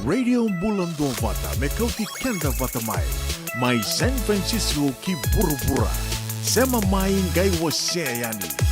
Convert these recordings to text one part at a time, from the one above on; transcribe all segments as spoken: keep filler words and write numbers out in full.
Radio Bula Duavata me kauti keda vata mai, mai San Francisco ki vuravura. Sema mai qai wasea yani.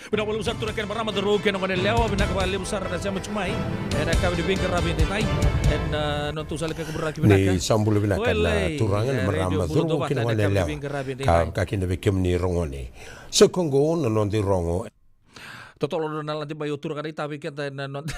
Vinaka vakalevu sara turaga kei na marama, cauravou kei na goneyalewa, vinaka vakalevu sara na sema tiko mai ena yakavi ni veiqaravi edaidai. Ena, ah, nodatou sala ni kakaburaki vinaka. Ni sa bula vinaka na turaga, na marama, cauravou kei na goneyalewa. Ka vakakina vei kemuni ragone. Sa koya oqo na noda irogo. Totolo na lade mai o turaga na itavi keda ena noda,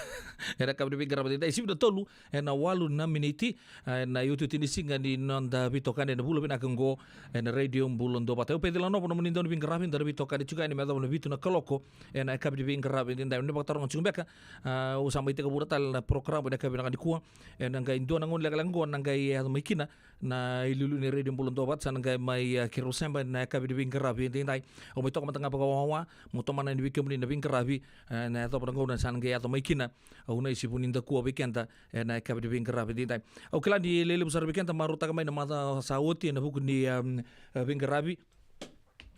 ena yakavi ni veiqaravi edaidai, sivi na tolu ena walu na miniti, ah, ena iotioti ni siga ni noda veitokani ena vula vinaka oqo ena Radio Bula Duavata. Au Peceli Nova, nomuni dauniveiqaravi, daru veitokani tiko yani me yacova na vitu na kaloko ena yakavi ni veiqaravi edaidai. Ni vakataroga tiko beka, ah, au sa mai tekivuna tale na porokaramu ena yakavi vinaka nikua, ena qai dua na gauna lekaleka oqo na qai yaco mai kina na iliuliu ni Radio Bula Duavata, sa na qai mai, ah, keirau sema ena yakavi ni veiqaravi edaidai. Au mai toka mada ga vakawawa, meu tomana yani vei kemuni na veiqaravi, eh, ena yacova na gauna sa na qai yaco mai kina. Au na isi Vunidakua vei keda ena yakavi ni veiqaravi edaidai. Au kila ni lewe levu sara vei keda marautaka mai na macawa sa oti ena vuku ni, um, eh, veiqaravi.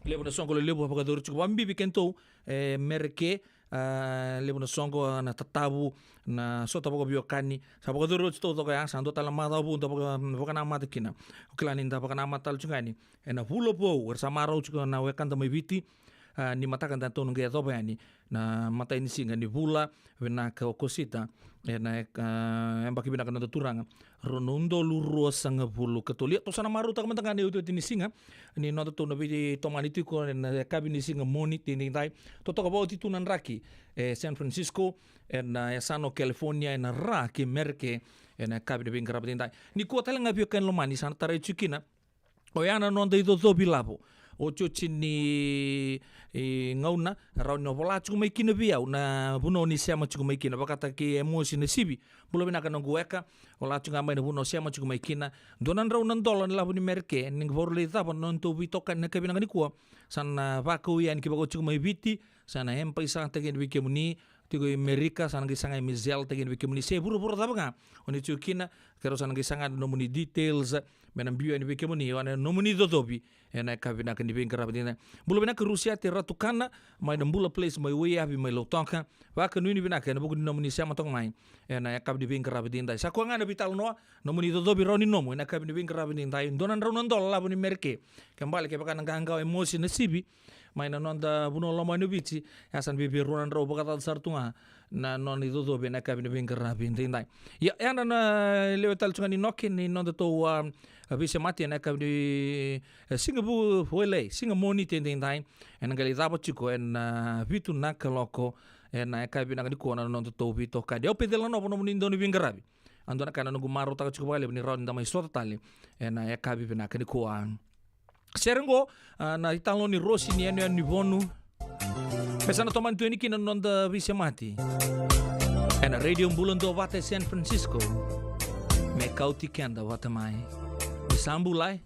Levu na soqo lelevu a vakayacori tiko vakabibi vei kedatou e Mereke, ah, levu na soqo, ah, na tatavu, na sota vakaveiwekani. Sa vakayacori oti taucoko ya, sa dua tale na macawa vou da vaka, vakanamata kina. O kila ni da vakanamata tale tiko yani ena vula vou, era sa marau tiko na wekada mai Viti, ah, ni mataka datou na qai yacova yani na imatai ni siga ni vula vinaka o Okosita, ena, ah, yabaki vinaka ni noda Turaga, rua na udolu ruasagavulu ka tolu. Ia, tou sa na marautaka mada ga na iotioti ni siga ni nodatou na veitomani tiko ena yakavi ni siga Moniti edaidai. Totoka vakaoti tu na draki e San Francisco, ena yasana o California, ena Ra kei Mereke, ena yakavi ni veiqaravi edaidai. Nikua tale ga, veiwekani lomani, sa na tarai tiko kina oya na noda icocovi lavo. Otioti ni, e, gauna, rawa ni o vola tiko mai kina vei au na vanua o ni sema tiko mai kina, vakataki Emosi Nasivi. Bula vinaka noqu weka, vola tiko ga mai na vanua o sema tiko mai kina. Dua na drau na dola na lavo ni Mereke, ni vakarau lai cava na nodatou veitokani ena yakavi vinaka nikua. Sa na vakau yani ki vaka o tiko mai Viti, sa na M-PAiSA-taki yani vei kemuni, tiko i Merika, sa na qai sagai me Zelle-taki yani vei kemuni, se vuravura cava ga o ni tiko kina, keirau sa na qai saga na nomuni details me na biu yani vei kemuni, o na nomuni icocovi ena yakavi vinaka ni veiqaravi edaidai. Bula vinaka Rusiate Ratukana, mai na Bula Place mai Waiyavi mai Lautoka. Vakanuinui vinaka ena vuku ni nomuni sema toka mai ena yakavi ni veiqaravi edaidai. Sa koya ga na veitalanoa, nomuni icocovi rawa ni nomu ena yakavi ni veiqaravi edaidai. Dua na drau na dola lavo ni Mereke. Ke bale kevaka na qaqa o Emosi Nasivi mai na noda vanua lomani o Viti, e sa na vei, vei rua na drau vakacaca sara tu ga na nona icocovi ena yakavi ni veiqaravi edaidai. Ia, e yadra na lewe tale tu ga ni noke ni nodatou, ah, veisemati ena yakavi ni, eh, siga Vu-, Vukelei, siga Moniti edaidai. Ena qai lai cava tiko ena, ah, vitu na kaloko ena yakavi vinaka nikua na nodatou veitokani. Au Peceli Nova, nomuni dauniveiqaravi. A dua na ka na noqu marautaka tiko vakalevu ni rawa ni da mai sota tale ena yakavi vinaka nikua. Sere oqo, ah, na italanoa ni Rosi ni Yanuyanu ni Vonu. Me sa na tomani tu yani kina na noda veisemati ena Radio Bula Duavata e San Francisco. Me kauti keda vata mai. Ni sa bula e.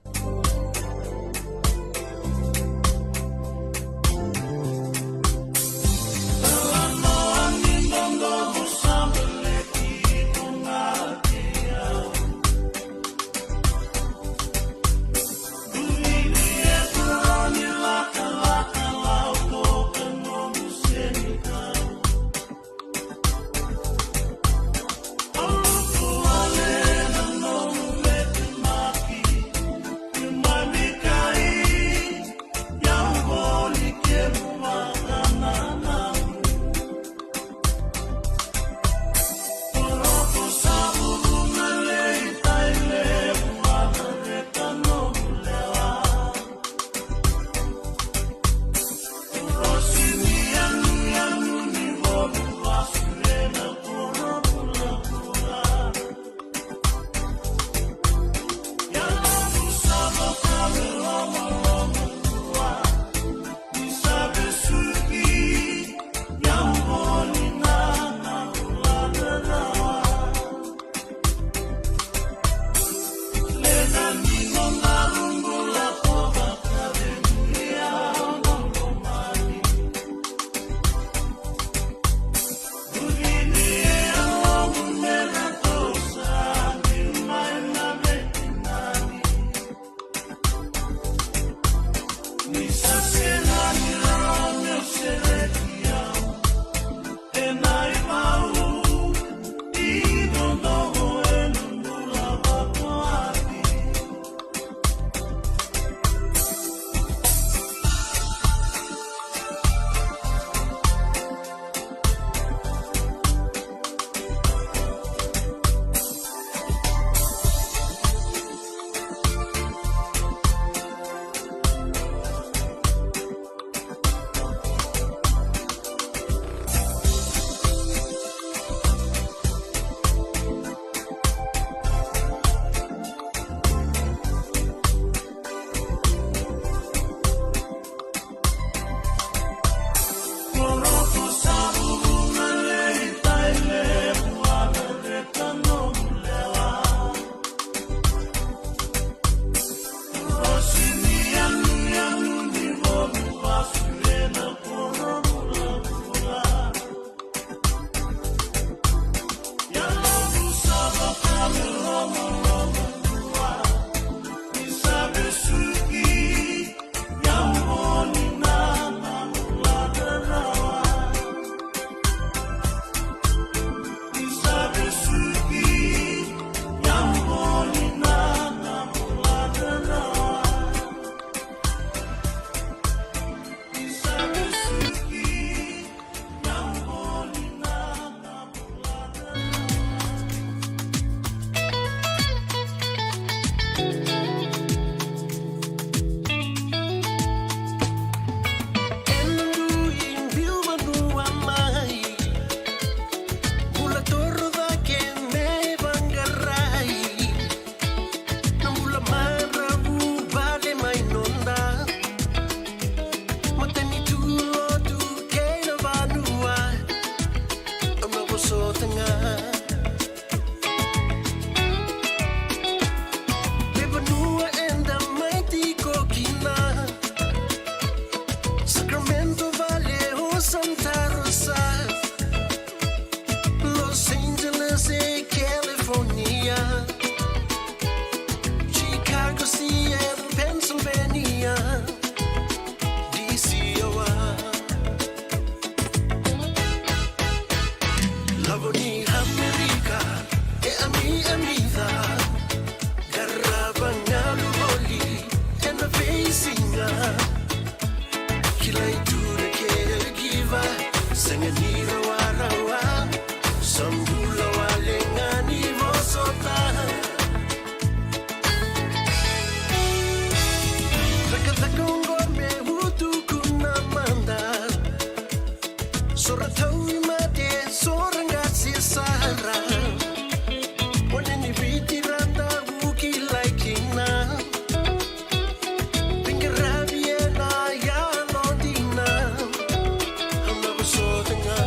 Lewe ni vanua eda mai tiko kina. Sacramento vale o Santa Rosa. Los Angeles e California. Chicago, Seattle, Pennsylvania. D C o a. Lavo ni Amerika, e ami, ami ca. Qarava galu voli ena veisiga. Kilai tu na caregiver, sega ni rawarawa. Sa bula wale ga ni vosota. Cakacaka oqo me utuku na mada. So ra tauvimate, so ra qase sara. One ni Viti ra dau kilai kina. Veiqaravi ena yalo dina. Au na vosota ga.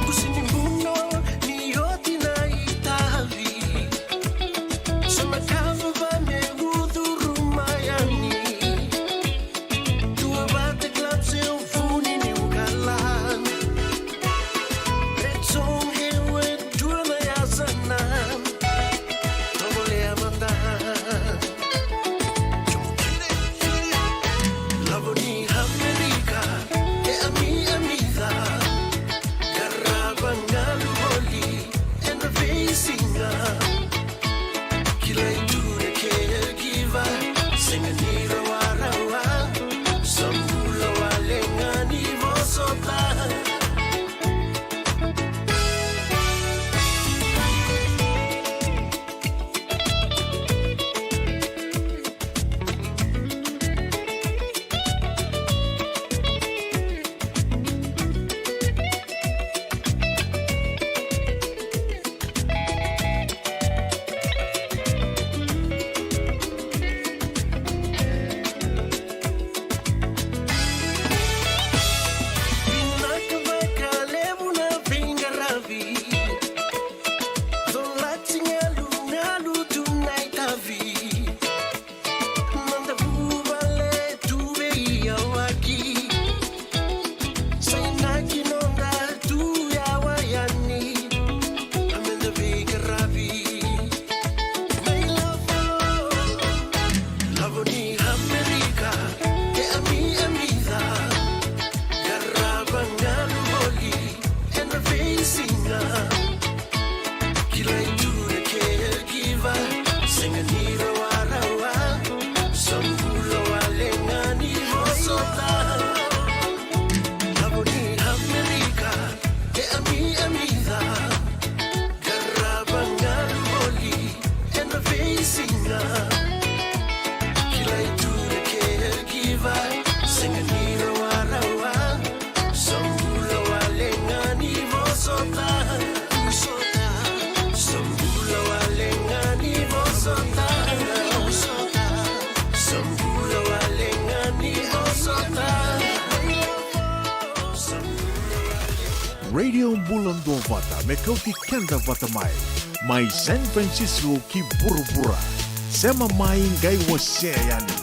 Kusi ni buno ni oti na itavi. So na kava va me ucuru mai yani. Dua vata gloves e vuni ni ukala. Red zone e dua na yasana. Tovolea mada. Lavo ni Amerika, e ami, ami ca. Qarava galu voli ena veisiga. Kilai tu na caregiver, sega ni rawarawa. Sa bula wale ga ni vosota. Vinaka vakalevu na veiqaravi. Colati galugalu tu na itavi. Noda vuvale tu veiyawaki. Sa inaki noda tu yawa yani. A meda veiqaravi. Mai lavo. Lavo ni Amerika, e ami, ami ca. Qarava galu voli ena veisiga. Kilai tu na caregiver, sega ni rawarawa. Sa bula wale ga ni vosota. Lavo ni Amerika, e ami, ami ca. Qarava galu voli ena veisiga. Kilai tu na caregiver, sega ni rawarawa. Sa bula wale ga ni vosota. Sa bula wale ga ni vosota. Sa bula wale ga ni vosota. Radio Bula Duavata, me kauti keda vata mai. Mai San Francisco ki vuravura. Sema mai qai wasea yani.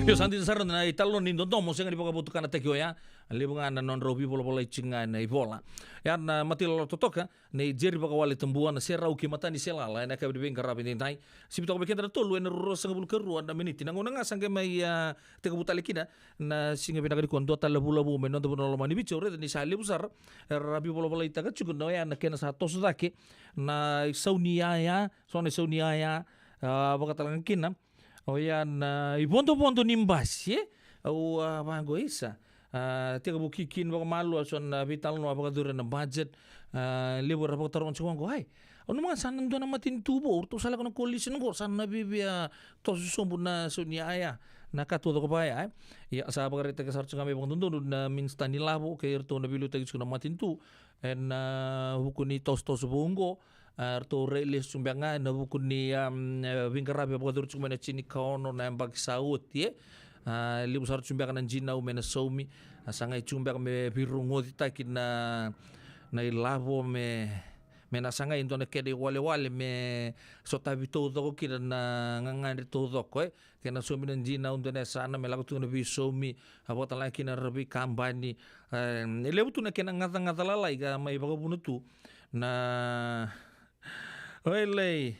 Io, sa dina sara na italanoa ni dodomo, sega ni vakavotukanataki oya. Levu ga na nodrau veivolavolai tiko ga na ivola. Ia na matailalai totoka nei Jerry Vakawale Tabua, na serau ki Mataniselala ena yakavi ni veiqaravi edaidai. Sivi toka vei keda na tolu ena ruasagavulu ka rua na miniti. Na gauna ga sa qai mai, a, tekivu tale kina na siga vinaka nikua, dua tale na vula vou mai noda vanua lomani Viti. Au raica ni sa levu sara era veivolavolaitaka tiko na oya na kena sa toso cake na isau ni yaya, so na isau ni yaya, a, vakatalega kina oya na ivodovodo ni basi, e? Au, a, vaqo isa. A, tekivu kikina vakamalua so na veitalanoa vakacuru ena budget. A, levu era vakataroga tiko vaqo, ai, au nanuma ga sa na dua na matanitu vou, ratou sa lako na coalition qo, sa na vivia toso sobu na isau ni yaya, na ka taucoko vaya, e? Ia, sa vakaraitaka sara tiko ga mai vakadodonu na minisita ni lavo kei iratou na veiliutaki tiko na matanitu ena vuku ni tosotoso vou qo. A, ratou rai lesu tiko beka ga ena vuku ni, am, e, veiqaravi vakacuru tiko mai na tinikaono na yabaki sa oti, e. A, levu sara tiko beka na dinau me na saumi. A, sa qai tiko beka me veirogocitaki na, na ilavo me, me na sagai e dua na kena iwalewale me sotavi taucoko kina na gagadre taucoko, e. Kena saumi na dinau dua na yasana me lako tu na veisaumi, a, vakatalega kina na veikabani. E, e levu tu na kena gacagaca lalai ka mai vakavuna tu na, oilei,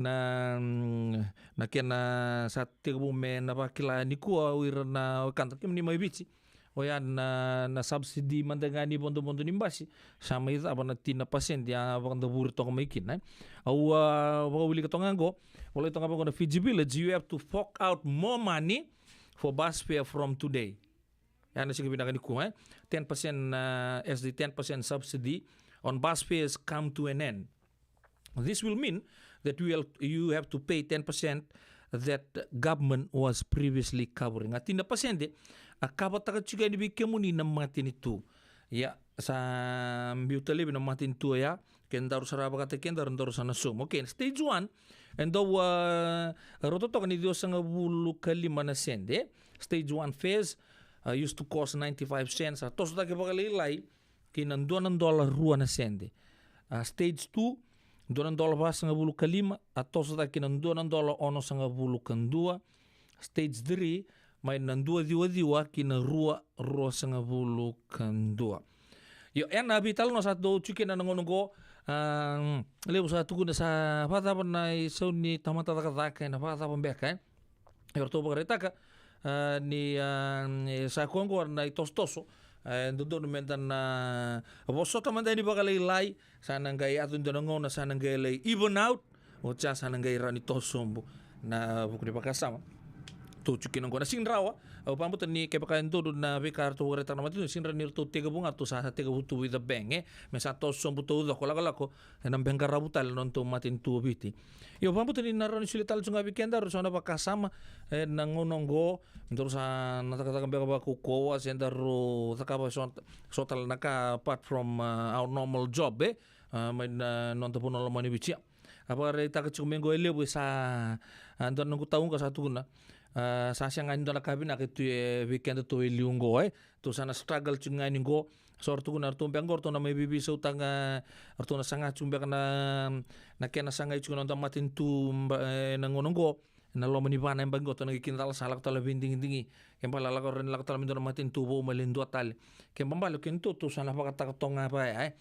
na, mm, na kena sa tekivu me na vakila nikua o ira na wekada, kemuni mai Viti. Oya na, na subsidy mada ga ni vodovodo ni basi, sa mai cava na tini na pasede a vakadavuri toka mai kina, e. Au, a, vakawilika toka ga qo, volai toka ga vaqo na Fiji Village, you have to fork out more money for bus fare from today. Ya na siga vinaka nikua, e. Ten percent, a, as the ten percent subsidy on bus fares come to an end. This will mean that you will, you have to pay ten percent that government was previously covering. A tini na pasede a kavataka tiko yani vei kemuni na matanitu. Ia, sa biuta laivi na matanitu oya, kedaru sara vakataki kedaru, daru sa na sauma. Okay, stage one, e dau, a, rauta toka ni ciwasagavulu ka lima na sede. Stage one fares, a, used to cost ninety-five cents, a toso cake vakalailai ki na dua na dola rua na sede. A, stage two, dua na dola vasagavulu ka lima, a toso cake ki na dua na dola onosagavulu ka dua. Stage three, mai na dua ciwa ciwa ki na rua ruasagavulu ka dua. Io, ena veitalanoa sa dau tiko kina na gauna oqo, a, levu sa tukuna sa vakacava na isau ni tamata cakacaka, ena vakacava beka, e? E ratou vakaraitaka, a, ni, a, e sa koya oqo na itosotoso, e dodonu meda na vosota mada yani vakalailai, sa na qai yaco e dua na gauna sa na qai lai even out, oti ya sa na qai rawa ni toso sobu na vuku ni vakasama. Tou tiko kina oqo na siga ni rawa, au vakabauta ni kevaka e dodonu na veika ratou vakaraitaka na matanitu, siga ni rawa ni ratou tekivu ga, ratou sa, sa tekivu tu with a bang, e, me sa toso sobu taucoko, lakolako ena veiqaravi tale na nodatou matanitu o Viti. Io, vakabauta ni na rawa ni solia tale tu ga vei kedaru so na vakasama, e, na gauna oqo, daru sa na cakacaka beka vakaukauwa, se daru cakava so, so tale na ka apart from, a, our normal job, e, a, mai na noda vanua lomani Viti. A vakaraitaka tiko mai oqo e levu, e sa, a, dua na noqu tauqa sa tukuna, a, sa sega ni dua na ka vinaka e tu e vei kedatou e liu oqo, e. Tou sa na struggle tiko ga yani oqo. So ratou tukuna ratou beka oqo ratou na mai veiveisautaka, ratou na saga tiko beka na, na kena sagai tiko na noda matanitu, ba, e, na gauna oqo. Na loma ni va na yabaki oqo tou na qai kidacala sa lako tale veidigidigi. Ke bale lako, rawa ni lako tale mai dua na matanitu vou me lai dua tale. Ke bale o kedatou tou sa na vakataka toka ga vaya, e.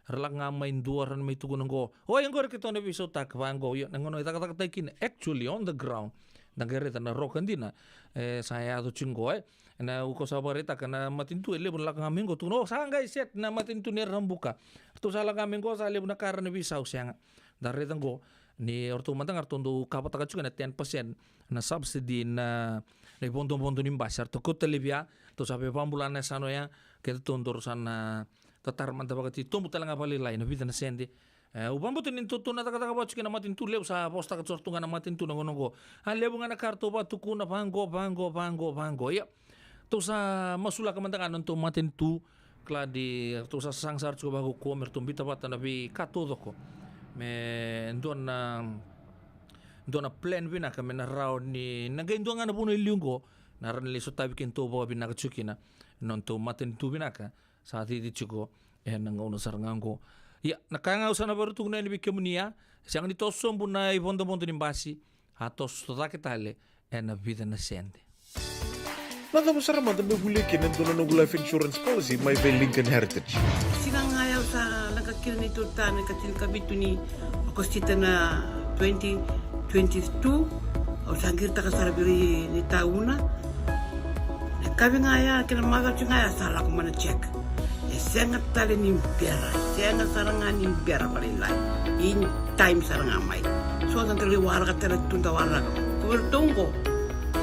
Ra lako ga mai dua, ra na mai tukuna oqo, oi, oqori keitou na veisautaka, vaqo. Io, na gauna e cakacakataki kina actually on the ground, da qai raica na roka dina, e, sa yaco tiko oqo, e. Na, o koya sa vakaraitaka na matanitu e levu na lako ga mai oqo, tukuna, o, sa qai set na matanitu ni Rabuka. Ratou sa lako ga mai oqo, sa levu na ka ra na veisau, sega. Da raica oqo ni o ratou mada ga ratou dau kavataka tiko na ten percent na subsidy na, na ivodovodo ni basi. Ratou kauta laivi ya, ratou sa veivakabula na yasana oya, kedatou daru sa na tatara mada vakatitobu tale ga vakalailai na vica na sede. E, au vakabauta ni tou, tou na cakacaka vaka tiko kei na matanitu, levu sa vosataka tiko ratou ga na matanitu na gauna oqo. A levu ga na ka ratou vakatukuna, vaqo, vaqo, vaqo, vaqo. Ia, tou sa masulaka mada ga na nodatou matanitu, kila ni ratou sa sasaga sara tiko vakaukauwa me ratou biuta vata na veika taucoko me dua na, dua na plan vinaka me na rawa ni na qai dua ga na vanua e liu oqo na rawa ni lai sotavi kedatou vakavinaka tiko kina na nodatou matanitu vinaka sa cici tiko ena gauna sara ga oqo. Ia, na ka ga au sa na vakarau tukuna yani vei kemuni ya, sega ni toso sobu na ivodovodo ni basi, a toso cake tale ena vica na sede. Na cava sara mada me volia kina e dua na noqu life insurance policy mai vei Lincoln Heritage? Siga ga ya au sa leqa kina ni tota na ka tinikavitu ni Okosita na twenty twenty-two. Au sa qiritaka sara vei ira ni tauna. Na kavi ga ya kei na macawa ga ya sa lako mai na check. E sega tale ni bera, e sega sara ga ni bera vakalailai. In time sara ga mai. So da dau lai waraka tale tu da waraka. Ko vei ratou oqo.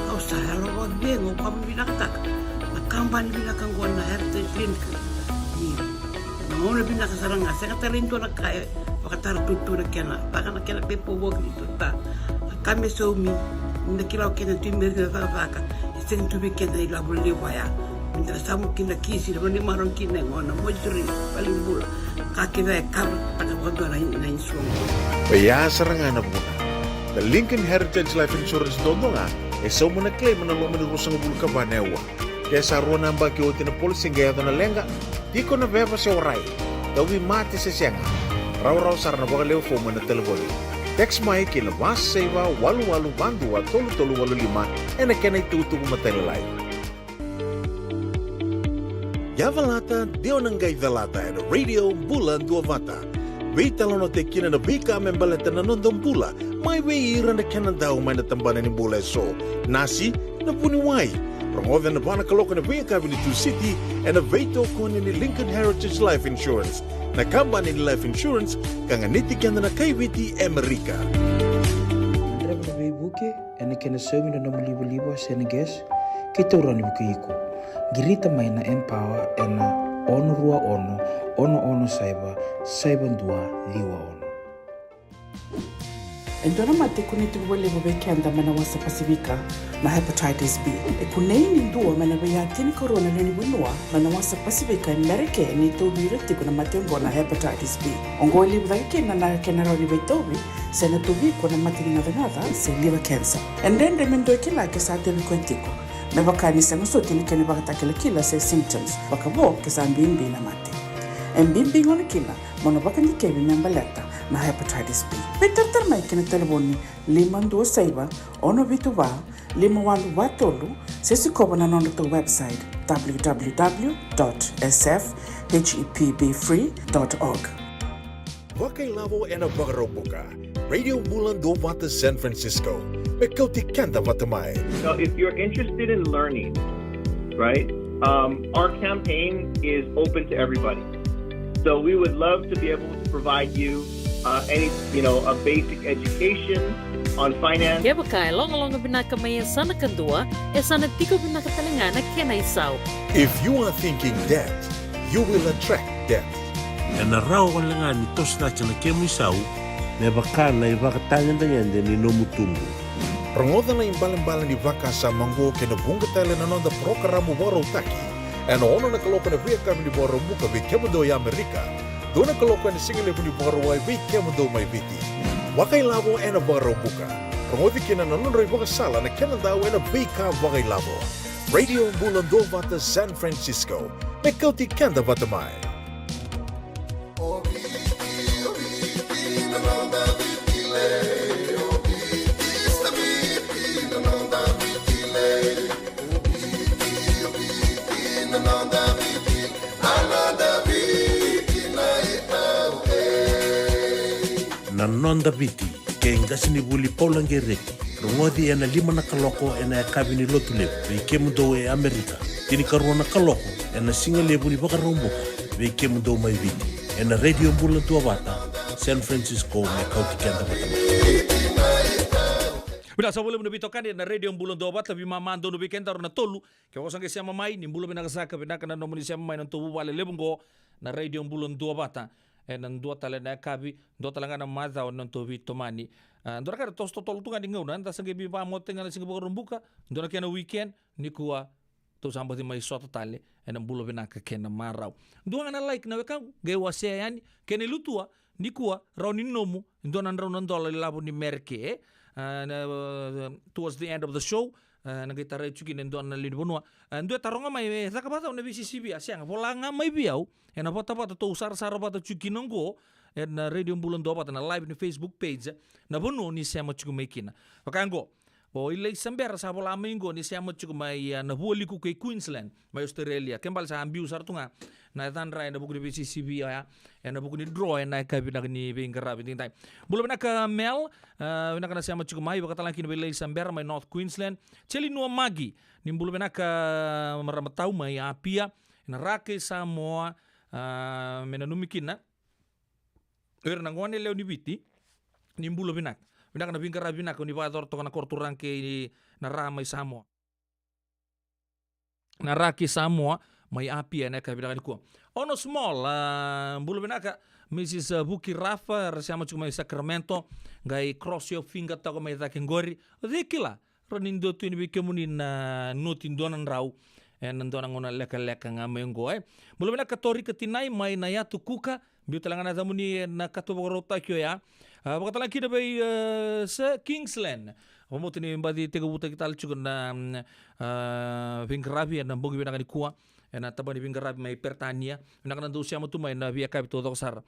Au sa yalo vakacegu, au vakavinavinakataka na kabani vinaka oqo na Heritage Link. Ni na gauna vinaka sara ga, sega tale ni dua na ka e vakatara tutu na kena, vaka na kena paperwork ni tota. Na ka me saumi, ni da kila o keda tu i Merika na cakacaka, e sega tu vei keda na ilavo levu oya. Ni da na samu kina kisi, na vanua ni marau kina e gona, moituri, valenibula. Ka kece e kavataka vakadua na, na insurance. Oya sara ga na vuna. Na Lincoln Heritage Life Insurance duadua ga e sauma na claim ena loma ni ruasagavulu ka va na aua. Ke sa rua na yabaki oti na policy qai yaco na leqa, tiko na veva se warai, tauvimate se sega, rawarawa sara na vakalewe fomu ena telefoni. Text mai ki na va saiva walu walu va dua tolu tolu walu lima ena kena itukutuku matailalai. Yavalata, dewa na qai calata ena Radio Bula Duavata. Veitalanoataki kina na veika me baleta na noda bula, mai vei ira na kenadau mai na tabana ni bula eso, nasi, na vuniwai. Rogoca ena va na kaloko ena veiyakavi ni Tusiti ena veitokoni ni Lincoln Heritage Life Insurance, na kabani ni life insurance ka ganiti keda na kai Viti e Amerika. Draiva na veivuke ena kena saumi na nomu livaliva se na gas, keitou rawa ni vukei iko. Qirita mai na Empower ena ono rua ono, ono ono saiva, saiva dua ciwa ono. E dua na mate e kunei tiko vakalevu vei keda mai na wasa Pasifika, na hepatitis B. E kunei ni dua mai na veiya tinikarua na lewe ni vanua mai na wasa Pasifika e Merika e tauvi ira tiko na mate oqo na hepatitis B. Oqo e levu cake kina na kena rawa ni veitauvi se na tauvi iko na mate ni gacagaca se liver cancer. E dredre me dua e kila ke sa tauvi koya tiko, me vaka ni sega soti na kena ivakatakilakila se symptoms, vakavo ke sa bibi na mate. E bibi gona kina mo na vakadikevi me baleta na hepatitis B. Veitaratara mai ki na talevoni lima dua saiva, ono vitu va, lima walu va tolu, se sikova na nodratou website, w w w dot s f h e p b free dot org. Vakailavo ena Vakaraubuka. Radio Bula Duavata San Francisco. Me kauti keda vata mai. Now, if you're interested in learning, right, um, our campaign is open to everybody. So we would love to be able to provide you uh, any, you know, a basic education on finance. Kevaka e logaloga vinaka mai e sa na kadua, e sa na tiko vinaka tale ga na kena isau. If you are thinking debt, you will attract debt. Ena rawa wale ga ni toso cake na kemu isau me vaka na ivakatagedegede ni nomu tubu. Rogoca na ibalebale ni vakasama oqo kei na vuqa tale na noda parokaramu vakarautaki ena ono na kaloko ena veiyakavi ni Vakaraubuka vei kemudou e Amerika, dua na kaloko ena sigalevu ni Vakarauwai vei kemudou mai Viti. Vakailavo ena Vakaraubuka. Rogoci kina na nodrau ivakasala na kenadau ena veika vakailavo. Radio Bula Duavata San Francisco. Me kauti keda vata mai. Na Noda Viti. Kei qasenivuli Paula Qereti, rogoci ena lima na kaloko ena yakavi ni Lotulevu vei kemudou e Amerika, tinikarua na kaloko ena sigalevu ni Vakaraubuka vei kemudou mai Viti, ena Radio Bula Duavata, San Francisco, me kauti keda vata mai. Vinaka saka vakalevu na veitokani ena Radio Bula Duavata, veimama donu vei kedaru na tolu. Kevaka o sa qai sema mai, ni bula vinaka saka, vinaka na nomuni sema mai na nodatou vuvale levu oqo, na Radio Bula Duavata. Ena dua tale na yakavi, dua tale ga na macawa na nodatou veitomani. A, dua na ka era toso totolo tu ga ni gauna, eda sa qai veivakamoce ga na siga Vakaraubuka, dua na kena weekend, nikua tou sa baci mai sota tale ena bula vinaka kei na marau. Dua ga na like na wekaqu, qai wasea yani, kei na ilutua, nikua rawa ni nomu e dua na drau na dola ilavo ni Merika, e? A, na, towards the end of the show, e, na qai tarai tu kina e dua na lewe ni vanua. E, dua e taroga mai, e caka vakacava na veisisivi? A, sega, vola ga mai vei au ena vatavata tou sarasara vata tiko kina oqo ena Radio Bula Duavata, na live ni Facebook page, na vanua ni sema tiko mai kina. Vaka oqo, O Ilaisa Bera sa vola mai qo ni sema tiko mai, a, Navua Liku kei Queensland, mai Australia. Ke bale sa biu sara tu ga na yacadra ena vuku ni V C C V oya, ena vuku ni draw ena yakavi vinaka ni veiqaravi edaidai. Bula vinaka Mel, a, vinaka na sema tiko mai, vakatalega kina vei Ilaisa Bera mai North Queensland. Chelinua Magi, ni bula vinaka marama tau mai Apia, ena Ra kei Samoa, a, me nanumi kina o ira na gone lewe ni Viti, ni bula vinaka. Vinaka na veiqaravi vinaka ni vakayacora toka na koro turaga kei na Ra mai Samoa. Na Ra kei Samoa mai Apia ena yakavi vinaka nikua. Ono Small, a, bula vinaka. Misis Vuki Rafa, ra sema tiko mai Sacramento, qai cross your finger toka mai cake qori. O cei kila, rawa ni dua tu yani vei kemuni na noti dua na drau ena dua na gauna lekaleka ga mai oqo, e. Bula vinaka Torika Tinai mai na Yatu Kuka, biu tale ga na yacamuni ena kato vakarautaki oya. A, vakatalega kina vei, e, Sir Kingsland. Vakabauta ni baci tekivutaki tale tiko na, mm, a, veiqaravi ena bogi vinaka nikua ena tabana ni veiqaravi mai Peritania. Vinaka na dau sema tu mai na veiyakavi taucoko sara.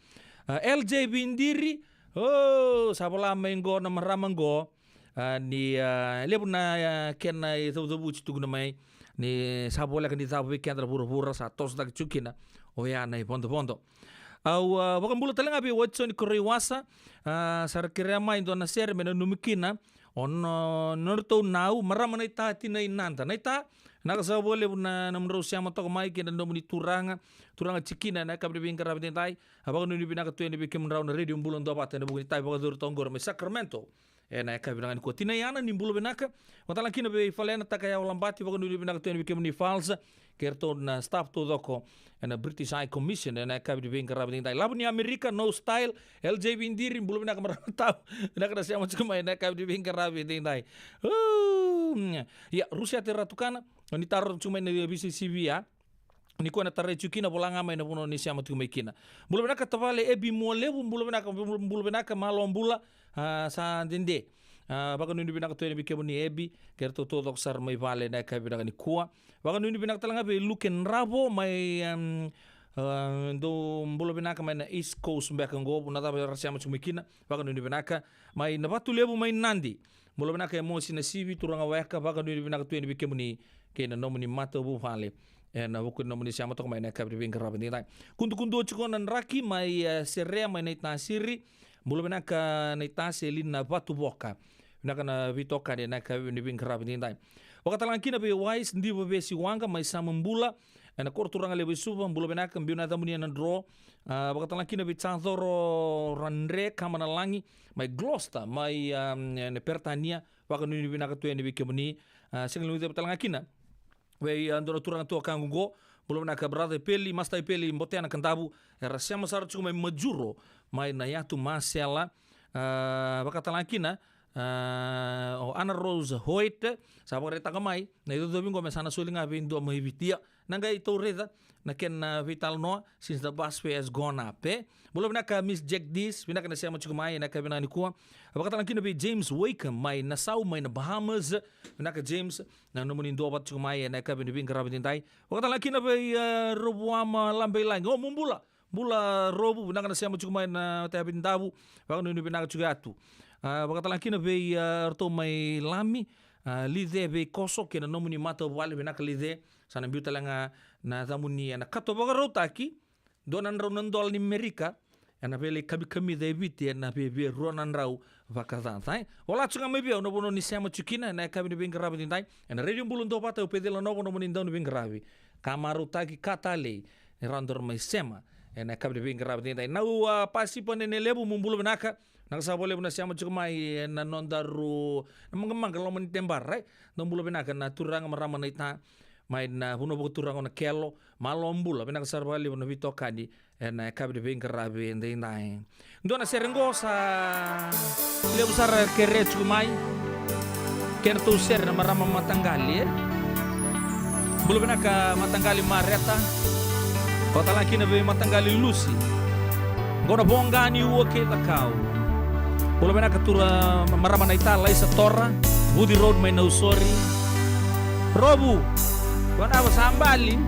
A, L J Vidiri, o, sa vola mai qo na marama qo, a, ni, a, levu na, a, kena icavucavuti tukuna mai ni sa voleka ni cava vei keda na vuravura sa tosotaki tiko kina, oya na ivodovodo. Au, a, vakabula tale ga vei Watson Koroiwasa, a, sa ra kerea mai dua na sere me nanumi kina o no, nodratou nau marama na ita Tinai Nada. Na ita, vinaka saka vakalevu na nomudrau sema toka mai kei na nomuni turaga, turaga tikina ena yakavi ni veiqaravi edaidai. A, vakanuinui vinaka tu yani vei kemudrau na Radio Bula Duavata ena vuku ni itavi vakayacori toka qori mai Sacramento ena yakavi vinaka nikua. Tinai Ana, ni bula vinaka. Vakatalega kina vei Falena Takayau Labati, vakanuinui vinaka tu yani vei kemuni Fals, kei ratou na staff taucoko ena British High Commission ena yakavi ni veiqaravi edaidai. Lavo ni Amerika, No Style, L J Vidiri, bula vinaka marama tau. Vinaka na sema tiko mai ena yakavi ni veiqaravi edaidai. Uu, ia, Rusiate Ratukana, ni taro tiko mai na V C C V, a. Ni koya na tarai tiko kina, vola ga mai na vanua ni sema tiko mai kina. Bula vinaka tavale Ebi Mualevu, bula vinaka, bula, bula vinaka, malo bula, a, sa dede. A, vakanuinui vinaka tu yani vei kemuni Ebi, kei ratou taucoko sara mai vale ena yakavi vinaka nikua. Vakanuinui vinaka tale ga vei Luke Dravo mai, em, a, dou bula vinaka mai na East Coast beka qo, na cava era sema tiko mai kina. Vakanuinui vinaka mai Navatulevu mai Nadi. Bula vinaka Emosi Nasivi, turaga weka, vakanuinui vinaka tu yani vei kemuni kei na nomuni matavuvale ena vuku ni nomuni sema toka mai ena yakavi ni veiqaravi edaidai. Kudukudu tiko na draki mai, e, Serea mai Naitasiri. Bula vinaka Naitasi, Elina Vatuvoka. Vinaka na veitokani ena yakavi ni veiqaravi edaidai. Vakatalega kina vei Wise Diva Vesiwaqa mai Samabula ena koro turaga levu e Suva, bula vinaka, biu na yacamuni ena draw. A, vakatalega kina vei Jacoro Radre Kamanalagi mai Gloucester mai, a, ena Peritania, vakanuinui vinaka tu yani vei kemuni. A, sega ni guilecavi tale ga kina vei, a, dua na turaga tu a ka oqo, bula vinaka brother Peli, Master Peli Botea na Kadavu, era sema sara tiko mai Majuro mai na yatu Masela. A, vakatalega kina, a, o Ana Rose Hoyt, sa vakaraitaka mai na icocovi qo me sa na soli ga vei dua mai Viti. Na qai tou raica na kena veitalanoa, since the bus fare has gone up, e. Bula vinaka Miss Jack Dis, vinaka na sema tiko mai ena yakavi vinaka nikua. Vakatalega kina vei James Wakeham mai Nassau mai na Bahamas. Vinaka James, na nomuni duavata tiko mai ena yakavi ni veiqaravi edaidai. Vakatalega kina vei, e, Rovuama Labeilagi. O, mo bula, bula Rovu, vinaka na sema tiko mai na Tayavidavu. Vakanuinui vinaka tiko yatu. A, vakatalega kina vei, e, ratou mai Lami, a, Lice Veikoso kei na nomuni matavuvale, vinaka Lice. Sa na biu tale ga na yacamuni ena kato vakarautaki, dua na drau na dola ni Merika, ena via lai kamikamica e Viti ena viavia rua na drau vakacaca, e. Vola tiko ga mai vei au na vanua ni sema tiko kina ena yakavi ni veiqaravi edaidai. Ena Radio Bula Duavata, au Peceli Nanovo, nomuni dau ni veiqaravi. Ka marautaki, ka talei, ni rawa ni daru mai sema ena yakavi ni veiqaravi edaidai. Nau, a, Pasipa Nene Levu, mo bula vinaka. Vinaka saka vakalevu na sema tiko mai ena nodaru na Maqamaqa, loma ni Tebara, e. Dou bula vinaka na turaga marama naita mai na vanua vakaturaga o Nakelo, malo bula, vinaka sara vakalevu na veitokani ena yakavi ni veiqaravi edaidai. Dua na sere qo sa levu sara kerea tiko mai, kedratou sere na marama mataqali, e. Bula vinaka mataqali Mareta. Vakatalega kina vei mataqali Lusi. Qo na voqa ni ua kei cakau. Bula vinaka tura marama naita, Laisa Tora, Vuci Road mai Nausori. Rovu, vanava sa bali.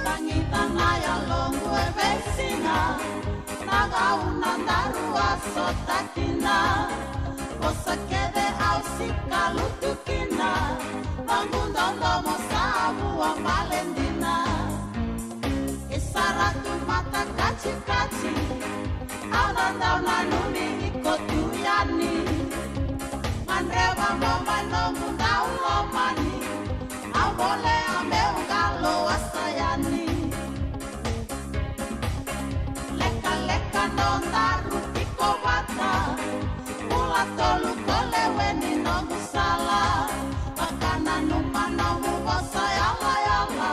Tagita na yaloqu e veisiga, na gauna daru a sota kina. Vosa kece au sika lutu kina, noqu dodomo sa vua bale dina. Isara tu mata katikati, au na dau nanumi iko tu yani. Gadreva mo mai noqu dau lomani, au bolea meu qalo wasa yani. Lekaleka nodaru tiko vata, bula tolu ko lewe ni noqu sala. Vakananuma noqu vosa yalayala,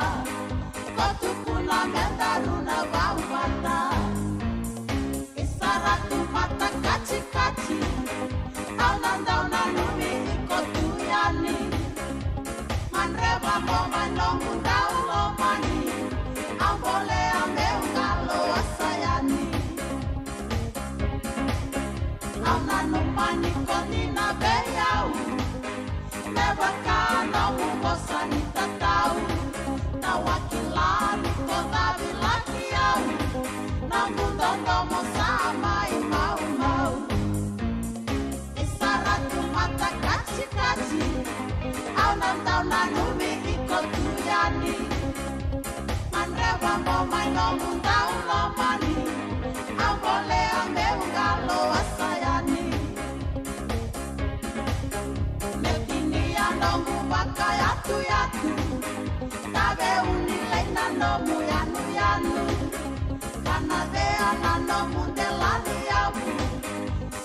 ko tukuna me daru na vauvata. Isara tu mata katikati, au na dau nanumi iko tu yani. Gadreva mo mai noqu dau lomani, au bolea meu qalo wasa yani. Au nanuma ni ko dina vei au, me vaka nomu vosa ni tatau. Au a kila ni ko cavilaki au, noqu dodomo sa mai maumau. Isara tu mata katikati, au na dau nanumi iko tu yani. Gadreva mo mai noqu dau lomani, au bolea meu qalo wasa yani. Meu tinia noqu vakayatuyatu, tave uni lai na nomu yanuyanu. Kana cea na nomu delaniyavu,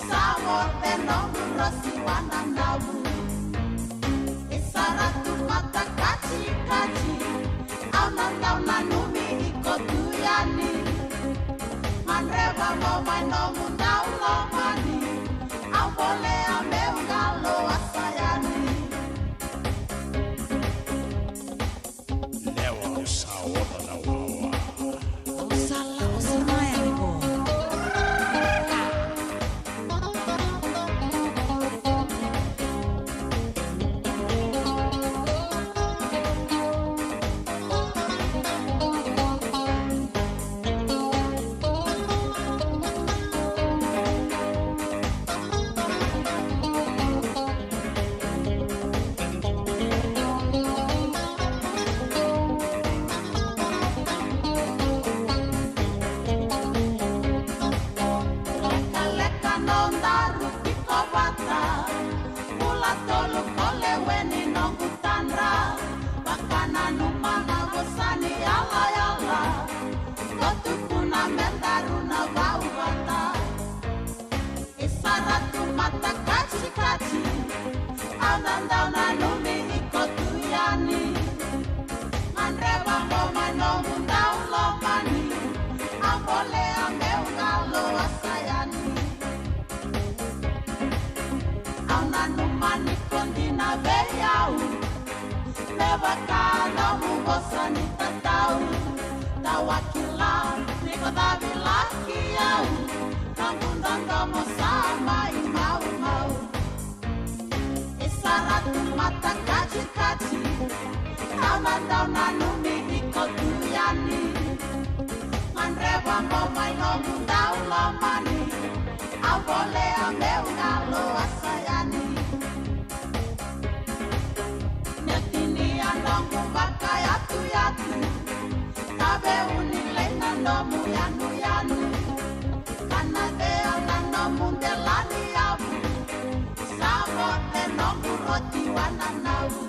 sa vote noqu rosi wananavu. Isara tu mata katikati, au na dau nanumi iko tu yani. Gadreva mo mai nomu dau lomani, au bolea meu qalo wasa yani. Lewa au sa oca na wawa. Au sa lako sara yani qo. Lekaleka nodaru tiko vata, bula tolu ko lewe ni noqu tadra. Vakananuma na vosa ni yalayala, ko tukuna me daru na vauvata. Isara tu mata katikati, au na dau nanumi iko tu yani. Gadreva mo mai noqu dau lomani, au bolea meu qalo wasa yani. Au nanuma ni ko dina vei au, me vaka nomu vosa ni tatau. Au a kila ni ko cavilaki au, noqu dodomo sa mai maumau. Isara tu mata katikati, Au na dau nanumi iko tu yani. Gadreva mo mai nomu dau lomani. Au bolea meu galo asa yani. Neti ni a nomu vakayatuyatu. Tave uni lei na nomu yanuyanu. Kana vea na nomu delani yavu. Sa vote nomu roti wananavu.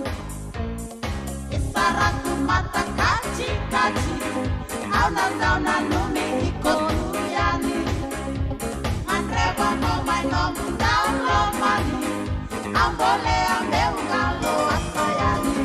Isara tu mata kati kati. Au na dau nanumi iko tu yani. Gadreva mo mai nomu dau lomani. Au bolea meu galo asa yani.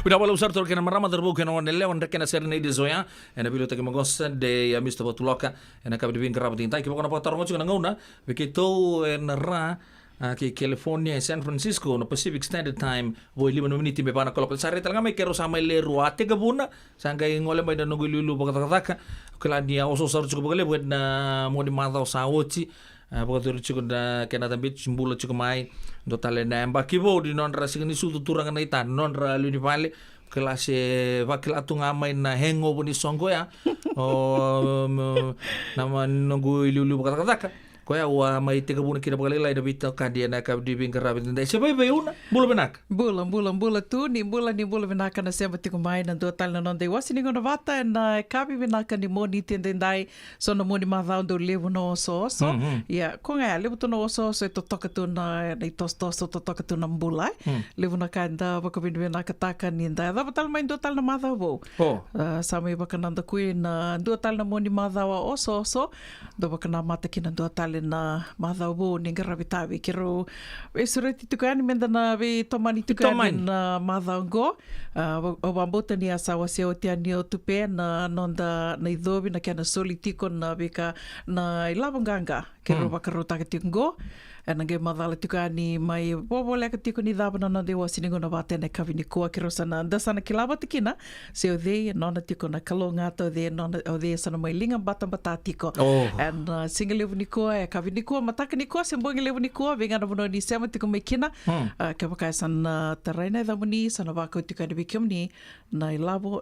Vinaka vakalevu sara turaga kei na marama, cauravou kei na goneyalewa, dredre na serenade oya ena veiliutaki maqosa de a Mister Vatuloka ena yakavi ni veiqaravi edaidai. Kevaka o na vakataroga tiko na gauna vei keitou ena ra, a, kei California, e San Francisco, na Pacific Standard Time, vo e lima na miniti me va na kaloko. Sa rai tale ga mai keirau sa mai lewe rua, a tekivuna sa qai gole mai na noqu iliuliu vakacakacaka. Au kila ni a osooso sara tiko vakalevu ena mua ni macawa sa oti. A, vakacuru tiko na kena tabeti, bula tiko mai. Dua tale na yabaki vou ni nodra siga ni sucu turaga na ita, nodra lewe ni vale. Kila se vakila tu ga mai na hangover ni soqo ya. O, mo, na ma noqu iliuliu vakacakacaka. Koya au a mai tekivuna kina vakalailai na veitokani ena yakavi ni veiqaravi edaidai. Se vaivai Una, bula vinaka. Bula, bula, bula tu, ni bula, ni bula vinaka na sema tiko mai na dua tale na noda iwase ni gauna vata ena yakavi vinaka ni Moniti edaidai. So na mua ni macawa dau levu na osooso. Mhm. Ia, ko ga ya, levu tu na osooso, e totoka tu na, na itosotoso, totoka tu na bula, e. Mm. Levu na ka eda vakavinavinakataka ni da yacova tale mai dua tale na macawa vou. O. A, sa mai vakanadakuya na dua tale na mua ni macawa osooso, dau vakanamata kina dua tale na macawa vou ni qaravi tavi. Keirau veisureti tiko yani meda na veitomani tiko yani, veitomani, na macawa oqo. A, au vakabauta ni a sa wasea oti yani o Tupe na noda na icovi, na kena soli tiko na veika, na ilavo qaqa keirau, mm, vakarautaka tiko oqo. Ena qai macala tiko yani mai vovoleka tiko ni cava na noda iwase ni gauna vata ena yakavi nikua. Keirau sa na, da sa na kila vata kina se o cei e nona tiko na kalougata, o cei e nona, o cei e sa na mai liga batabata tiko. O. Ena, a, siga levu nikua, e yakavi nikua, mataka nikua, se bogi levu nikua, vei ga na vanua ni sema tiko mai kina. Hmm. A, kevaka e sa na tarai na yacamuni, sa na vakau tiko yani vei kemuni na ilavo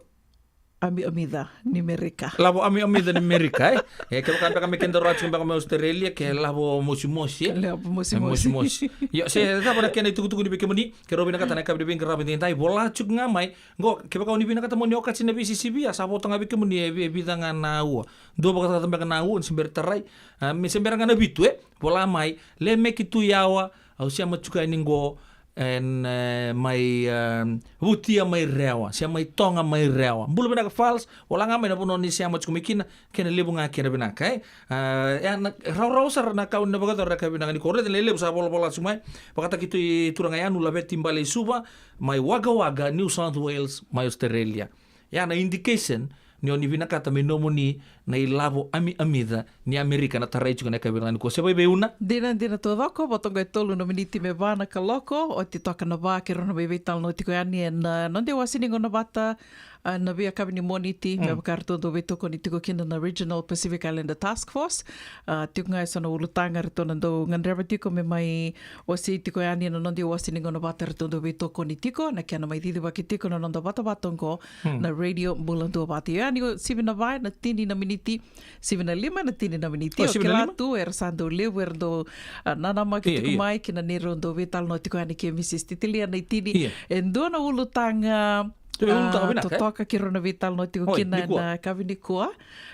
amiamica ni Merika. Lavo amiamica ni Merika, e? E, kevaka beka me kedaru a tiko beka mai Australia, ke lavo mosimosi, e? Lavo mosimosi. E, mosimosi. Io, se cava na kena itukutuku ni vei kemuni, keirau vinakata na yakavi ni veiqaravi edaidai, vola tiko ga mai. Qo, kevaka o ni vinakata mo ni okati na veisisivi, a sa voto ga vei kemuni e vi-, e vica ga na aua. Dua vakacakacaka beka na aua, ni se bera tarai. A, me se bera ga na vitu, e? Vola mai, lemeki tu yawa, au sema tiko yani qo, ena, e, mai, e, Vutia mai Rewa, se mai Toga mai Rewa. Bula vinaka Fals, vola ga mai na vanua ni sema tiko mai kina, kena levu ga kena vinaka, e. A, e, na, rawarawa sara na ka o ni na vakayacora na ka vinaka ni ko raica na levu sa volavola tiko mai. Vakataki tu i turaga Yanu Laveti Bale i Suva, mai Wagga Wagga, New South Wales, mai Australia. Ya na indication ni o ni vinakata me nomuni na ilavo amiamica ni Amerika na tarai tiko na yakavi vinaka nikua. Se vaivei Una? Dina, dina taucoko, vata oqo e tolu na miniti me va na kaloko, oti toka na va, keirau na mai veitalanoa tiko yani ena, a, noda iwase ni gauna vata, a, na veiyakavi ni Moniti, mm, me vaka ratou dau veitokoni tiko kina na Regional Pacific Islander Task Force. A, tiko ga eso na ulutaga ratou na dau gadreva tiko me mai wasei tiko yani ena noda iwase ni gauna vata ratou dau veitokoni tiko, na kena mai cicivaki tiko na noda vatavata oqo, hmm, na Radio Bula Duavata. Io, yani o sivi na va ena tini na miniti, sivi na lima ena tini na miniti. O, o sivi na kila lima? Tu era sa dau levu, era dau, a, nanamaki, io, tiko, io, mai kina neirau dau veitalanoa tiko yani kei Mrs Titilia Naitini. Io. E dua na ulutaga, tu e ulutaga, a, vinaka, e? Totoka keirau na veitalanoa tiko, oi, kina nikua, ena yakavi nikua.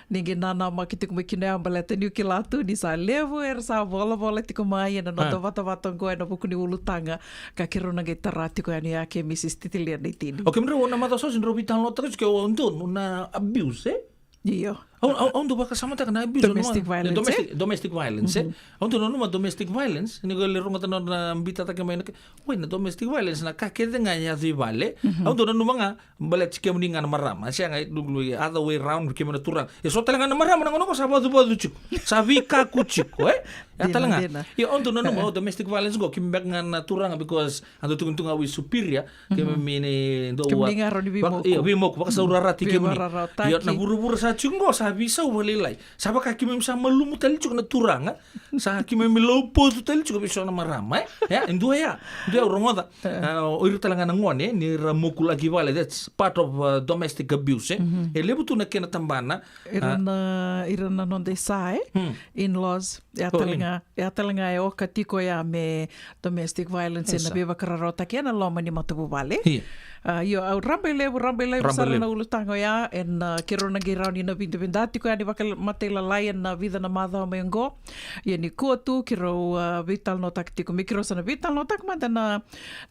Ni qai nanamaki tiko mai kina ya baleta niu kila tu ni sa levu era sa volavola tiko mai ena noda, a, vatavata oqo ena vuku ni ulutaga ka keirau na qai tara tiko yani ya kei Mrs Titilia Naitini. Okay, kemudrau na macawa sa oti drau veitalanoataka tiko, au donu na abuse, e? Io. Au, au, au dau vakasamataka na abuse, domestic violence, e? Domestic, domestic violence, e? Mhm. Au dau nanuma domestic violence, ni ko le rogoca na nodra bitataki mai na ke-, oi, na domestic violence na ka kece ga e yaco i vale. Mhm. Au dau nanuma ga, baleti kemuni ga na marama, e sega, e dua, e other way round, kemuni na turaga. E so tale ga na marama na gauna qo sa vacuvacu tiko, sa veikaku tiko, e? Ya tale ga. Dina, dina. Io, au dau nanuma, e, o domestic violence qo, keimami beka ga na turaga, because a dau tukuni tu ga we superior, mhm, keimami ni dau, keimami ga rawa ni veimoku. Io, veimoku, vakasaurarataki kemuni. Veivakararawataki. Io, na vuravura sa tiko qo sa veisau vakalailai. Sa vaka keimami sa malumu tale tiko na turaga. Sa keimami laupotu tale tiko vei so na marama, e? E, e dua ya. Dua ya au rogoca. E. A, o ira tale ga na gone, ni ra mokulaki vale, that's part of, uh, domestic abuse, e? Mhm. E levu tu na kena tabana. Ira, a, na, ira na noda isa, e? Hmm. In-laws. Ya tale ga, ya tale ga e oka tiko ya me domestic violence, ena veivakararawataki ena loma ni matavuvale. Io. A, io, au rabailevu, rabailevu sara na ulutaga oya, ena, a, keirau na qai rawa ni na vidavida tiko yani vakamatailalai ena vica na macawa mai oqo. Ia nikua tu keirau, a, veitalanoataka tiko, me keirau sa na veitalanoataka mada na,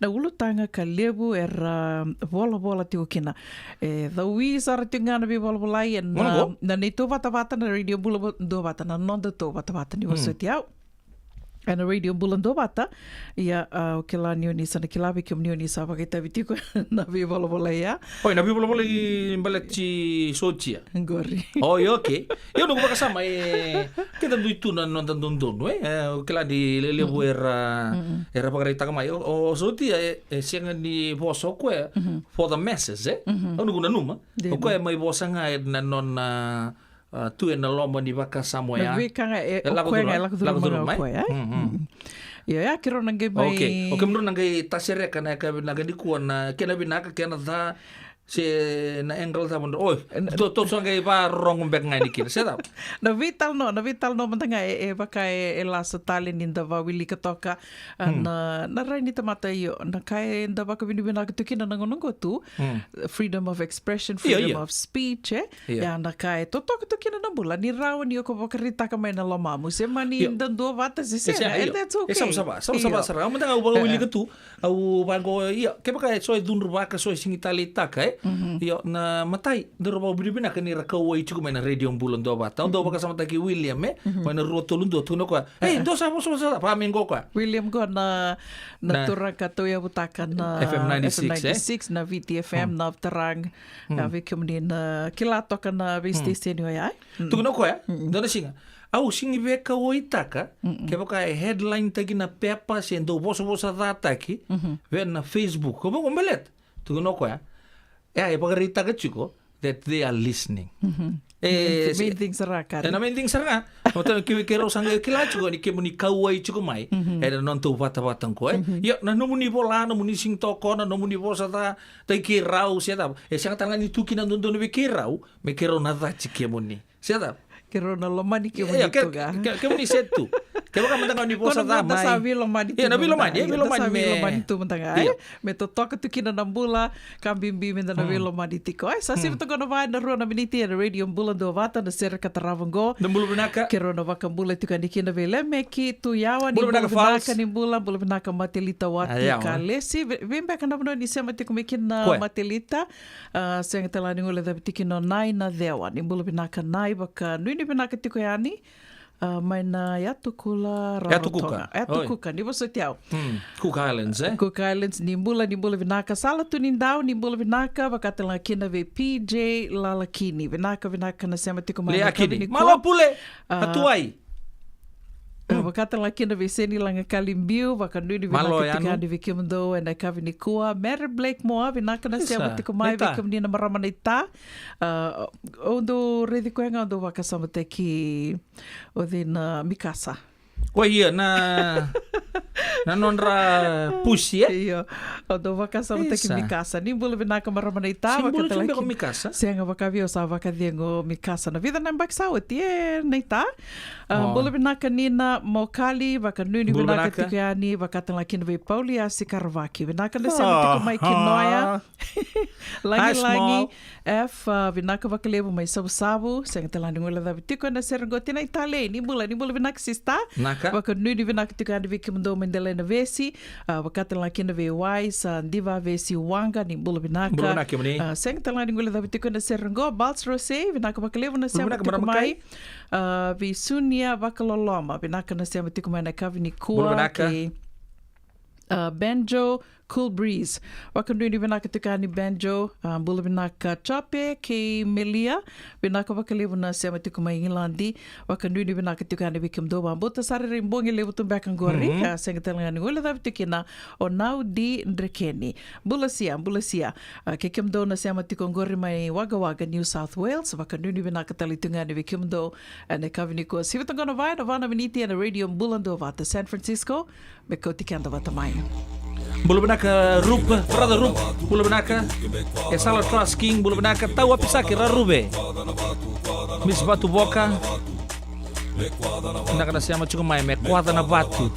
na ulutaga ka levu era, a, volavola tiko kina. E caui sara tiko ga na veivolavolai ena, a, na neitou vatavata na Radio Bula Duavata, na nodatou vatavata ni vosoti au. Ena Radio Bula Duavata. Ia, a, o kila ni o ni sa na kila vei kemuni o ni sa vakaitavi tiko na veivolavola ya. Oi, na veivolavola i baleti sotia. Qori. Oi, okay. Io, noqu vakasama, e, keda dui tu na noda dodonu, e. E, o kila ni le-, levu era, era vakaraitaka mai. O, o sotia, e, e sega ni vosa o koya for the masses, e. Au noqu nanuma. O koya e mai vosa ga ena nona, a, tu ena loma ni vakasama ya. Na veika ga e, e o koya ga e lako curuma ga o koya, e? Io, ya, keirau na qai mai. Okay. O kemudrau na qai tasereka na yakavi vinaka nikua na kena vinaka, kena ca, se na angle cava drau. Oi, tou, tou sa qai varorogo beka ga yani kina, se cava? Na veitalanoa, na veitalanoa mada ga e, e vaka e, e lasa tale ni da vawilika toka, a, na, na rai ni tamata, io, na ka eda vakavinavinaka tu kina na gauna qo tu, freedom of expression, freedom of speech, e? Ia na ka e totoka tu kina na bula, ni rawa ni o ko vakaraitaka mai na lomamu, se mani da duavata se sega, and that's okay. E savasava, savasava sara. Au mada ga au vakawilika tu, au vaqo, ia, kevaka e so e cudruvaka, so e sigi taleitaka, e? Ia, na matai, daru vakavinavinaka ni ra kauwai tiko mai na Radio Bula Duavata. Au dau vakasamataki William, e? Mai na rua tolu dua, tukuna o koya, ei, dou sa vosavosa, vaka me qo koya. William qo na, na turaga tauyavutaka na F M ninety-six, na Viti F M, na Viti Raga. A, vei kemuni na kila toka na veisiteseni oya, e? Tukuna o koya, dua na siga, au sigi veikauwaitaka kevaka e headline-taki na pepa se dau vosavosa cataki vei na Facebook. Ko vaqo baleta, tukuna o koya, e, e vakaraitaka tiko that they are listening. E, main thing sara ga. E na main thing sara ga. Matana kei, keirau sa qai kila tiko ni kemuni kauwai tiko mai ena nodatou vatavata qo, e. Ia, na nomuni vola, nomuni sigi tokona, nomuni vosa ca, tai keirau, se cava. E sega tale ga ni tu kina dodonu vei keirau me keirau na cati kemuni, se cava? Keirau na lomani kemuni tu ga. Ke, kemuni se tu. Kevaka mada ga ni vosa ca mai. Ia, na veilomani, e, veilomani me, veilomani tu mada ga, e? Ia. Me totoka tu kina na bula, ka bibi meda na veilomani tiko. Ai, sa sivi toka na va ena rua na miniti ena Radio Bula Duavata, na sere ka tarava qo. Na bula vinaka. Keirau na vakabula tiko yani kina vei Lemeki Tuyawa, ni bula vinaka, ni bula, bula vinaka Matelita Wati Kalesi. Vei, vei beka na vanua ni sema tiko mai kina na Matelita. A, sega tale ga ni guilecavi tiko kina o Nai Nacewa, ni bula vinaka Nai, vakanuinui vinaka tiko yani. A, mai na Yatukula, Rarotonga. Yatukuka. Yatukuka, ni vosoti au. Cook Islands, e? Cook Islands, ni bula, ni bula vinaka. Sala Tunidau, ni bula vinaka, vaka tale ga kina vei P J Lalakini. Vinaka, vinaka na sema tiko mai na yakavi nikua. Malo pule, a, Atuai. A, vaka tale ga kina vei Seni Lagakali Biu, vakanuinui vinaka tiko yani vei kemudou ena yakavi nikua. Mary Blake Moa, vinaka na sema tiko mai vei kemuni na marama naita. A, au dau raici koya ga, au dau vakasamataki o cei na Mikasa. Koya ia na, na nodra pusi, e? Io, au dau vakasamataki Mikasa. Ni bula vinaka marama naita, vaka tale ga kina. Sega, vaka vei au sa vakacegu Mikasa. Na vica na yabaki sa oti, e, naita. A, bula vinaka Nina Mokali, vakanuinui vinaka tiko yani, vaka tale ga kina vei Pauliasi Karavaki. Vinaka na sema tiko mai Kinoya. Lagilagi F, a, vinaka vakalevu mai Savusavu. Sega tale ga ni guilecavi tiko ena sere qo, Tinai Talei, ni bula, ni bula vinaka sista. Vinaka. Vakanuinui vinaka tiko yani vei kemudou mai Delainavesi. A, vaka tale ga kina vei Wai, sa Diva Vesi Waqa, ni bula vinaka. Bula vinaka kemuni. A, sega tale ga ni guilecavi tiko ena sere qo, Bals Rose, vinaka vakalevu na sema tiko mai. A, vei Sunia Vakaloloma, vinaka na sema tiko mai na yakavi nikua. Bula vinaka. Kei, a, Banjo Cool Breeze. Vakanuinui vinaka tiko yani Banjo, a, bula vinaka Chope kei Melia. Vinaka vakalevu na sema tiko mai Igiladi. Vakanuinui vinaka tiko yani vei kemudou, vakabauta sa rairai bogi levu tu beka qori. A, sega tale ga ni guilecavi tiko kina o Naudi Drekeni. Bula Sia, bula Sia. A, kei kemudou na sema tiko qori mai Wagga Wagga, New South Wales. Vakanuinui vinaka tale tu ga yani vei kemudou ena yakavi nikua. Sivi toka na va, na va na miniti ena Radio Bula Duavata San Francisco. Me kauti keda vata mai. Bula vinaka Rup, brother Rup, bula vinaka. E Sala Trust King, bula vinaka. Tau Apisake Raruve. Miss Vatuvoka. Vinaka na sema tiko mai, me kwaca na vatu.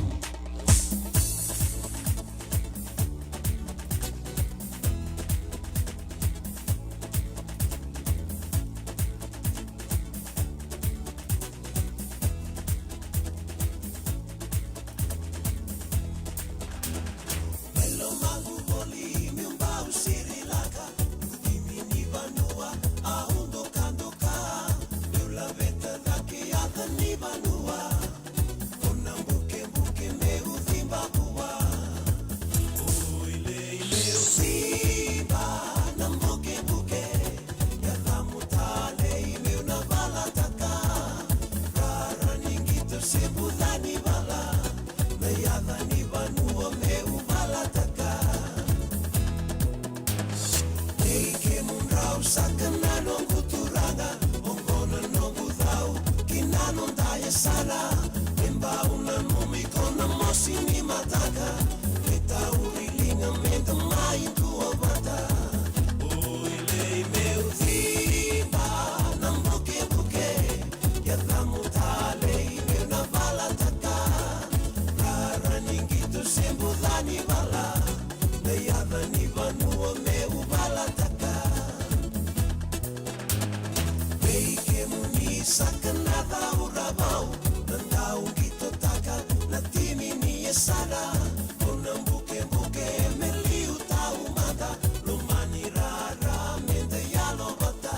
Sara, o na bukebuke me liu taumada, lomani rara me da yalo vata.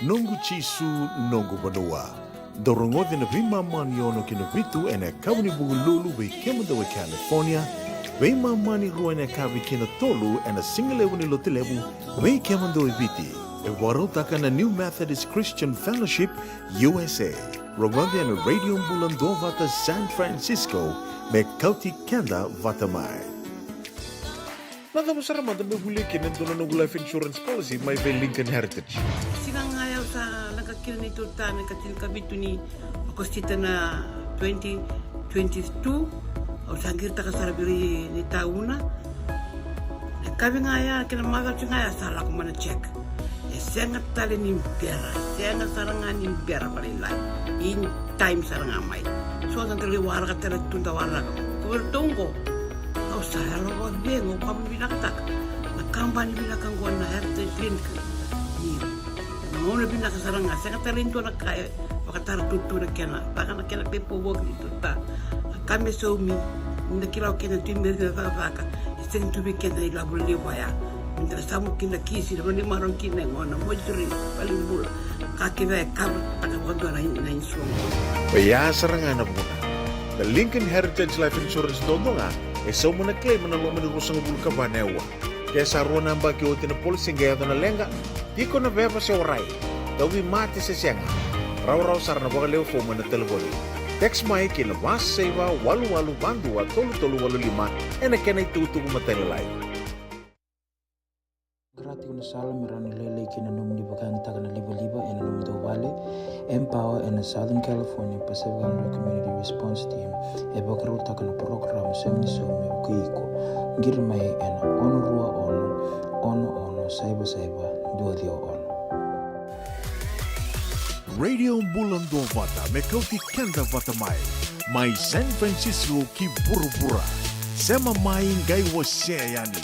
Noqu Jisu, noqu vanua. Dou rogoci na veimama ni ono ki na vitu ena yakavi ni Vukelulu vei kemudou e California, veimama ni rua ena yakavi ki na tolu ena sigalevu ni Lotulevu vei kemudou e Viti. E vakarautaka na New Methodist Christian Fellowship U S A. Rogoci ena Radio Bula Duavata San Francisco, me kauti keda vata mai. Na cava sara mada meu volia kina e dua na noqu life insurance policy mai vei Lincoln Heritage? Siga ga ya au sa leqa kina neitou ta na ikatinikavitu ni Okosita na twenty twenty-two. Au sa qiritaka sara vei ira ni tauna. Na yakavi ga ya kei na macawa ga ya sa lako mai na check. E sega tale ni bera, sega sara ga ni bera vakalailai. In time sara ga mai. So da lai waraka tale tu da waraka. Ko vei ratou oqo. Au sa yalo vakacegu, au vakavinavinakataka na kabani vinaka oqo na Heritage Clinic. Ni na gauna vinaka sara ga, sega tale ni dua na ka e vakatara tutu na kena, vaka na kena paperwork ni tuta. Na ka me saumi, ni da kila o keda tu i Merika na cakacaka, e sega tu vei keda na ilavo levu vaya. Ni da na samu kina kisi, na vale ni marau kina e gona, moituri, valenibula. Ka kece e cover taka vakadua na, na insurance. Oya sara ga na vuna. Na Lincoln Heritage Life Insurance duadua ga e sauma na claim ena loma ni ruasagavulu ka va na aua. Ke sa rua na yabaki oti na policy qai yaco na leqa, tiko na veva se warai, tauvimate se sega, rawarawa sara na vakalewe fomu ena talevoni. Text mai ki na va saiva walu walu va dua tolu tolu walu lima ena kena itukutuku matailalai. Qara tiko na sala me rawa ni lailai kina na nomuni vakayagataka na livaliva ena nomudou vale. Empower ena Southern California Pacific Islander Community Response Team e vakarautaka na parokaramu Semi ni Saumi me vukei iko. Qiri mai ena ono rua ono, ono ono saiva saiva, dua ciwa ono. Radio Bula Duavata me kauti keda vata mai, mai San Francisco ki vuravura. Sema mai, qai wasea yani.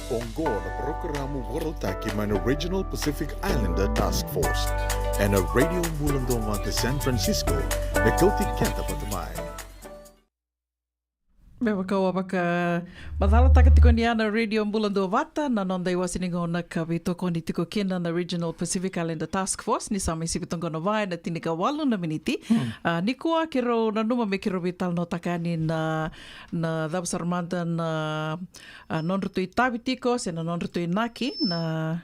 Oqo na parokaramu vakarautaki mai na Regional Pacific Islander Task Force ena Radio Bula Duavata San Francisco, me kauti keda vata mai. Me vaka au a vakamacalataka tiko ni a na Radio Bula Duavata na noda iwase ni gauna ka veitokoni tiko kina na Regional Pacific Islander Task Force, ni sa mai sivi toqo na va ena tinikawalu na miniti. Hmm. A, nikua keirau nanuma me keirau veitalanoataka yani na, na cava sara mada na, a, nodratou itavi tiko se na nodratou inaki na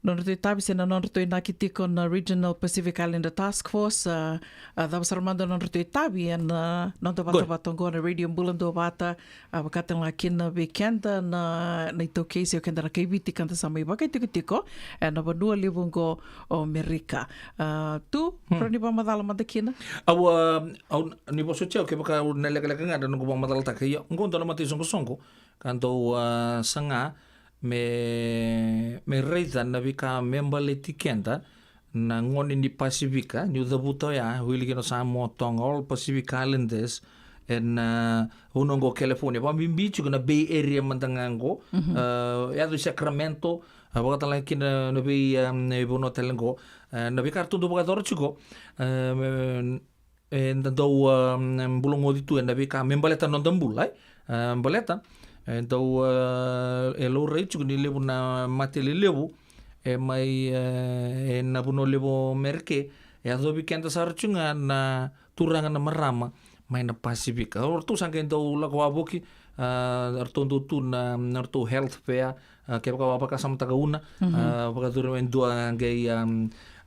nodratou itavi se na nodratou inaki tiko na Regional Pacific Islander Task Force, a, a, cava sara mada nodratou itavi ena noda vatavata oqo na Radio Bula Duavata, a, vaka tale ga kina vei keda na, na iTaukei se o keda na kai Viti ka da sa mai vakaitikotiko ena vanua levu oqo o Merika. A, tu, hmm, rawa ni vakamacala mada kina? Au, a, au, ni vosoti au kevaka au na lekaleka ga na noqu vakamacalataka. Ia, oqo dua na mataisoqosoqo ka dau, a, saga me, me raica na veika me baleti keda na gone ni Pasifika, niu cavuta oya, wili kina o Samoa, Toga, all Pacific Islanders, ena, a, vanua oqo California. Vakabibi tiko na Bay Area mada ga oqo, mhm, a, yaco i Sacramento, a, vakatale ga kina na vei, a, na vanua tale oqo, a, na veika ratou dau vakayacora tiko, a, me, e, da dau, a, bula goci tu ena veika me baleta na noda bula, e? A, baleta, e, dau, a, e laurai tiko ni levu na mate lelevu e mai, e, ena vanua levu o Merika, e yacovi keda sara tiko ga na turaga na marama mai na Pasifika. O ratou sa qai dau lako wavoki, a, ratou dau tu na, na ratou health fair, a, kevaka o vakasamataka Una, mhm, a, vakayacori mai dua qai, a,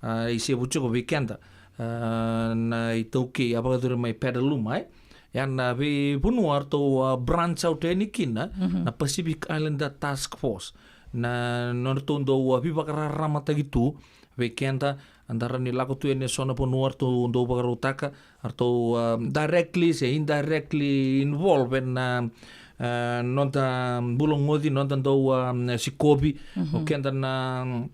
a, isevu tiko vei keda, a, na iTaukei, a vakayacori mai Petaluma, e? Ia na veivanua ratou, a, branch out yani kina, mhm, na Pacific Islander Task Force. Na nodratou dau, a, veivakararamataki tu vei keda, da rawa ni lako tu yani eso na vanua ratou dau vakarautaka, ratou, a, directly se indirectly involve ena, a, noda bula goci, noda dau, a, sikovi, mhm, o keda na,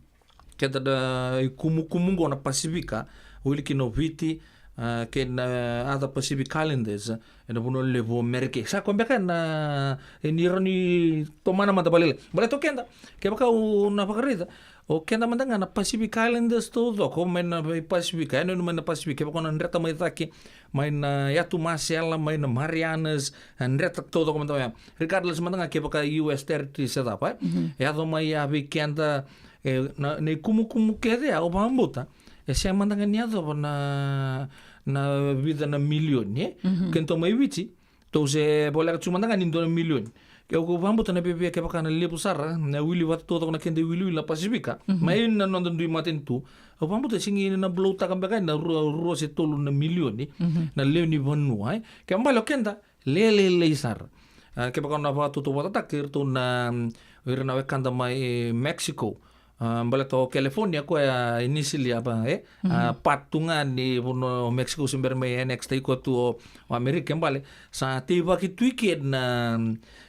keda na ikumukumu oqo na Pasifika, wili kina o Viti, a, kei na other Pacific Islanders, ena vanua levu o Merika. Sa koya beka na, e, ni rawa ni tomana mada vakalailai. Baleta o keda, kevaka au na vakaraica, o keda mada ga na Pacific Islanders taucoko, mai na vei Pasifika, yanuyanu mai na Pasifika, kevaka o na dreta mai cake, mai na Yatu Masela, mai na Marianas, e, dreta taucoko mada oya. Regardless mada ga kevaka U S territory se cava, e? Mhm. E yaco mai ya vei keda, e, na, na ikumukumu kece ya, au vakabauta, e sega mada ga ni yacova na, na vica na milioni, e? Mhm. Keitou mai Viti, tou se voleka tu mada ga ni dua na milioni. Ke au vakabauta na viavia kevaka na levu sara, na wili vata taucoko na keda iwiliwili na Pasifika, mhm, mai na noda dui matanitu, au vakabauta e sega ni na blow-taka beka na rua, rua se tolu na milioni, mhm, na lewe ni vanua, e? Kena ibalebale o keda, lelelei sara. A, kevaka o na vakatautauvatataka kei iratou na, mm, o ira na wekada mai Mexico. A, baleta o California koya initially a, e, a, mhm, part tu ga ni vanua o Mexico se bera mai annex-taki koya tu o, o Amerika, kena ibalebale sa teivaki tu i ke na,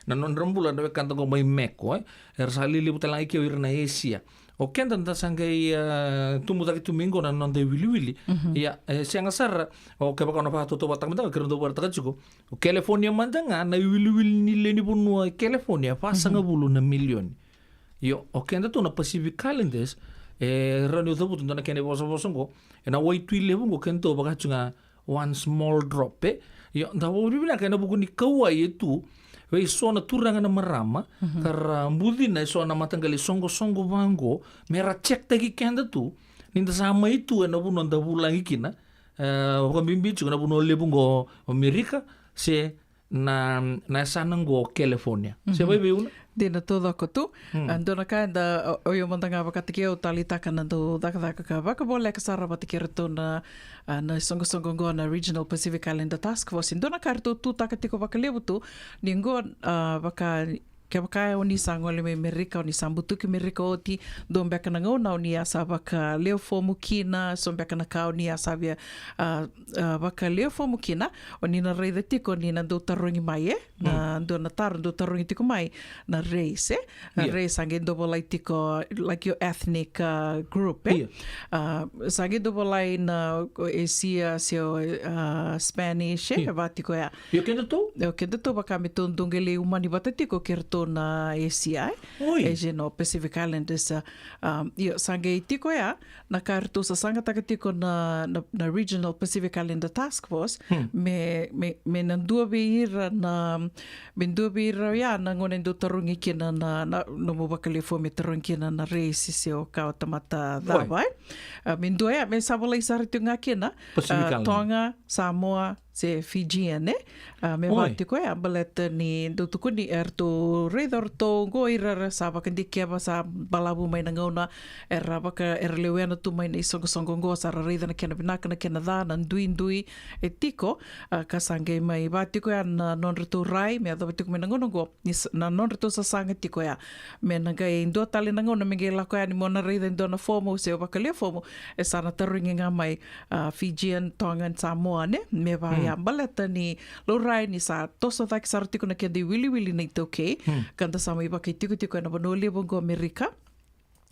na nodra bula na wekada qo mai Meko, e. Era sa lelevu tale ga i ke o ira na Asia. O keda da sa qai, a, tubu cake tu mai qo na noda iwiliwili. Mhm. Ia, e sega sara, o kevaka o na vakatautauvatataka mada ga kei ira dau vakaraitaka tiko. O California mada ga, na iwiliwili ni lewe ni vanua i California, vasagavulu na milioni. Io, o keda tu na Pacific Islanders, e rawa niu cavuta dua na kena ivosavosa oqo, ena waitui levu oqo keda tu vaka tu ga one small drop, e. Io, da vakavinavinaka ena vuku ni kauwai e tu vei so na turaga na marama, mhm, ka ra bucina e so na mataqali soqosoqo vaqo, me ra check-taki keda tu, ni da sa mai tu ena vanua da vulagi kina, e, vakabibi tiko na vanua levu oqo o Amerika, se na, na yasana oqo o California. Se, mhm, vaivei Una? Dina, taucoko tu. Hmm. A, dua na ka eda, o, o io mada ga vakataki au taleitaka na dau cakacaka ka vakavoleka sara vata kei iratou na, a, na soqosoqo oqo na Regional Pacific Islander Task Force. Dua na ka eratou tutaka tiko vakalevu tu, ni oqo, a, vaka, kevaka o ni sa gole mai Merika, o ni sa butuki Merika oti, dua beka na gauna o ni a sa vakalewe fomu kina, so beka na ka o ni a sa via, a, a, vakalewe fomu kina, o ni na raica tiko ni na dau tarogi mai, e? Na, mm, dua na taro dau tarogi tiko mai na race, e? Na, io, race sa qai dau volai tiko, like, your ethnic, uh, group, e? Io. Uh, sa qai dau volai na, o Asia, se o, uh, Spanish, e? Io. Va tiko ya. Io, kedatou? Io, kedatou vaka me tou dau qai lai umani vata tiko kei ratou na Asia, e? Oi. Asian or Pacific Islanders, a, um, io, sa qai tiko ya, na ka eratou sasagataka tiko na, na, na Regional Pacific Islander Task Force, hmm, me, me, me na dua vei ira na, me dua vei ira ya na gauna e dau tarogi kina na, na, na nomu vakalevu me tarogi kina na race se o koya o tamata cava, e? A, me dua ya, me sa volai sara tiko ga kina, Pacific a, Island. Tonga, Samoa, se Fijian, e? A, me vaka tiko ya, baleta ni dau tukuni, eratou raica o ratou qo ira era sa vakadikeva, sa balavu mai na gauna, era vaka, era lewena tu mai na isoqosoqo qo, sa ra raica na kena vinaka, na kena ca, na duidui e tiko, a, ka sa qai mai vaka tiko ya na nodratou rai, me yacova tiko mai na gauna qo, ni s-, na nodratou sasaga tiko ya. Me na qai dua tale na gauna me qai lako yani mo na raica e dua na fomu, se o vakalewe fomu, e sa na tarogi ga mai, a, Fijian, Tongan, Samoan, e? Me vaka ya, baleta ni laurai ni sa toso cake sara tiko na keda iwiliwili na iTaukei, ka da sa mai vakaitikotiko ena vanua levu qo Amerika.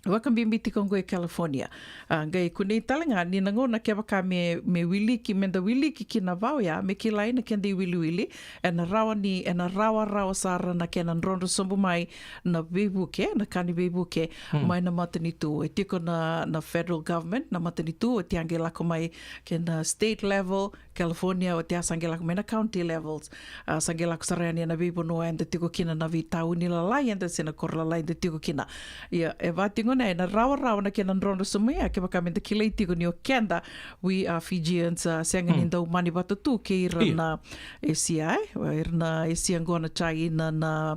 Vakabibi tiko qo e California. A, qai kunei tale ga ni na gauna kevaka me, me wiliki, me da wiliki ki na va oya, me kilai na keda iwiliwili, ena rawa ni, ena rawarawa sara na kena drodro sobu mai na veivuke, na ka ni veivuke, mai na matanitu. E tiko na, na federal government, na matanitu, oti a qai lako mai kei na state level, California, oti a sa qai lako mai na county levels, a, sa qai lako sara yani ena veivanua eda tiko kina, na veitauni lalai eda se na koro lalai eda tiko kina. Ia, e vaka tiko na, ena rawarawa na kena drodro sobu mai ya, kevaka me da kilai tiko ni o keda, we are Fijians, a, sega ni dau mani vata tu kei ira na Asia, e? O ira na Asia qo na China, na,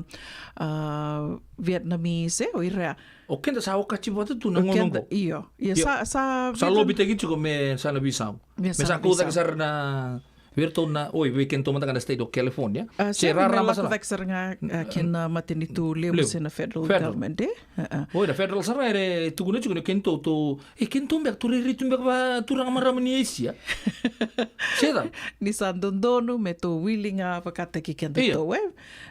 a, Vietnamese, e? O ira ya. O keda sa okati vata tu na gauna qo. Io, io, sa, sa, sa lobitaki tiko me sa na veisau. Me sa kau cake sara na, vei iratou na, oi, vei kedatou mada ga na state o California. A, se rarama sara. Lako cake sara ga, a, kei na matanitu levu se na federal government, e? A, a. Oi, na federal sara era tukuna tiko ni kedatou, tou, e, kedatou beka, tou rairai tu beka va turaga marama ni Asia. Se ca. Ni sa dodonu me tou wili ga vakataki kedatou, e?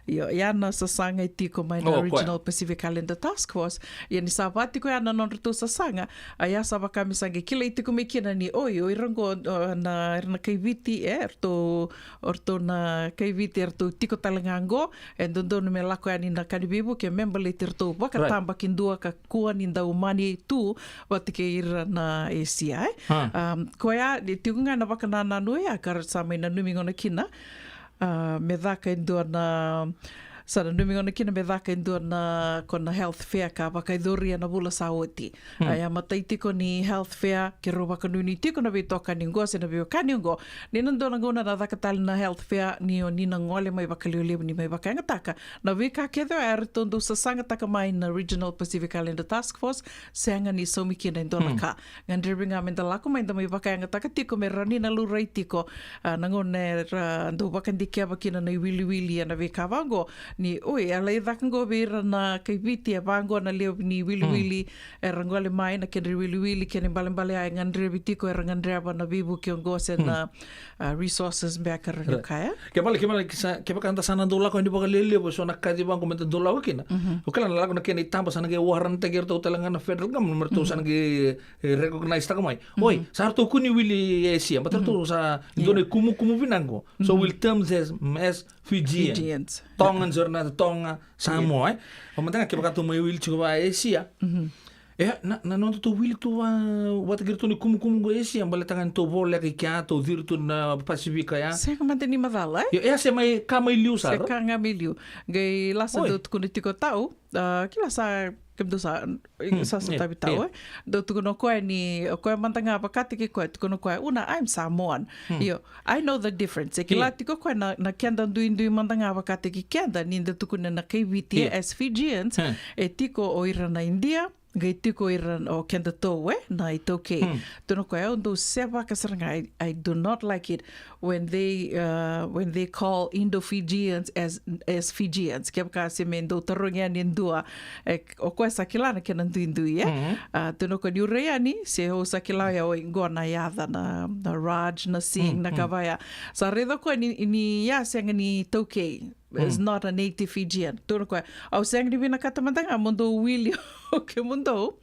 Io, ya na sasaga e tiko mai na Regional Pacific Islander Task Force. Ia ni sa vaka tiko ya na nodratou sasaga, a, ya sa vaka me sa qai kilai tiko mai kina ni, oi, o ira qo, o, na, ira na kai Viti, e, eratou, o ratou na kai Viti, eratou tiko tale ga qo, e dodonu me lako yani na ka ni veivuke me baleti iratou vakatabakidua ka kua ni dau mani tu vata kei ira na Asia, e? A. Um, koya, e tiko ga na vakanananu ya ka ra sa mai nanumi gona kina. A, me caka e dua na, sa nanumi gona kina me caka e dua na, ko na health fair ka vakaicori ena vula sa oti. Hmm. A, ia matai tiko ni health fair, keirau vakanuinui tiko na veitokani qo se na veiwekani qo. Ni na dua na gauna na caka tale na health fair, ni o ni na gole mai vakalevulevu ni mai vakayagataka na veika kece oya eratou dau sasagataka mai na Regional Pacific Islander Task Force, sega ni saumi kina e dua na ka. Gadrevi ga me da lako mai da mai vakayagataka tiko me rawa ni na laurai tiko, a, na gauna era dau vakadikeva kina na iwiliwili ena veika vaqo. Ni, oi, e lai caka qo vei ira na kai Viti, e vaqo na levu ni wiliwili era gole mai, na kedra iwiliwili, kena ibalebale ya e gadrevi tiko, era gadreva na veivuke oqo se na, a, resources beka era na kaya. Kevaka, kevaka, kevaka da sa na dau lako yani vakalelevu eso na kaci vaqo me da dau lako kina. Mhm. O kila na lako na kena itaba sa na qai warrant-taki iratou tale ga na federal government me ratou sa na qai, e, recognize-taka mai. Oi, sa ratou kua ni wili Asia, but ratou sa dua na ikumukumu vinaka qo. So we'll term them as Fijian. Fijians. Tongans, ira na Tonga, Samoa, e. O mada ga kevaka tou mai wili tiko va Asia. Mhm. E, na, na nodatou wili tu va, vata kei iratou na ikumukumu qo Asia, baleta ga ni tou voleka i kea, tou ciri tu na Pasifika ya. Sega mada ni macala, e? Io, e a se mai, ka mai liu sara. Se ka ga mai liu. Qai lasa dau tukuna tiko tau, a, kila sa, kemudou sa, sa sotavi tau, e? Dau tukuna o koya ni, o koya mada ga vakataki koya, tukuna o koya, Una, I'm Samoan. Io, I know the difference. E kila tiko o koya na, na keda duidui mada ga vakataki keda, ni da tukuna na kai Viti, e, as Fijians, e tiko o ira na India, qai tiko ira o kedatou, e, na iTaukei. Tukuna o koya, au dau sevaka sara ga, I, I do not like it when they, uh, when they call Indo-Fijians as, as Fijians. Kevaka se me dau tarogi yani e dua, e, o koya sa kila na kena duidui, e. A, tukuna o koya niu rai yani, se au sa kila ya, oi, qo na yaca na, na Raj, na Singh, na ka va ya. Sa raica o koya ni, ni ya sega ni taukei. Is not a native Fijian. Tukuna o koya, au sega ni vinakata mada ga mo dou wili o kemudou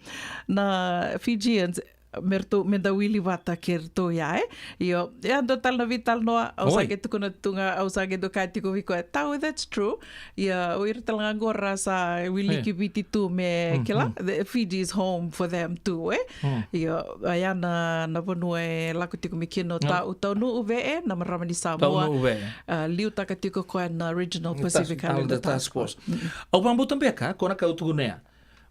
na Fijians me ratou, me da wili vata kei ratou ya, e. Io, e a dua tale na veitalanoa, au sa qai tukuna tu ga, au sa qai dau kaya tiko vei koya, Tau, that's true. Ia, o ira tale ga qo ra sa wiliki Viti tu me kila, the Fiji is home for them too, e. Io, a ya na, na vanua e lako tiko mai kina o Tau, Tau Nu'u Ve'e, na marama ni Samoa. Tau Nu'u Ve'e. A, liutaka tiko koya na Regional Pacific Islander Task Force. Au vakabauta beka, ko na ka au tukuna ya.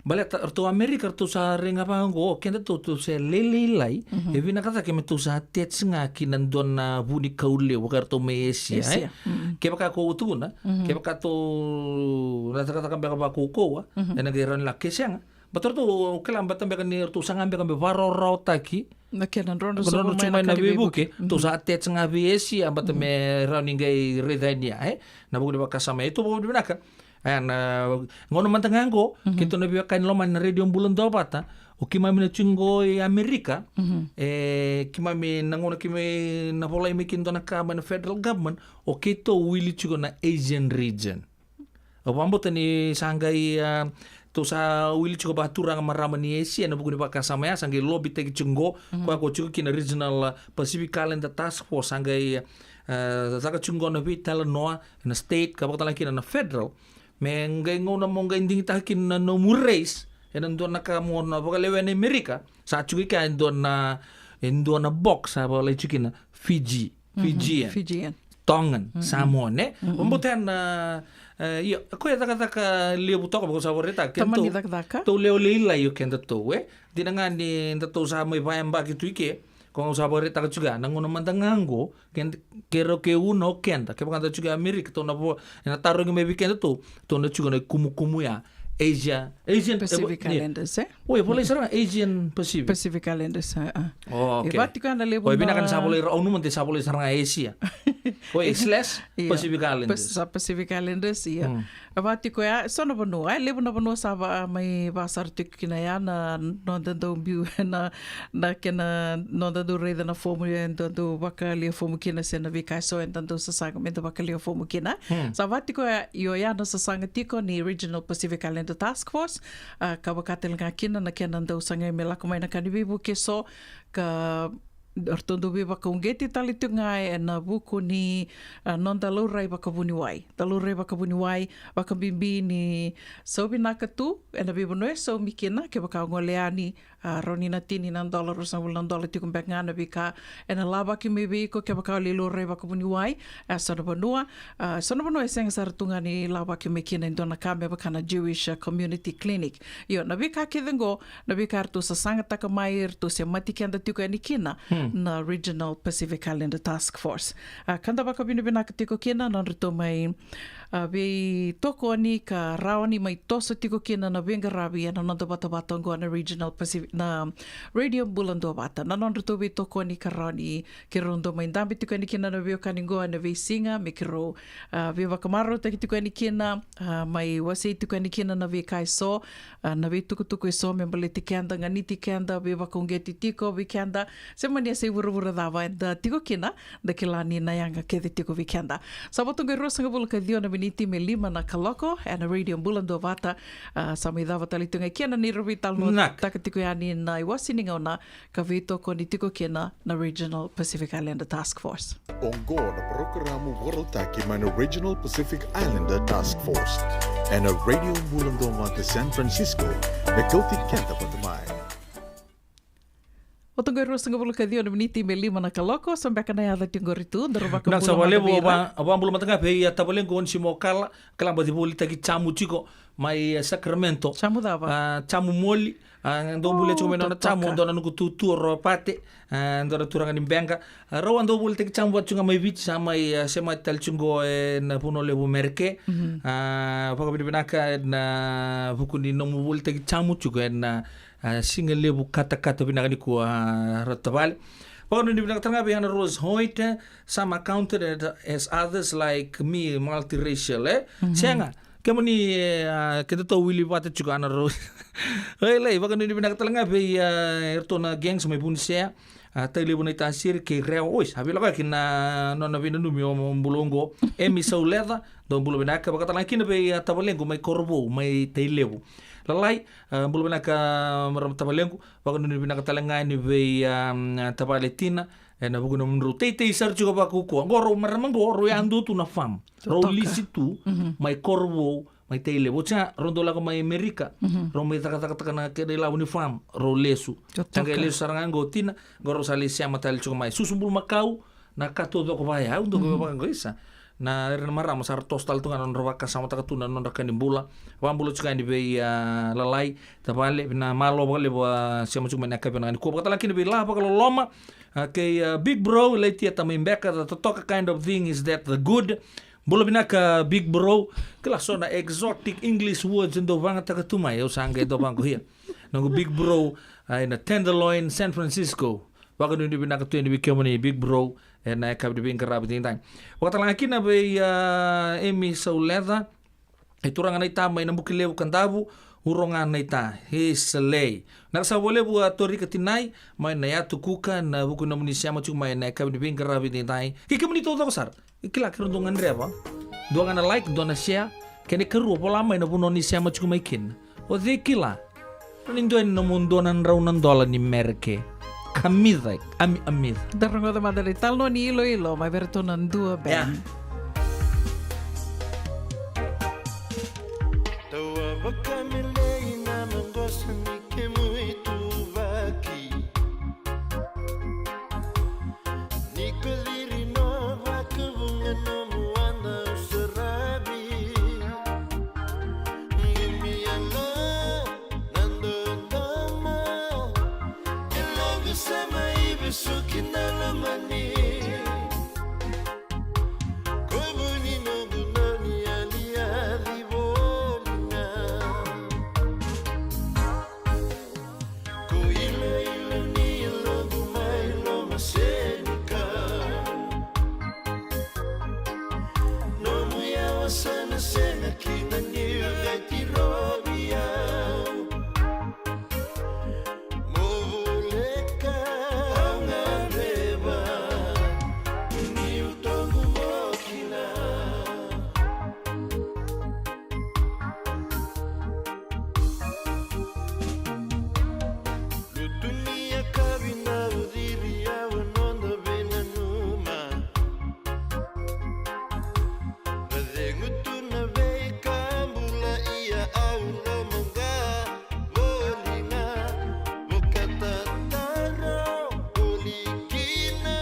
Baleta ratou Amerika, ratou sa raica vaqo, o keda tou, tou se lailailai, e vinaka cake me tou sa attach ga ki na dua na vunikau levu, vaka ratou mai Asia, e? Kevaka ko au tukuna, kevaka tou na cakacaka beka vakaukauwa, ena qai rawa ni lako, ke sega. Baleta ratou, kila, baleta beka ni ratou saga beka me vakarawarawataki na kena drodro sobu mai na veivuke. Tou sa attach ga vei Asia, baleta me rawa ni qai raica yani ya, e? Na vuku ni vakasama, e tou vakavinavinaka. Ena gauna mada ga qo, keitou na veiwekani lomani na Radio Bula Duavata, o keimami na tiko qo i Amerika, e, keimami na gauna keimami na volai mai kina dua na ka mai na federal government, o keitou wili tiko na Asian region. Au vakabauta ni sa qai, a, tou sa wili tiko vakaturaga marama ni Asia, ena vuku ni vakasama ya, sa qai lobby-taki tiko qo, koya ko tiko kina Regional, a, Pacific Islander Task Force, sa qai, a, caka tiko qo na veitalanoa, na state, ka vakatalega kina na federal. Me qai gauna mo qai digitaka kina na nomu raise ena dua na ka mo na vakalewena i Amerika, sa tiko i kea e dua na, e dua na box sa vakalai tiko kina Fiji, Fijian, Tongan, Samoan, e. Vakabauta na, e, io, koya e cakacaka levu toka, vaka au sa vakaraitaka, keda tou, tou lewe lailai o keda tou, e. Dina ga ni da tou sa mai vayabaki tu i ke, ko au sa vakaraitaka tiko ya, na gauna mada ga qo, Keda, keirau ke una o keda, kevaka da tiko i Amerika, tou na vo, ena tarogi mai vei keda tou, tou na tiko na ikumukumu ya, Asia, Asian, Pacific Islanders, e? Oi, volai sara ga Asian Pacific. Pacific Islanders, a, a. O, okay. E vaka tiko ya na levu. Oi, vinaka ni sa volai, au nanuma de sa volai sara ga Asia. Oi, slash Pacific Islanders. Sa Pacific Islanders, ia. E vaka tiko ya, so na vanua, e levu na vanua sa va, mai vasara tiko kina ya na noda dau biu, na, na kena noda dau raica na fomu, e da dau vakalia fomu kina se na veika eso e da dau sasaga me da vakalia fomu kina. Sa vaka tiko ya, io ya na sasaga tiko ni Regional Pacific Islander Task Force, a, ka vaka tale ga kina na kena dau sagai me lako mai na ka ni veivuke eso, ka ratou dau veivakauqeti tale tiko ga ena vuku ni, a, noda laurai vakavuniwai. Da laurai vakavuniwai, vakabibi ni sau vinaka tu ena veivanua e saumi kina, kevaka o gole yani, a, rawa ni na tini na dola, ruasagavulu na dola tiko beka ga na veika ena lavaki mai vei iko kevaka o lai laurai vakavuniwai, a, so na vanua, a, so na vanua e sega sara tu ga ni lavaki mai kina e dua na ka me vaka na Jewish, a, Community Clinic. Io, na veika kece qo, na veika eratou sasagataka mai, ratou semati keda tiko yani kina na Regional Pacific Islander Task Force. A, ka da vakavinavinaka tiko kina na nodratou mai, a, veitokoni ka rawa ni mai toso tiko kina na veiqaravi ena noda vatavata oqo na Regional Pacific, na Radio Bula Duavata. Na nodratou veitokoni ka rawa ni keirau dau mai dabe tiko yani kina na veiwekani oqo ena veisiga me keirau, a, veivakamarautaki tiko yani kina, a, mai wasei tiko yani kina na veika eso, a, na veitukutuku eso me baleti keda, ganiti keda, veivakauqeti tiko vei keda, se mani a se i vuravura cava eda tiko kina, da kila ni na yaga kece tiko vei keda. Sa vo toka e ruasagavulu ka ciwa na miniti me lima na kaloko ena Radio Bula Duavata, a, sa mai cava tale tu ga kina na neirau veitalanoataka tiko yani na iwase ni gauna ka veitokoni tiko kina na Regional Pacific Islander Task Force. Oqo na parokaramu vakarautaki mai na Regional Pacific Islander Task Force ena Radio Bula Duavata San Francisco, me kauti keda vata mai. Vo toka e ruasagavulu ka ciwa na miniti me lima na kaloko, sa beka na yaca tiko qori tu, daru vakabula mada vei ira. Au vakabula mada ga vei, a, tavalequ Onisimo Kala, kala baci volitaki jamu tiko mai, e, Sacramento. Jamu cava? A, jamu moli, a, dau bulia tiko mai nona jamu, dua na noqu tutu o Ropate, a, dua na turaga ni Beqa. A, rau a dau volitaki jamu vata tiko ga mai Viti, sa mai, a, semati tale tiko ena vanua levu Mereke. A, vakavinavinaka ena vuku ni nomu volitaki jamu tiko ena, a, siga levu katakata vinaka nikua, a, ra tavale. Vakanuinui vinaka tale ga vei Ana Rose Hoyt, e, some are counted as others like me, multiracial, e? Sega. Kemuni, e, a, kedatou wili vata tiko Ana Rose. Oi, lai, vakanuinui vinaka tale ga vei, a, eratou na gangs mai Vunisea, a, Tailevu, Naitasiri kei Rewa. Oi, sa veilakoyaki na nona veinanumi o bula oqo. Emi Sauleca, dou bula vinaka, vaka tale ga kina vei, a, tavalequ mai Korovou, mai Tailevu. Lalai, a, bula vinaka, a, marama tavalequ, vakanuinui vinaka tale ga yani vei, a, tavale Tina, ena vuku ni nomudrau teitei sara tiko vakaukauwa. Qo rau marama qo, rau yadua tu na farm. Rau lisi tu, mai Korovou, mai Tailevu. Oti ya, rau dau lako mai Amerika, rau mai cakacakataka na kena ilavo ni farm, rau lesu. Sa qai lesu sara ga qo Tina, qo rau sa lai sema tale tiko mai. Susu bulumakau, na ka taucoko vaya, au dau vaka qo isa. Na, era na marama sa ra toso tale tu ga na nodra vakasamataka tu na nodra ka ni bula. Vakabula tiko yani vei, a, Lalai, tavale, vinaka malo vakalevu, a, sema tiko mai na yakavi vinaka nikua. Vakatale ga kina vei La Vakaloloma, a, kei, a, Big Bro, Laitia Tamai Beka, the totoka kind of thing is that the good. Bula vinaka Big Bro, kila so na exotic English words e dau vagataka tu mai, au sa qai dau vaqo hia. Noqu Big Bro, a, ena Tenderloin, San Francisco. Vakanuinui vinaka tu yani vei kemuni Big Bro, ena yakavi ni veiqaravi edaidai. Vakatale ga kina vei, a, Emi Sauleca, e turaga naita mai Nabukelevu, Kadavu, uro ga naita, e salei. Vinaka sara vakalevu a Torika Tinai, mai na Yatu Kuka, ena vuku ni nomuni sema tiko mai ena yakavi ni veiqaravi edaidai. Kei kemuni taucoko sara. E kila keirau dau gadreva. Dua ga na like, dua na share. Kena ikarua, vola mai na vanua ni sema tiko mai kina. O cei kila? Rawa ni dua yani nomu dua na drau na dola ni Mereke. Kamica, ami, amica. Da rogoca mada na italanoa ni iloilo mai vei iratou na Dua Band. Tawa vakamelei na maqosa ni kemu ituvaki. Ni ko ciri no vakavuqa nomu wada saravi. Qumi yalo na dodoma. E loqu sema i vesuki na lomani. Ko vuni noqu dau ni yali yaci voli ga. Ko iloilo ni yaloqu mai loma senikau. Nomu yawa sa na sega kina niu qai tirovi au. Mo voleka au gadreva niu toqu mo kila. Lutu ni yakavi na uciri au a noda veinanuma. Vacegu tu na veika bula ia au lomaqa voli ga. Vakatataro voli kina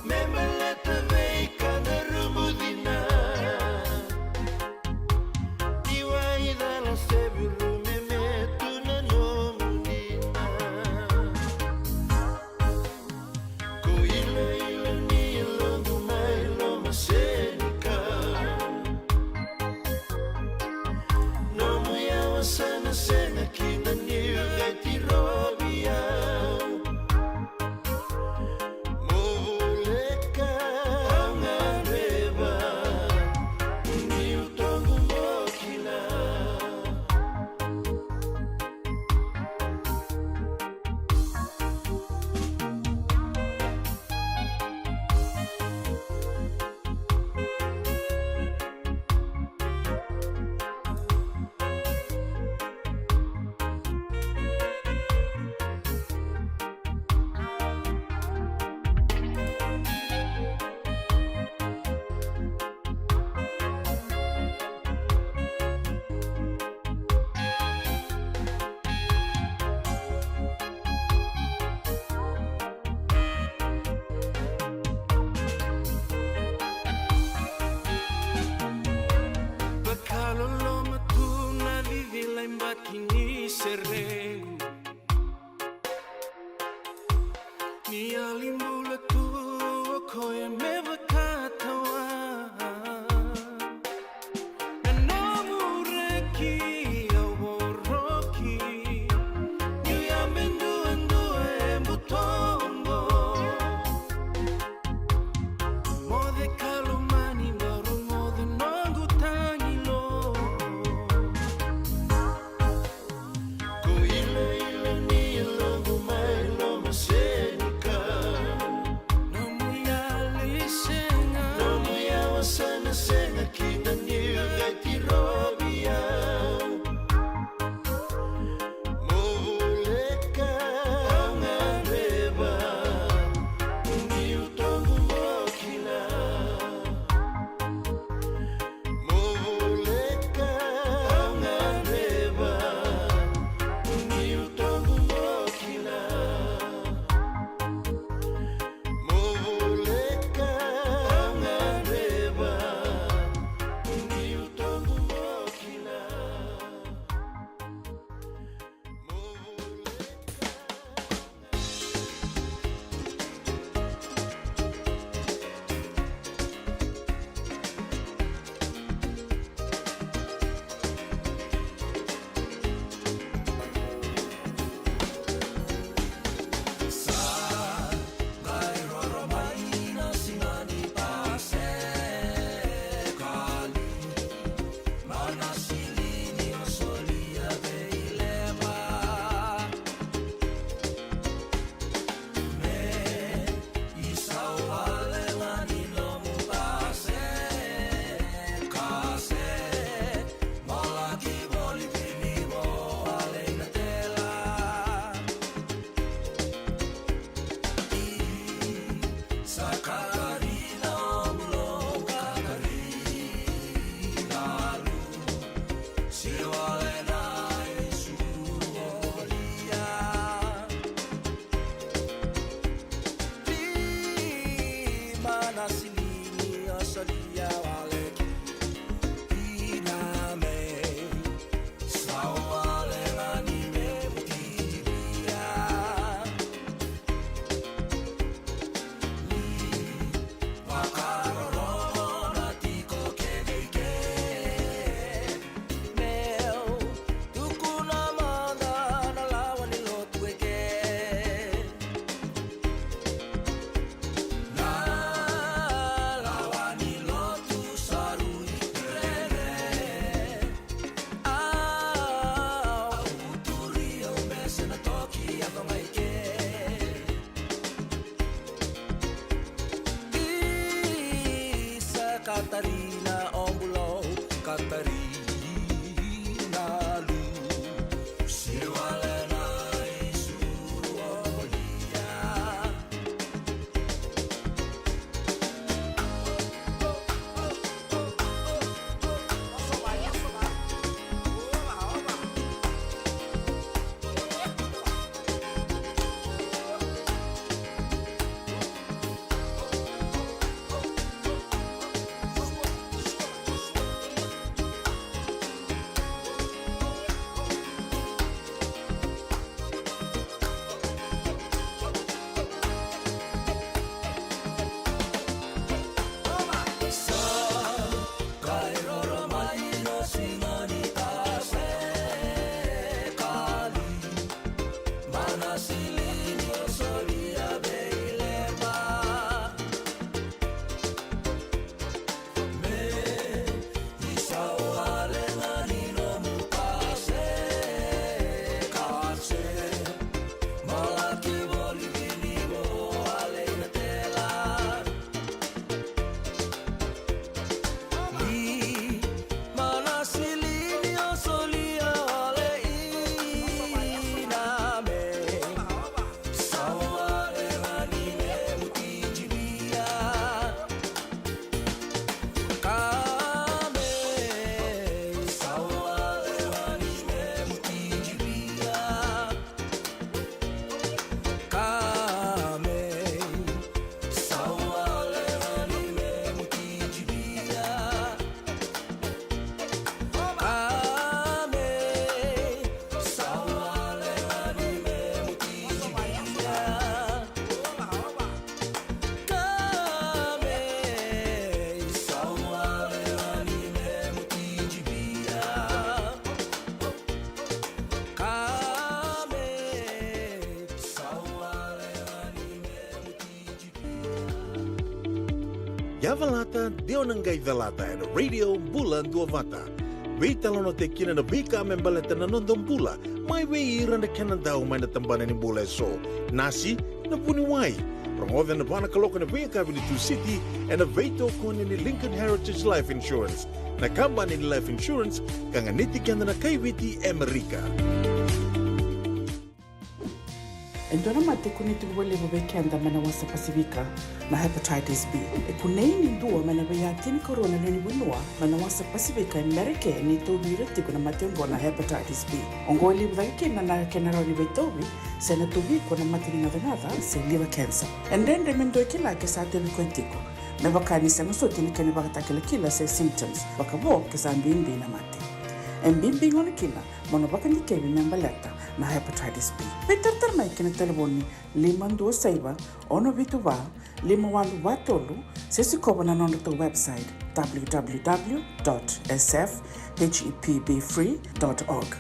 me baleta veika na rubucina. Ni wai cala se vuru me metu na nomu dina. Ko iloilo ni yaloqu mai loma senikau. Nomu yawa sa na sega kina niu qai tirovi au. Mo voleka au gadreva niu toqu mo kila. Vakaloloma tu na cicila i baki ni serequ. Ni yali bula tu o koya me vakatawa. Na nomu reki au voroki. Niu yabe duadua e butoqo. Moce ka lomani, bau rogoca noqu tagilo. Ko Katarina o bulou, Katarina lu. Se wale na isuru o volia. Yavalata, de o na qai calata ena Radio Bula Duavata. Veitalanoataki kina na veika me baleta na noda bula, mai vei ira na kena dau mai na tabana ni bula eso. Nasi, na vuniwai. Rogoca ena va na kaloko ena veiyakavi ni Tusiti ena veitokoni ni Lincoln Heritage Life Insurance, na kabani ni life insurance ka ganiti keda na kaiviti Amerika. E dua na mate e kunei tiko vakalevu vei keda mai na wasa Pasifika na hepatitis B. E kunei ni dua mai na veiya tinikarua na lewe ni vanua mai na wasa Pasifika e Merika ni tauvi ira tiko na mate oqo na hepatitis B. Oqo e levu cake kina na kena rawa ni veitauvi se na tauvi iko na mate ni gacagaca se liver cancer. E dredre me dua e kila ke sa tauvi koya tiko, me vaka ni sega soti na kena ivakatakilakila se symptoms, vakavo ke sa bibi na mate. E bibi gona kina mo na vakadikevi me baleta na hepatitis B. Veitaratara mai ki na talevoni lima dua saiva, ono vitu va, lima walu va tolu, se sikova na nodratou website, w w w dot s f h e p b free dot org.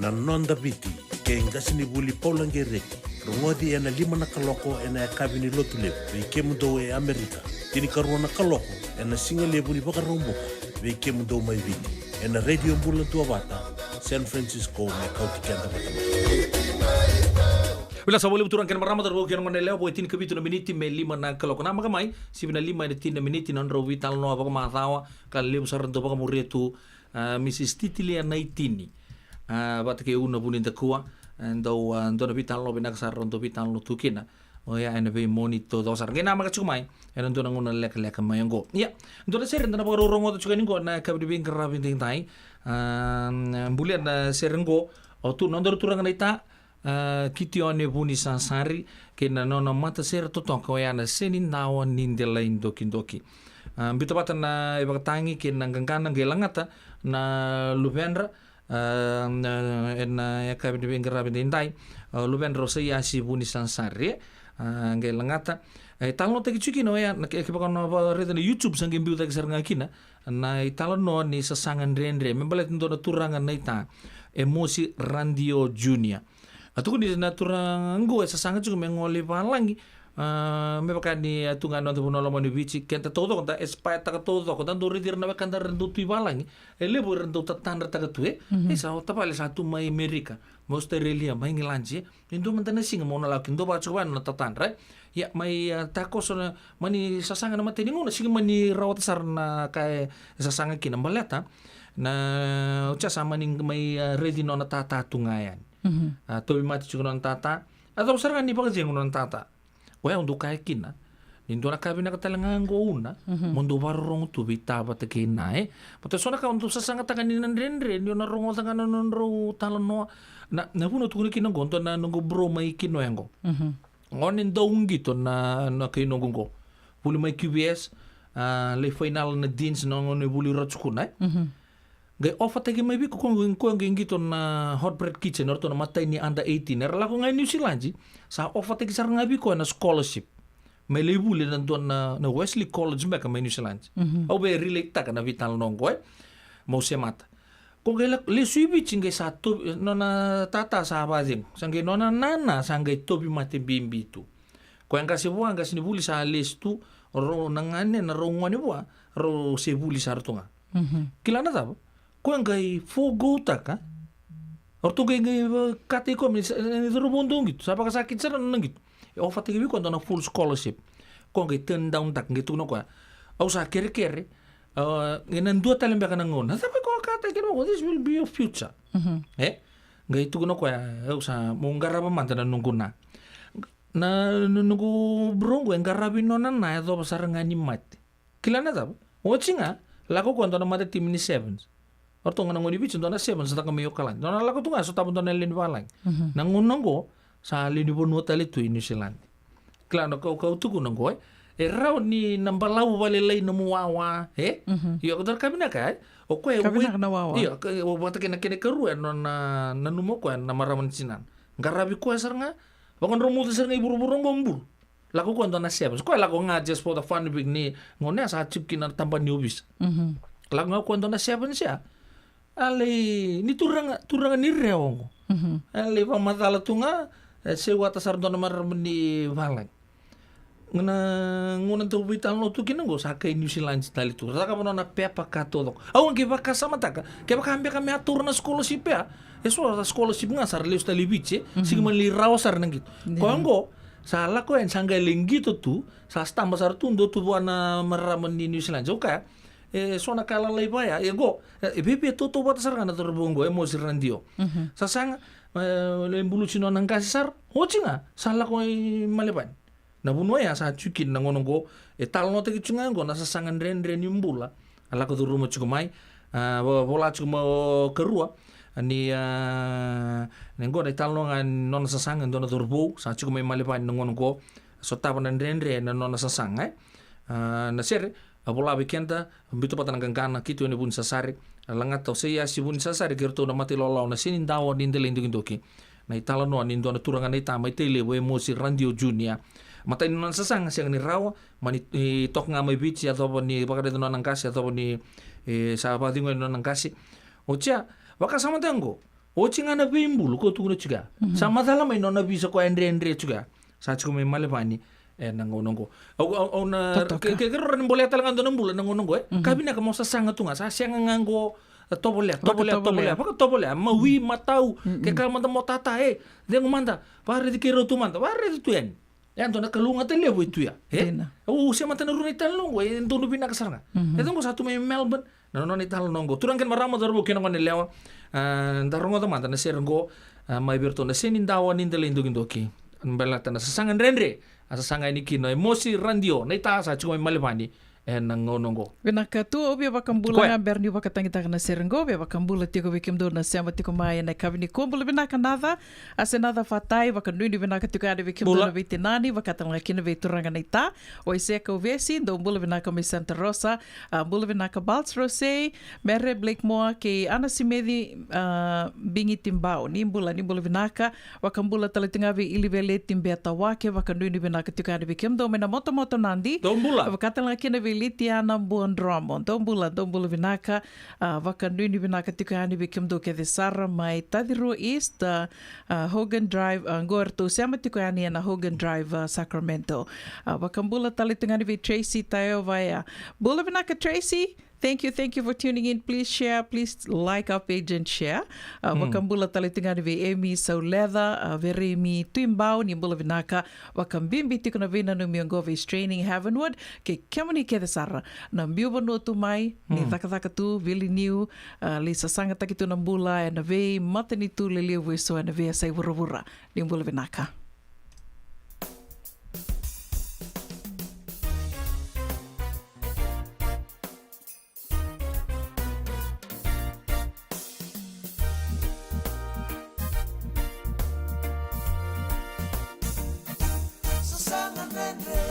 Na Noda Viti, kei qasenivuli Paula Qereti, rogoci ena lima na kaloko ena yakavi ni Lotulevu vei kemudou e Amerika, tinikarua na kaloko ena sigalevu ni Vakaraubuka vei kemudou mai Viti, ena Radio Bula Duavata, San Francisco, me kauti keda vata mai. Vinaka saka vakalevu turaga kei na marama, cauravou kei na goneyalewa, vo e tinikavitu na miniti me lima na kaloko. Namaka mai, sivi na lima ena tini na miniti na nodrau veitalanoa vakamacawa ka levu sara dau vakamuria tu, a, Mrs Titilia Naitini, a, vata kei Una Vunidakua, e dau, a, dua na veitalanoa vinaka sara rau dau veitalanoa tu kina. Oya ena veimoni taucoko sara. Qai namaka tiko mai ena dua na gauna lekaleka mai oqo. Ia, dua na sere eda na vakarorogoca tiko yani oqo ena yakavi ni veiqaravi edaidai. A, bulia na sere oqo, o tu na nodaru turaga naita, a, Kitione Vunisasari, kei na nona matasere totoka oya na Senidawa ni Delai Dokidoki. A, biuta vata na ivakatagi kei na qaqana, qai lagata na luvedra, a, na, ena yakavi ni veiqaravi edaidai, a, luvedra o Saiasi Vunisasari, a, qai lagata. E talanoataki tiko kina oya, na ke, kevaka o na vakaraica na YouTube, sa qai biu cake sara ga kina na italanoa ni sasaga dredre me baleta e dua na turaga naita, e Mosi Radio Junior. A tukuni na turaga oqo e sasaga tiko me gole i valagi, A, me vaka ni a tu ga na noda vanua lomani Viti, keda taucoko da aspire-taka taucoko, da dau raici ira na wekada era dau tu i valagi. E levu era dau tatadrataka tu, e. Mhm. E sa o tavale sa tu mai Amerika, mai Australia, mai Igiladi, e. E dua mada na siga mo na lako, e dua vaka tiko vaya na tatadra, e. Ia, mai, a, takoso na, mani sasaga na matai ni gauna, sega mani rawata sara na ka e sasaga kina baleta. Na, o tia sa mani mai, a, raici nona tata tu ga yani. Mhm. A, tauvimate tiko nona tata. A, cau sara ga ni vakacegu nona tata. Koya au dau kaya kina ni dua na ka vinaka tale ga oqo Una, mhm, mo dau vakarorogo tu vei Ta vata kei Na, e. Baleta so na ka au dau sasagataka ni na dredre ni o na rogoca ga na nodrau talanoa. Na, na vuna au tukuna kina oqo, dua na noqu bro mai Kinoya oqo. Mhm. Gone dau qito na, na kai noqu oqo. Vuli mai Q V S, a, lai fainala na Deans na gone vuli Ratu Sukuna, e. Mhm. Qai offer-taki mai vei koya, koya qai qito na Hot Bread Kitchen, o ratou na matai ni under eighteen. Era lako ga i New Zealand, sa offer-taki sara ga vei koya na scholarship me lai vuli na dua na, na Wesley College beka mai New Zealand. Mhm. Au via relate-taka na veitalanoa oqo, e. Mau semata. Ko qai la-, lesu i Viti qai sa tovi, nona tata sa vakacegu. Sa qai nona nana sa qai tauvimate bibi tu. Koya qase vua, qase ni vuli sa lesu tu, rau na gane, na rau gone vua, rau se vuli sara tu ga. Mhm. Kila na cava? Koya qai forgo-taka. O ratou qai, qai, e, kata i koya me sa, e, cauravou dau qito. Sa vakasakiti sara na nona qito. E offer-taki vei koya dua na full scholarship. Koya qai turn down-taka, qai tukuna o koya, au sa kerekere, a, e na dua tale beka na gauna. Na cava ko kaya kina vaqo, this will be your future. Mhm. E? Qai tukuna o koya, au sa, mo qarava mada na noqu na. Na, na noqu bro qo e qaravi nona na, e yacova sara ga ni mate. Kila na cava? Oti ga, lako koya dua na matatimi ni Sevens. O ratou ga na gone ni Viti, dua na Sevens, caka mai Okaladi. Dua na lako tu ga, sotava dua na lewe ni valagi. Mhm. Na gauna oqo, sa lewe ni vanua tale tu i New Zealand. Kila na kau, kau tukuna oqo, e. E rawa ni na balavu vakalailai nomu wawa, e? Mhm. Io, ko dua na ka vinaka, e? O koya, ka vinaka na wawa. Io, ka, o vata kei na kena ikarua, e, nona, nanuma o koya na marama ni tinana. Qaravi koya sara ga, vakadromuca sara ga i vuravura oqo bula. Lako koya dua na Sevens. Koya lako ga just for the fun of it ni gauna ya sa tiko kina na tabana ni ovisa. Mhm. Lako ga koya dua na Sevens ya. A lai, ni turaga, turaga ni Rewa oqo. Mhm. A lai vakamacala tu ga, e, seuata sara dua na marama ni valagi. Na gauna dau veitalanoa tu kina oqo, sa kai New Zealand tale tu. Cakava nona pepa ka taucoko. Au a qai vakasamataka, kevaka beka me a taura na scholarship ya. E so na scholarship ga sa ra lesu tale i Viti, e. Mhm. Sega mani rawa sara na qito. Io. Koya oqo, sa lako yani, sa qai lai qito tu, sa sotava sara tu, dua tu vua na marama ni New Zealand. Au kaya, e so na ka lalai vaya, e qo, e, e viavia tautauvata sara ga na cauravou qo, e Mosi Radio. Mhm. Sasaga, e, lai buluti nona qase sara, oti ga, sa lako i Melevani. Na vanua ya sa tiko kina na gauna oqo, e talanoataki tiko ga oqo na sasaga dredre ni bula. A lako curuma tiko mai, a, vo-, vola tiko mai o karua, a, ni, a, ni oqo na italanoa ga ni nona sasaga, e dua na cauravou, sa tiko mai Melevani na gauna oqo, sotava na dredre na nona sasaga, e. A, na sere, a vola vei keda, biuta vata na qaqana, keitou ena Vunisasari, a lagata o Seiasi Vunisasari kei ratou na mata ilawalawa na Senidawa ni Delaidokidoki. Na italanoa ni dua na turaga naita mai Tailevu, e Mosi Radio Junior. Matai ni nona sasaga, sega ni rawa, mani, e, toka ga mai Viti, yacova ni vakaraica nona qase, yacova ni, e, sa vakacegui nona qase. Oti ya, vakasamataka oqo, oti ga na veibulu, ko tukuna tiko ya. Mhm. Sa macala mai nona visa ko ya dredre tiko ya. Sa tiko mai Melevani, e, na gauna oqo. Au, au, au na, totoka. Ke, ke, ke rau ni bolea tale ga dua na bula na gauna oqo, e. Mhm. Ka vinaka mo sasaga tu ga, sa sega ga oqo, e, tovolea, tovolea, tovolea. Vakatovolea. Vakatovolea, mawi, mm, matau, mm, mm, ke kaya mada mo tata, e, cegu mada, vakaraici keirau tu mada, vakaraici tu yani. E dua na kalougata levu e tu ya, e? Dina. Au semata na rua na italanoa oqo, e donu vinaka sara ga. Mhm. E dua oqo sa tu mai Melbourne, na nona italanoa oqo. Turaga kei na marama, cauravou kei na goneyalewa, a, da rogoca mada na sere oqo, a, mai vei iratou na Senidawa ni Delaidokidoki. Baleta na sasaga dredre, a sasaga yani kina e Mosi Radio, naita sa tiko mai Melevani, ena gauna oqo. Vinaka tu, au via vakabula ga bera niu vakatagitaka na sere oqo, via vakabula tiko vei kemudou na sema tiko mai ena yakavi nikua. Bula vinaka Naca, a se Naca Fatai, vakanuinui vinaka tiko yani vei kemudou na veitinani, vakatalega kina vei turaga naita, o Iseka Uvesi, dou bula vinaka mai Santa Rosa, a, bula vinaka Balts Rosei, Mere Blakemore kei Ana Simeci, a, Bigiti Bau, ni bula, ni bula vinaka, vakabula tale tiko ga vei Iliveleti Beta Wake, vakanuinui vinaka tiko yani vei kemudou mai na motomoto Nadi. Dou bula. Vakatalega kina vei Litiana Buadromo. Dou bula, dou bula vinaka. A, vakanuinui vinaka tiko yani vei kemudou kece sara mai Tacirua East, a, a, Hogan Drive, a, qo eratou sema tiko yani ena Hogan Drive, a, Sacramento. A, vakabula tale tu ga yani vei Tracy Taeovaea. Bula vinaka, Tracy. Thank you, thank you for tuning in. Please share, please like our page and share. A, vakabula tale tu ga yani vei Amy Sauleca, a, vei Remi Tuibau, ni bula vinaka. Vakabibi tiko na veinanumi oqo vei Straining Heavenward, kei kemuni kece sara na biu vanua tu mai, ni cakacaka tu, vili niu, a, lai sasagataki tu na bula ena veimatanitu lelevu eso ena veiyasai vuravura. Ni bula vinaka. Sasaga dredre,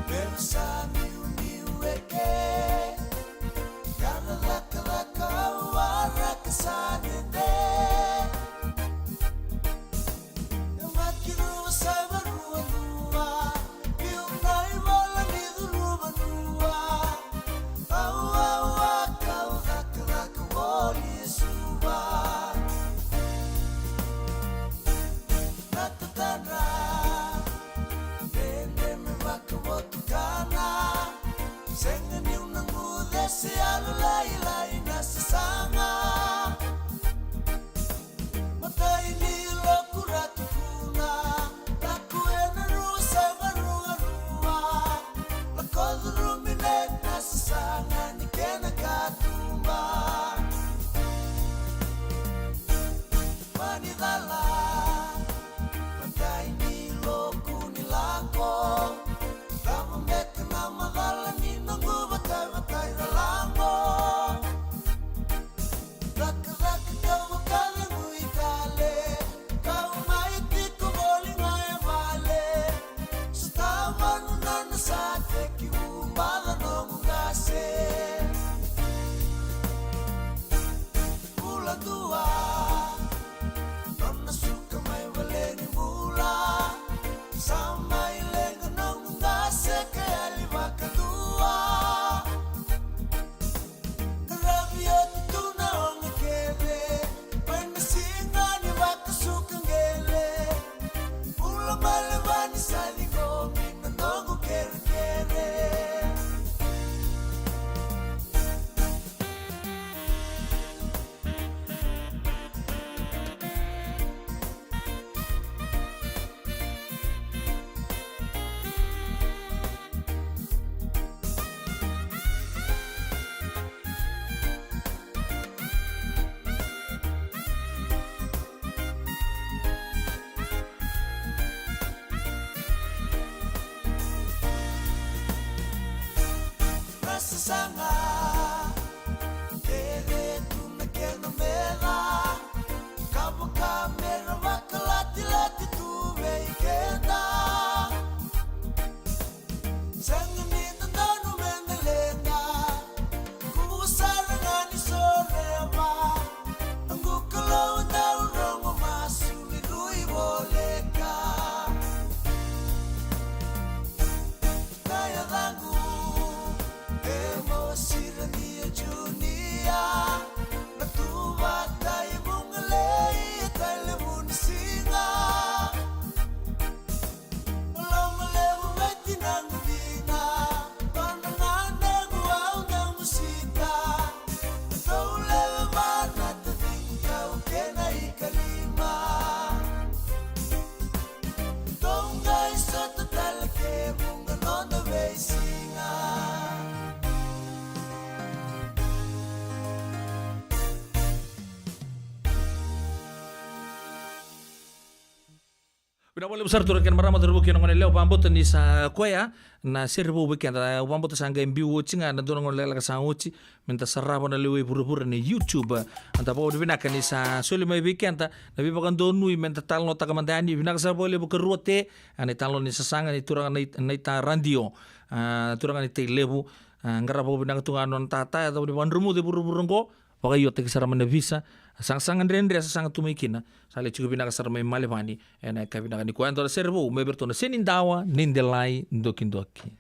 me'u sa niuniu eke. Ka na cakacaka waraka sa dede. E maki rua saiva rua rua, biu na ivola ni curuvanua. Au, au, a kau cakacaka voli Suva. Na tatadra, dede me vakavotukana. Sega niu na guce se yalolailai na sasaga. Matai ni loku ra tukuna, lako ena rua saiva rua rua. Lako curumi na sasaga ni kena katuba. Mani cala, matai ni loku ni lako. Cava beka na macala ni noqu vataivatai calago? Cakacaka kau vakacegui tale, kau mai tiko voli ga e vale. Sotava na nona sa tekivu, baca noqu qase. Bula dua, nona suka mai vale ni bula. Sa mai leqa noqu qase ka yali vakadua. Qaravi oti tu na oga kece, mai na siga ni vakasuka qele. Bula mai levani sa ciqomi na noqu kerekere. Na sasaga, kece tu na kena meca, ka vaka me ra vakalatilati tu vei keda. Sega ni dodonu me da leqa, kua sara ga ni soreva. Noqu Kalou dau rogo masu ni rui voleka. Na yacaqu e Mosirania Junior. Na tu vata i Vugalei e talevu ni siga. Loma levu vei tinaqu dina, vana na nequ au dau musita. Dou lewe va na taciqu kau kena ikalima. Dou qai sota tale ke vuqa noda veisiga. Vinaka vakalevu sara turaga kei na marama, cauravou kei na goneyalewa, vakabauta ni sa koya na sere vou vei keda. Au vakabauta sa qai biu oti ga na dua na gauna lekaleka sa oti, me da sarava na lewe i vuravura ni YouTube. Eda vakavinavinaka ni sa soli mai vei keda na veivakadonui me da talanoataka mada yani. Vinaka sara vakalevu karua te, a, na italanoa ni sasaga ni turaga na i-, na ita radio, a, turaga ni Tailevu, a, qarava vakavinaka tu ga na nona tata, yacova ni vakadromuca e vuravura oqo. Vakaiotaki sara mai na visa, sagasaga dredre sa saga tu mai kina, sa lai tiko vinaka sara mai Malevani ena yakavi vinaka nikua. E dua na sere vou mai vei iratou na Senidawa ni Delai Dokidoki.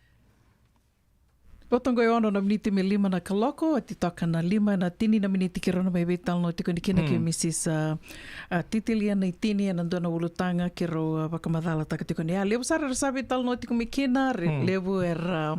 Vata oqo e ono na miniti me lima na kaloko, oti toka na lima na tini na miniti keirau na mai veitalanoa tiko ni kina kei Misis, ah, ah, Titilia Naitini ena dua na ulutaga keirau, ah, vakamacalataka tiko ni a levu sara era sa veitalanoa tiko mai kina, re-, levu era,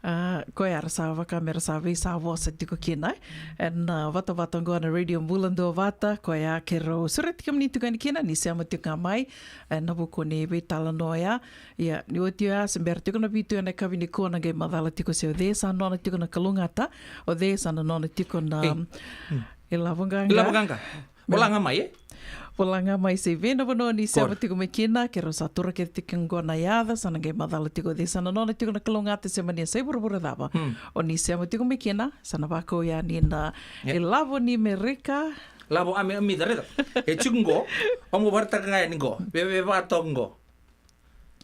ah, koya era sa vaka me ra sa veisavosa tiko kina, eh. Ena, ah, vatavata oqo na Radio Bula Duavata, koya keirau sureti kemuni tiko yani kina ni sema tiko ga mai, eh, ena vuku ni veitalanoa oya. Ia, ni oti oya, se bera tiko na vitu ena yakavi nikua na qai macala tiko se o cei sa nona tiko na kalougata, o cei sa na nona tiko na, e, ilavo qaqa. Ilavo qaqa. Vola ga mai, e? Vola ga mai se i vei na vanua ni sema tiko mai kina, keirau sa tura kece tiko oqo na yaca, sa na qai macala tiko o cei sa na nona tiko na kalougata se mani a sa i vuravura cava. O ni sema tiko mai kina, sa na vakau yani na ilavo ni Merika. Lavo ami, ami, raica. E tiko oqo, o mo varataka ga yani oqo. Veve vatoka oqo.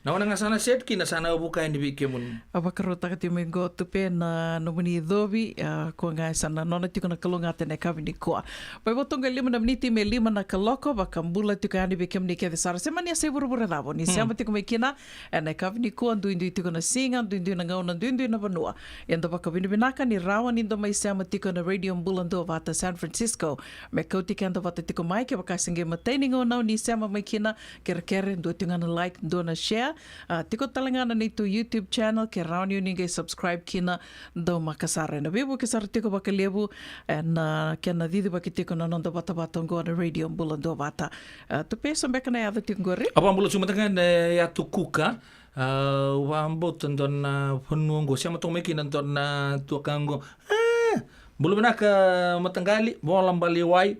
Na gauna ga sa na set kina sa na vuka yani vei kemuni. A vakarautaka tiko mai qo Tupe na nomuni icovi, a, kua ga e sa na nona tiko na kalougata ena yakavi nikua. Mai vata oqo e lima na miniti me lima na kaloko, vakabula tiko yani vei kemuni kece sara. Se mani a sa i vuravura cava o ni sema tiko mai kina, ena yakavi nikua, duidui tiko na siga, duidui na gauna, duidui na vanua. Eda vakavinavinaka ni rawa ni da mai sema tiko na Radio Bula Duavata San Francisco. Me kauti keda vata tiko mai, kevaka se qai matai ni gauna o ni sema mai kina, kerekere, dua tiko ga na like, dua na share. A, tiko tale ga na neitou YouTube channel, ke rawa ni o ni qai subscribe kina, daumaka sara. Ena veivuke sara tiko vakalevu, ena, ah, kena cicivaki tiko na noda vatavata oqo na Radio Bula Duavata. A, Tupe, so beka na yaca tiko qori? A, vakabula tiko mada ga na yatu Kuka. A, au vakabauta dua na vanua oqo, sema toka mai kina dua na tuakaqu. A, bula vinaka mataqali, Vola Baliwai.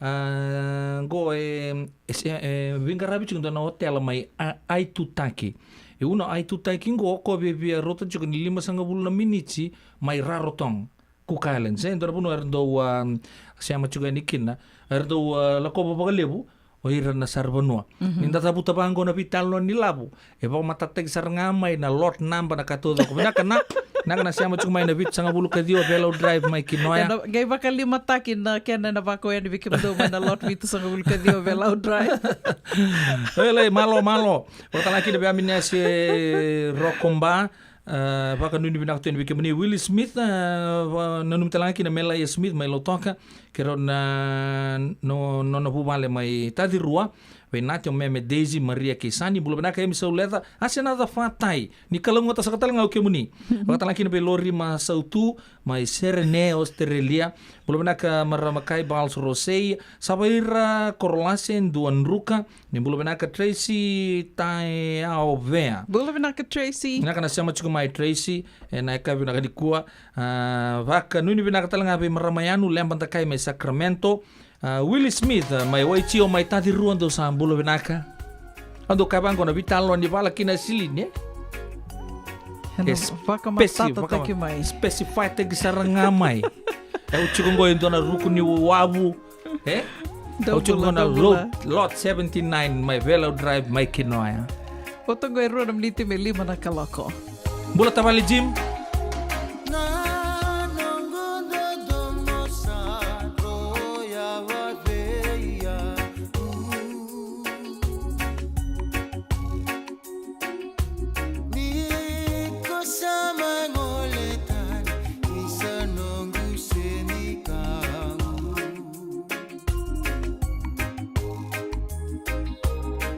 A, qo e, e, e veiqaravi tiko dua na otela mai a, Aitutaki. E ua na Aitutaki qo, ko via via rauta tiko ni limasagavulu na miniti mai Rarotonga, Cook Islands. E dua na vanua era dau, a, sema tiko yani kina. Era dau, a, lakova vakalevu o ira na saravanua. Ni da cavuta vaqo na veitalanoa ni lavo, e vakamatatataki sara ga mai na lot number, na ka taucoko. Vinaka na, vinaka na sema tiko mai na vitusagavulu ka ciwa Velau Drive mai Kinoya. Ena qai vakalimataki na kena ena vakaoya ni vei kemudou mai na lot vitusagavulu ka ciwa Velau Drive. Oilei, malo, malo. Vakatala kina vei Aminese Rokoba. A, vakanuinui vinaka tu yani vei kemuni Willie Smith, a, va-, nanumi tale ga kina Melaia Smith mai Lautoka, keirau na, no, nona vuvale mai Tacirua, vei Nati, o Meme, Daisy, Maria kei Sani, bula vinaka Emi Sauleca, Asenaca Fatai, ni kalougata saka tale ga o kemuni. Vakatale ga kina vei Lorima Sautu mai Serene, Australia, bula vinaka marama Kai, Bals Rosei, Savaira Korolase, Dua Druka, ni bula vinaka Tracy Taeaovea. Bula vinaka Tracy. Vinaka na sema tiko mai Tracy, ena yakavi vinaka nikua. A, vakanuinui vinaka tale ga vei marama Yanu Leba Dakai mai Sacramento. A, Willie Smith, a, mai Waitio mai Tacirua, dou sa bula vinaka. A, dou kaya vaqo na veitalanoa ni vala kina Silini, e? Ena speci-, vakamatatataki vaka-, mai. Specify-taki sara ga mai. E, au tiko qo e dua na ruku ni wavu. E? Dou bula, dou bula. Au tiko qo na lot, lot seventy-nine mai Velau Drive mai Kinoya. Vata qo e rua na miniti me lima na kaloko. Bula tavale Jim.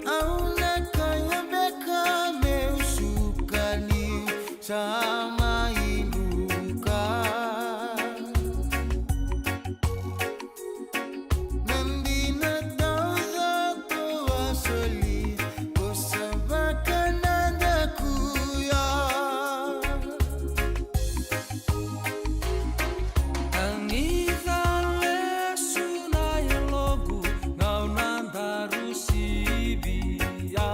Au na kaya beka meu suka niu sa mai luka. Na dina taucoko a soli, ko sa vakanadakuya. Anica lesu na yaloqu, gauna daru sivia.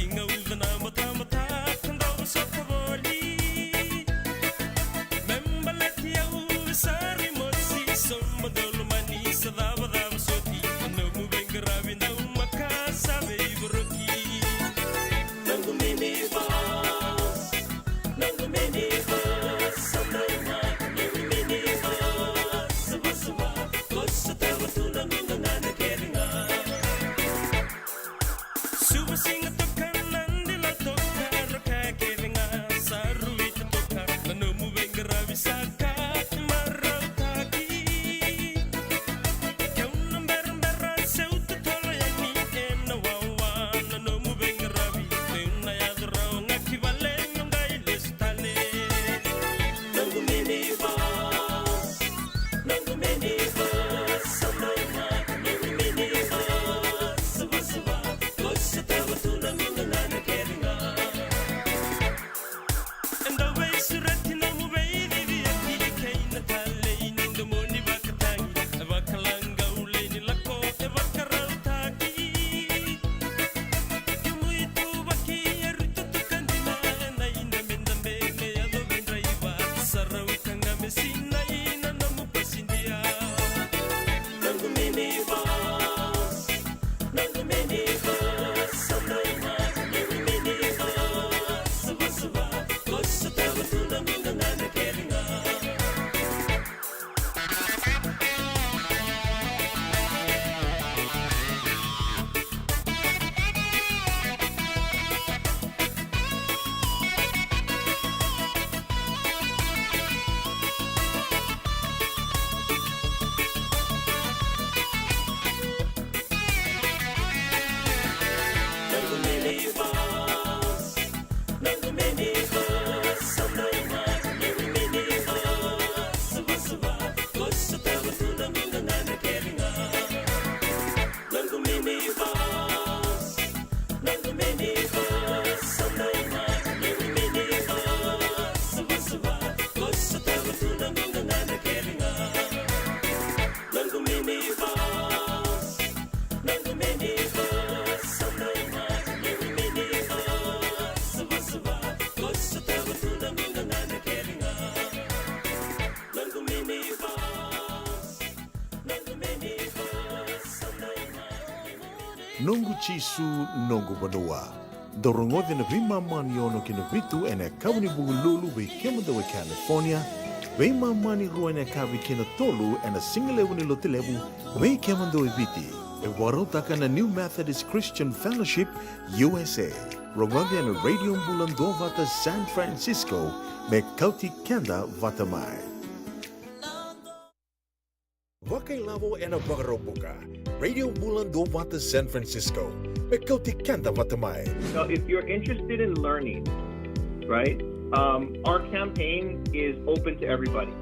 Iga uca na matamata ka dau vosota voli. Me baleti au e sa rimosi, soba dolu mani sa cavacava soti. Na nomu veiqaravi dau maka sa veivoroki. Noqu mini boss, noqu mini boss, sa dau maka noqu mini boss. Savasava, ko sa tava tu na noqu gagana kece ga. Suva siga toka, na dila toka, raka kece ga sa rui toka. Na nomu veiqaravi sa ka marautaki. Keu na berabera, seu totolo yani ena wawa. Na nomu veiqaravi, keu na yaco rawa ga ki vale, meu qai lesu tale. Noqu mini boss, noqu mini boss, sa mai na noqu mini boss. Savasava, ko sa tava tu na noqu gagana kece ga. E dau veisureti nomu veiciciyaki kei na talei ni domoni vakatagi. E vakalagau lei ni lako, e vakarautaki. Kemui tuvaki e rututuka dina, e na ina me dabe me yaco veidraiva. Sa rauta ga me sinai na nomu pasidia. Noqu mini boss, noqu mini boss, sa dau maka noqu mini boss. Savasava, ko sa tava tu na noqu gagana kece ga. Noqu Jisu, noqu vanua. Dou rogoca na veimama ni ono ki na vitu ena yakavi ni Vukelulu vei kemudou e California, veimama ni rua ena yakavi ki na tolu ena sigalevu ni Lotulevu vei kemudou e Viti. E vakarautaka na New Methodist Christian Fellowship U S A. Rogoca ena Radio Bula Duavata San Francisco, me kauti keda vata mai. Vakailavo ena Vakaraubuka. Radio Bula Duavata San Francisco, me kauti keda vata mai. Now, if you're interested in learning, right, um, our campaign is open to everybody.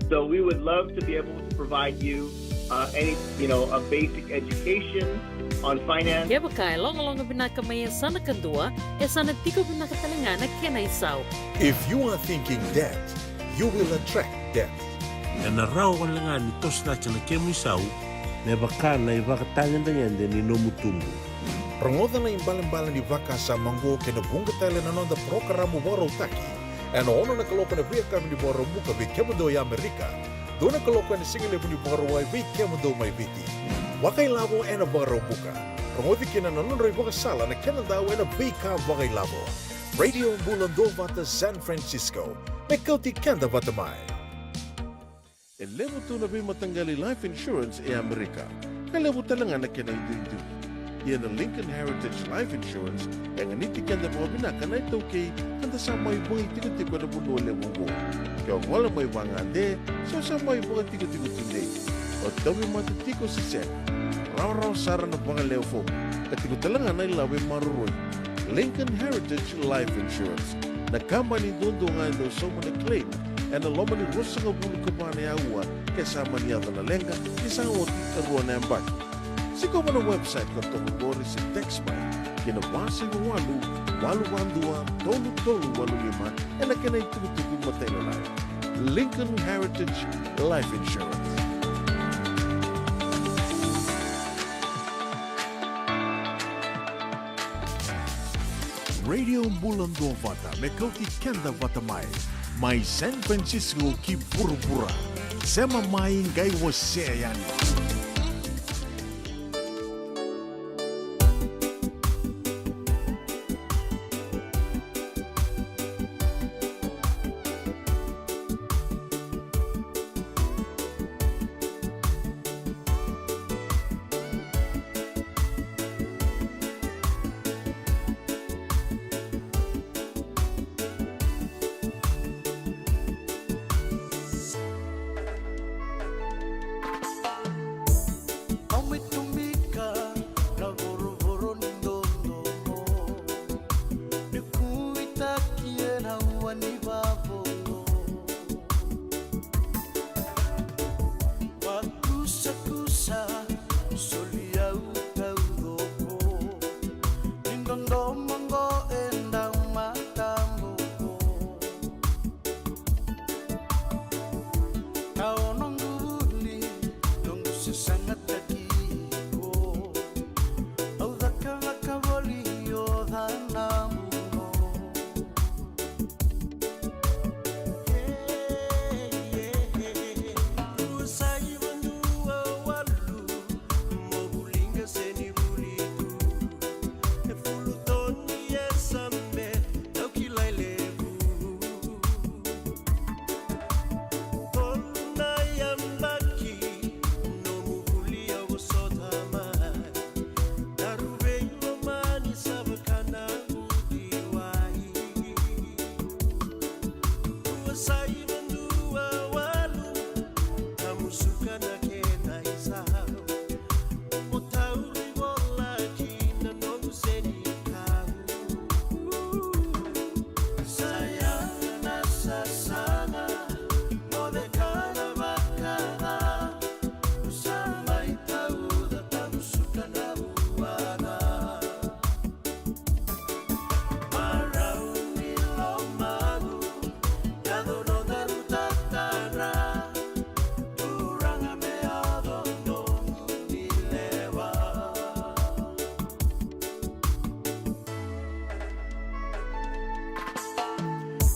So we would love to be able to provide you, uh, any, you know, a basic education on finance. Kevaka e logaloga vinaka mai yasana kadua, e sa na tiko vinaka tale ga na kena isau. If you are thinking debt, you will attract debt. Ena rawa wale ga ni toso cake na kemu isau me vaka na ivakatagedegede ni nomu tubu. Rogoca na ibalebale ni vakasama oqo kei na vuqa tale na noda parokaramu vakarautaki ena ono na kaloko ena veiyakavi ni Vakaraubuka vei kemudou e Amerika, dua na kaloko ena sigalevu ni Vakarauwai vei kemudou mai Viti. Vakailavo ena Vakaraubuka. Rogoci kina na nodrau ivakasala na kenadau ena veika vakailavo. Radio Bula Duavata San Francisco, me kauti keda vata mai. E levu tu na veimataqali life insurance e Amerika, ka levu tale ga na kena iduidui. Ia na Lincoln Heritage Life Insurance e ganiti keda vakavinaka na iTaukei eda sa mai vakaitikotiko ena vanua levu oqo. Ke o gole mai vagade se o sa mai vakatikotiko tudei, o tauvimate tiko se sega, rawarawa sara na vakalewe fomu, ka tiko tale ga na ilavo e maroroi. Lincoln Heritage Life Insurance, na kabani duadua ga e dau sauma na claim ena loma ni ruasagavulu ka va na aua ke sa mani yaco na leqa ni sa oti e rua na yabaki. Sikova na website ka toka qori se text mai ki na va saiva walu, walu va dua, tolu tolu walu lima ena kena itukutuku matailalai. Lincoln Heritage Life Insurance. Radio Bula Duavata, me kauti keda vata mai. Mai San Francisco ki vuravura. Sema mai, qai wasea yani. Au mai tomika na vorovoro ni dodomo, ni kuitaki ena ua ni vavono. Vakusakusa, soli au taucoko, ni dodomo qo e dau mataboko. Ka o noqu vuli, noqu sasagataki iko. Au cakacaka voli o canamuno. Rua saiva dua walu, mo vuli qase ni vuli tu. E fulu toni e same, au kilai levu. Tolu na yabaki, nomu vuli au vosota mai. Daru veilomani sa vaka na uciwai. Rua saiva dua walu, ka musuka na kena isau. Mo tauri vola ki na noqu senikau. Sa yaga na sasaga, mo cekana vakaca. Sa mai tauca, ka musuka na vuana. Marau ni lomaqu, yaco nodaru tatara. Turaga me yaco nomu ni lewa.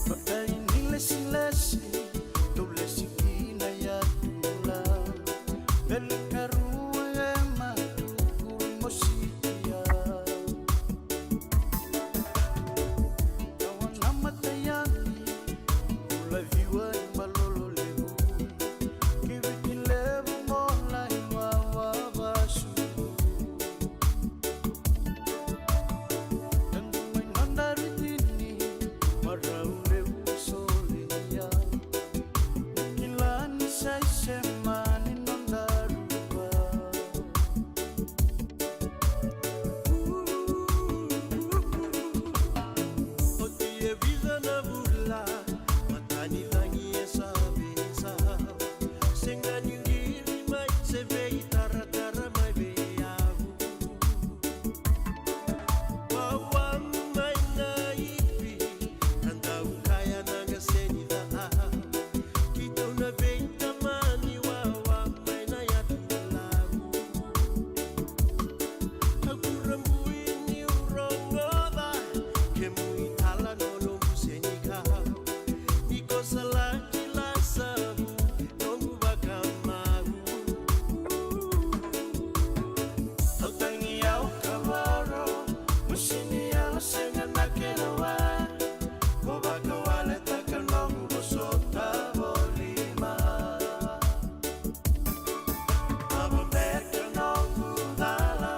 Matai ni lesilesi, tou lesi kina yatula. Vele karua e matukuri mosikia. Kawa na matayani, ula viwa e malolo levu. Kiviti levu mo lai wawa vasu. Tandu mai nodaru tini, marau levu solia. Kila ni sa isema ni nodaru va. Oti e vica na vula, matani cagi e sa veisau. Sega ni qiri mai se veitaratara mai vei au. Wawa mai na ipi, na dau kaya na qase ni ca. Keitou na veitamani wawa mai na yatu Lau. Au kurabui niu rogoca kemu itala, nomu senikau. Ni ko sa laki lasa vu noqu vakamau. Au tagi au kavoro, musi ni yalo sega na kena wa. Ko vakawaletaka noqu vosota volima. Avo beka noqu cala,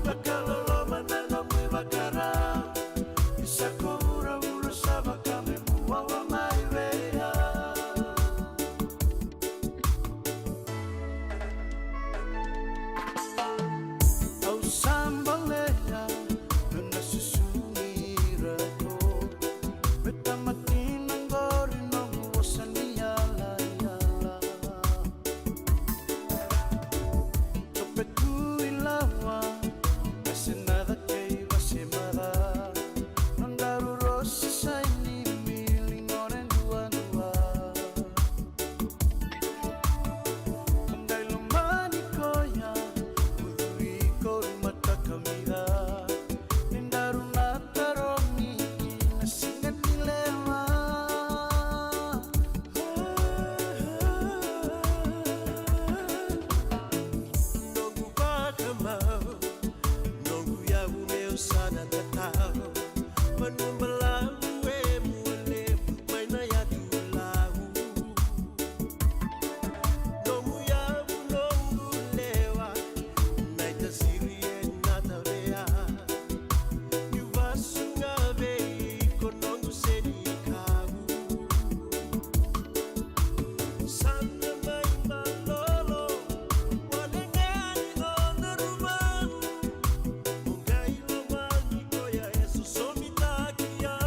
vakaloloma na nomu ivakara. Isa ko vuravura sa vaka me mu wawa mai vei au. Au sa bolea na susu ni rako. Me tamati na qori nomu vosa ni yalayala. Tope tu i lawa, vase na cakei vase maca. Nodaru Vanua balavu e Mualevu, mai na yatu Lau. Nomu yavu, nomu lewa, na itasiri e na tavea. Niu vasu ga vei iko noqu senikau. Sana mai malolo, wale ga ni nona ruva. Mo qai lomani koya e sosomitaki au.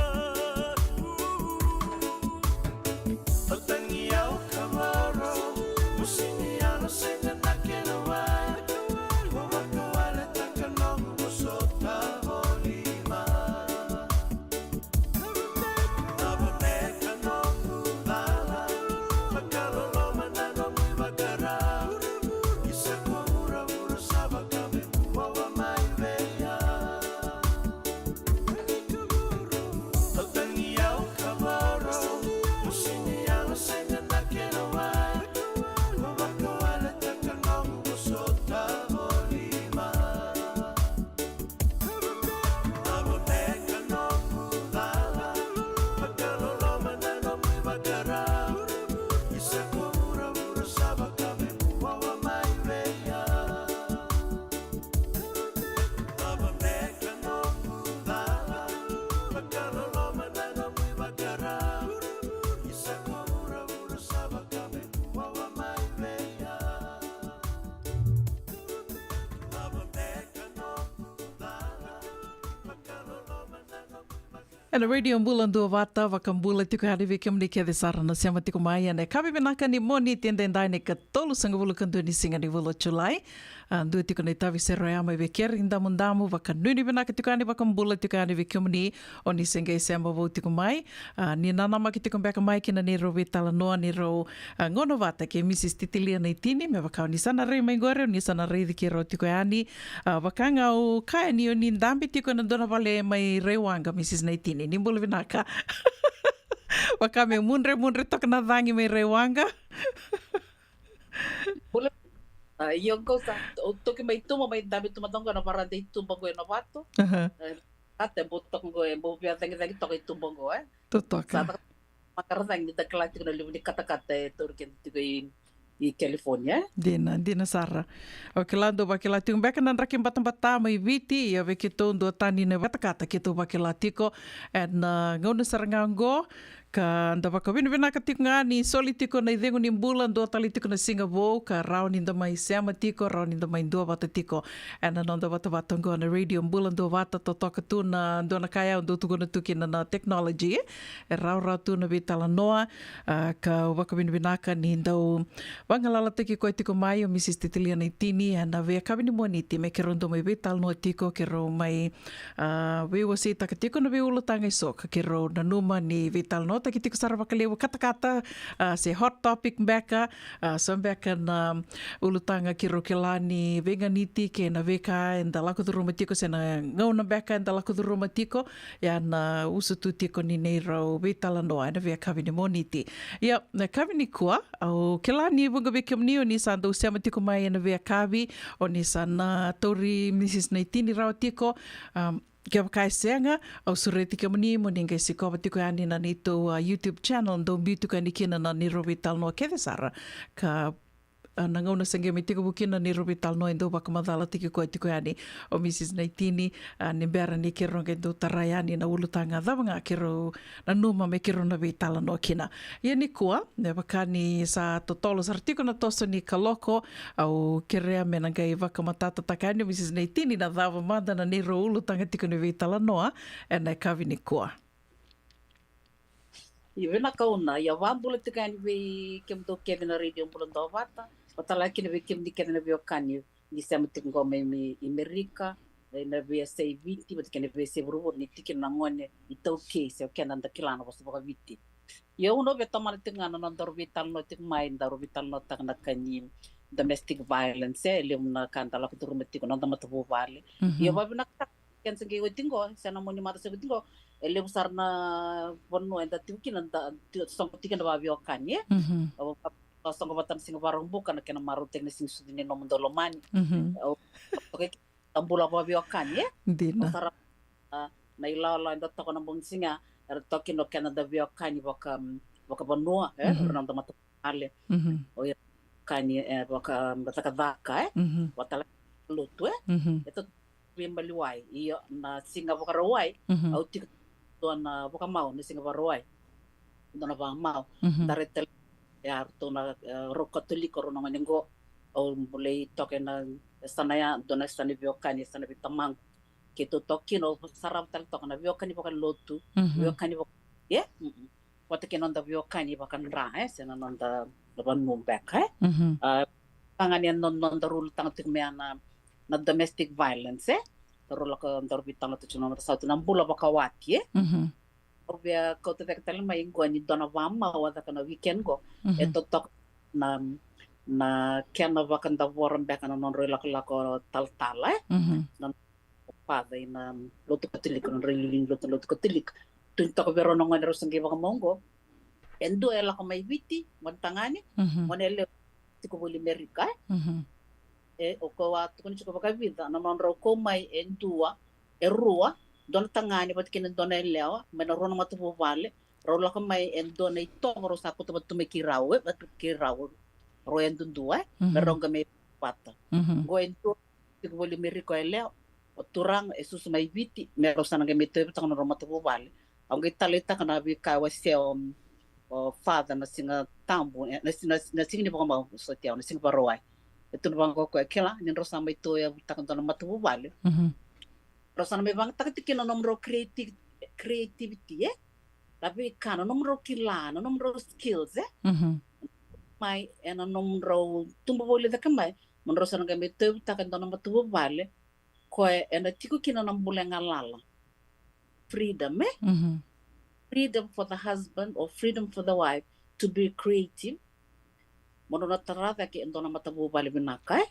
Au tagi au kavoro, musi ni yalo sega na kena wai. Ko vakawaletaka noqu vosota volima. Ena Radio Bula Duavata, vakabula tiko yani vei kemuni kece sara na sema tiko mai ena yakavi vinaka ni Moniti edaidai, na ikatolusagavulu ka dua ni siga ni vula o Julai. A, dua tiko na itavi sere oya mai vei keri damudamu, vakanuinui vinaka tiko yani, vakabula tiko yani vei kemuni o ni se qai sema vou tiko mai. A, ni nanamaki tiko beka mai kina neirau veitalanoa, neirau, a, gauna vata kei Mrs Titilia Naitini, me vaka o ni sa na rai mai qori, o ni sa na raici keirau tiko yani. A, vaka ga au kaya ni o ni dabe tiko ena dua na vale mai Raiwaqa, Mrs Naitini, ni bula vinaka. Vaka me mudremudre toka na cagi mai Raiwaqa. Bula. A, io, qo sa, au toki mai tuba, mai dabe tuba toka qo ena varada i tuba qo e Novato. Aha. E, ata e bau toka qo, e bau via cagicagi toka i tuba qo, e. Totoka. Sa toka makara cagi ni da kila tiko na levu ni katakata e tauri keda tiko i, i California, e. Dina, dina sara. Au kila dou vakila tiko beka na draki batabata mai Viti, ia vei keitou duatani na katakata keitou vakila tiko ena, a, gauna sara ga qo. Ka da vakavinavinaka tiko ga ni soli tiko na icegu ni bula, dua tale tiko na siga vou, ka rawa ni da mai sema tiko, rawa ni da mai duavata tiko ena noda vatavata oqo na Radio Bula Duavata. Totoka tu na dua na ka au dau tukuna tu kina na technology, e rawarawa tu na veitalanoa. A, kau vakavinavinaka ni dau vagalalataki koya tiko mai o Mrs Titilia Naitini ena veiyakavi ni Moniti me keirau dau mai veitalanoa tiko, keirau mai, a, veiwaseitaka tiko na veiulutaga eso ka keirau nanuma ni veitalanoataki tiko sara vakalevu, katakata, a, se hot topic beka, a, so beka na ulutaga keirau kila ni veiganiti kei na veika eda lako curuma tiko se na gauna beka eda lako curuma tiko. Ia na usutu tiko ni neirau veitalanoa ena veiyakavi ni Moniti. Ia, na yakavi nikua, au kila ni vuqa vei kemuni o ni sa dau sema tiko mai ena veiyakavi, o ni sa na tauri Mrs Naitini rawa tiko. Am, kevaka e sega, au sureti kemuni mo ni qai sikova tiko yani na neitou, a, YouTube channel, dou biu tiko yani kina na neirau veitalanoa kece sara. Ka, a, na gauna se qai mai tekivu kina na neirau veitalanoa e dau vakamacalataki koya tiko yani o Mrs Naitini, a, ni bera ni keirau qai dau tara yani na ulutaga cava ga keirau nanuma me keirau na veitalanoa kina. Ia nikua, me vaka ni sa totolo sara tiko na toso ni kaloko, au kerea me na qai vakamatatataka yani o Mrs Naitini na cava mada na neirau ulutaga tiko ni veitalanoa ena yakavi nikua. Io, vinaka Una, ia vakabula tiko yani vei kemudou kece na Radio Bula Duavata, vakatalega kina vei kemuni kece na veiwekani ni sema tiko qo mai, mai Amerika, ena veiyasai Viti vata kei na veiyasai vuravura, ni tiko kina na gone iTaukei se o keda da kila na vosa vakaViti. Ia Una, au via tomana tiko ga na nodaru veitalanoa tiko mai, daru veitalanoataka na ka ni domestic violence, e levu na ka da lako curuma tiko na noda matavuvale. Mhm. Ia vakavinakataka keda se qai oti qo, se na moniti mada se oti qo, e levu sara na vanua eda tiko kina, da tiko, soqo tiko kina vakaveiwekani, e? Mhm. Au, au soqo vata na siga Vakaraubuka na kena marautaki na siga sucu ni nomudou lomani. Mhm. Au, okay, da bula vakaveiwekani, e? Dina. Au sara, a, na ilawalawa eda toka na bogi ni siga, era toka kina o keda da veiwekani vaka, vakavanua, e, mhm, era noda matavuvale. Mhm. O ira kani, e, vaka, cakacaka, e. Mhm. Vakatale lotu, e. Mhm. E to veimaliwai, io, na siga Vakarauwai, mhm, au tiko dua na vakamau, na siga Vakarauwai. Dua na vakamau. Mhm. Tara tale, e, ratou na, e, rau Katoliko, rau na gone qo. Au lai toka ena yasana ya, dua na yasana veiwekani, yasana vei tamaqu. Keitou toka kina, au sarava tale toka na veiwekani vakalotu, mhm, veiwekani vaka, e? Mm-mm. Vata kei na noda veiwekani vakadra, e, se na noda vanua beka, e. Mhm. A, ka ga ni na noda rau lutaka tiko mai na, na domestic violence, e. Daru lako, daru veitalanoataka tiko na noda sauti, na bula vakawati, e. Mhm. Au via kauta cake tale mai qo ni dua na vakamau a caka na weekend qo. Mhm. E totoka na, na kena vakadavora beka na nodrau ilakolako talatala, e. Mhm. Na father ina lotu Katoliko, na nodrau iliuliu ni lotu, lotu Katoliko. Tukuni toka vei rau na gone rau sa qai vakamau qo. E dua e lako mai Viti, gone tagane, mhm, gone yalewa tiko voli Merika, e. Mhm. E, o koya au a tukuna tiko vakavica, na nodrau kau mai e dua, e rua, dua na tagane vata kei na dua na yalewa, mai na rua na matavuvale, rau lako mai e dua na itovo rau sa kauta vata tu mai kei rau, e, vata kei rau, rau yadudua, e, me, mhm, rau qai mai vata. Mhm. Qo e dua tiko voli Merika o yalewa, o turaga e susu mai Viti, me rau sa na qai mai tauyavutaka na nodrau matavuvale. Au qai taleitaka na veika e wasea o, o father na Siga Tabu, e, na, na, na siga ni vakamau, soti au, na siga Vakarauwai. E tukuna vaqo o koya, kila ni drau sa mai tauyavutaka dua na matavuvale. Mhm. Drau sa na mai vakayagataka tiko kina na nomudrau creative, creativity, e? Na veika, na nomudrau kila, na nomudrau skills, e? Mhm. Mai, ena nomudrau tubu voli cake mai, mo drau sa na qai mai tauyavutaka e dua na matavuvale, koya ena tiko kina na bula e galala. Freedom, e? Mhm. Freedom for the husband or freedom for the wife to be creative. Mo drau na tara cake e dua na matavuvale vinaka, e?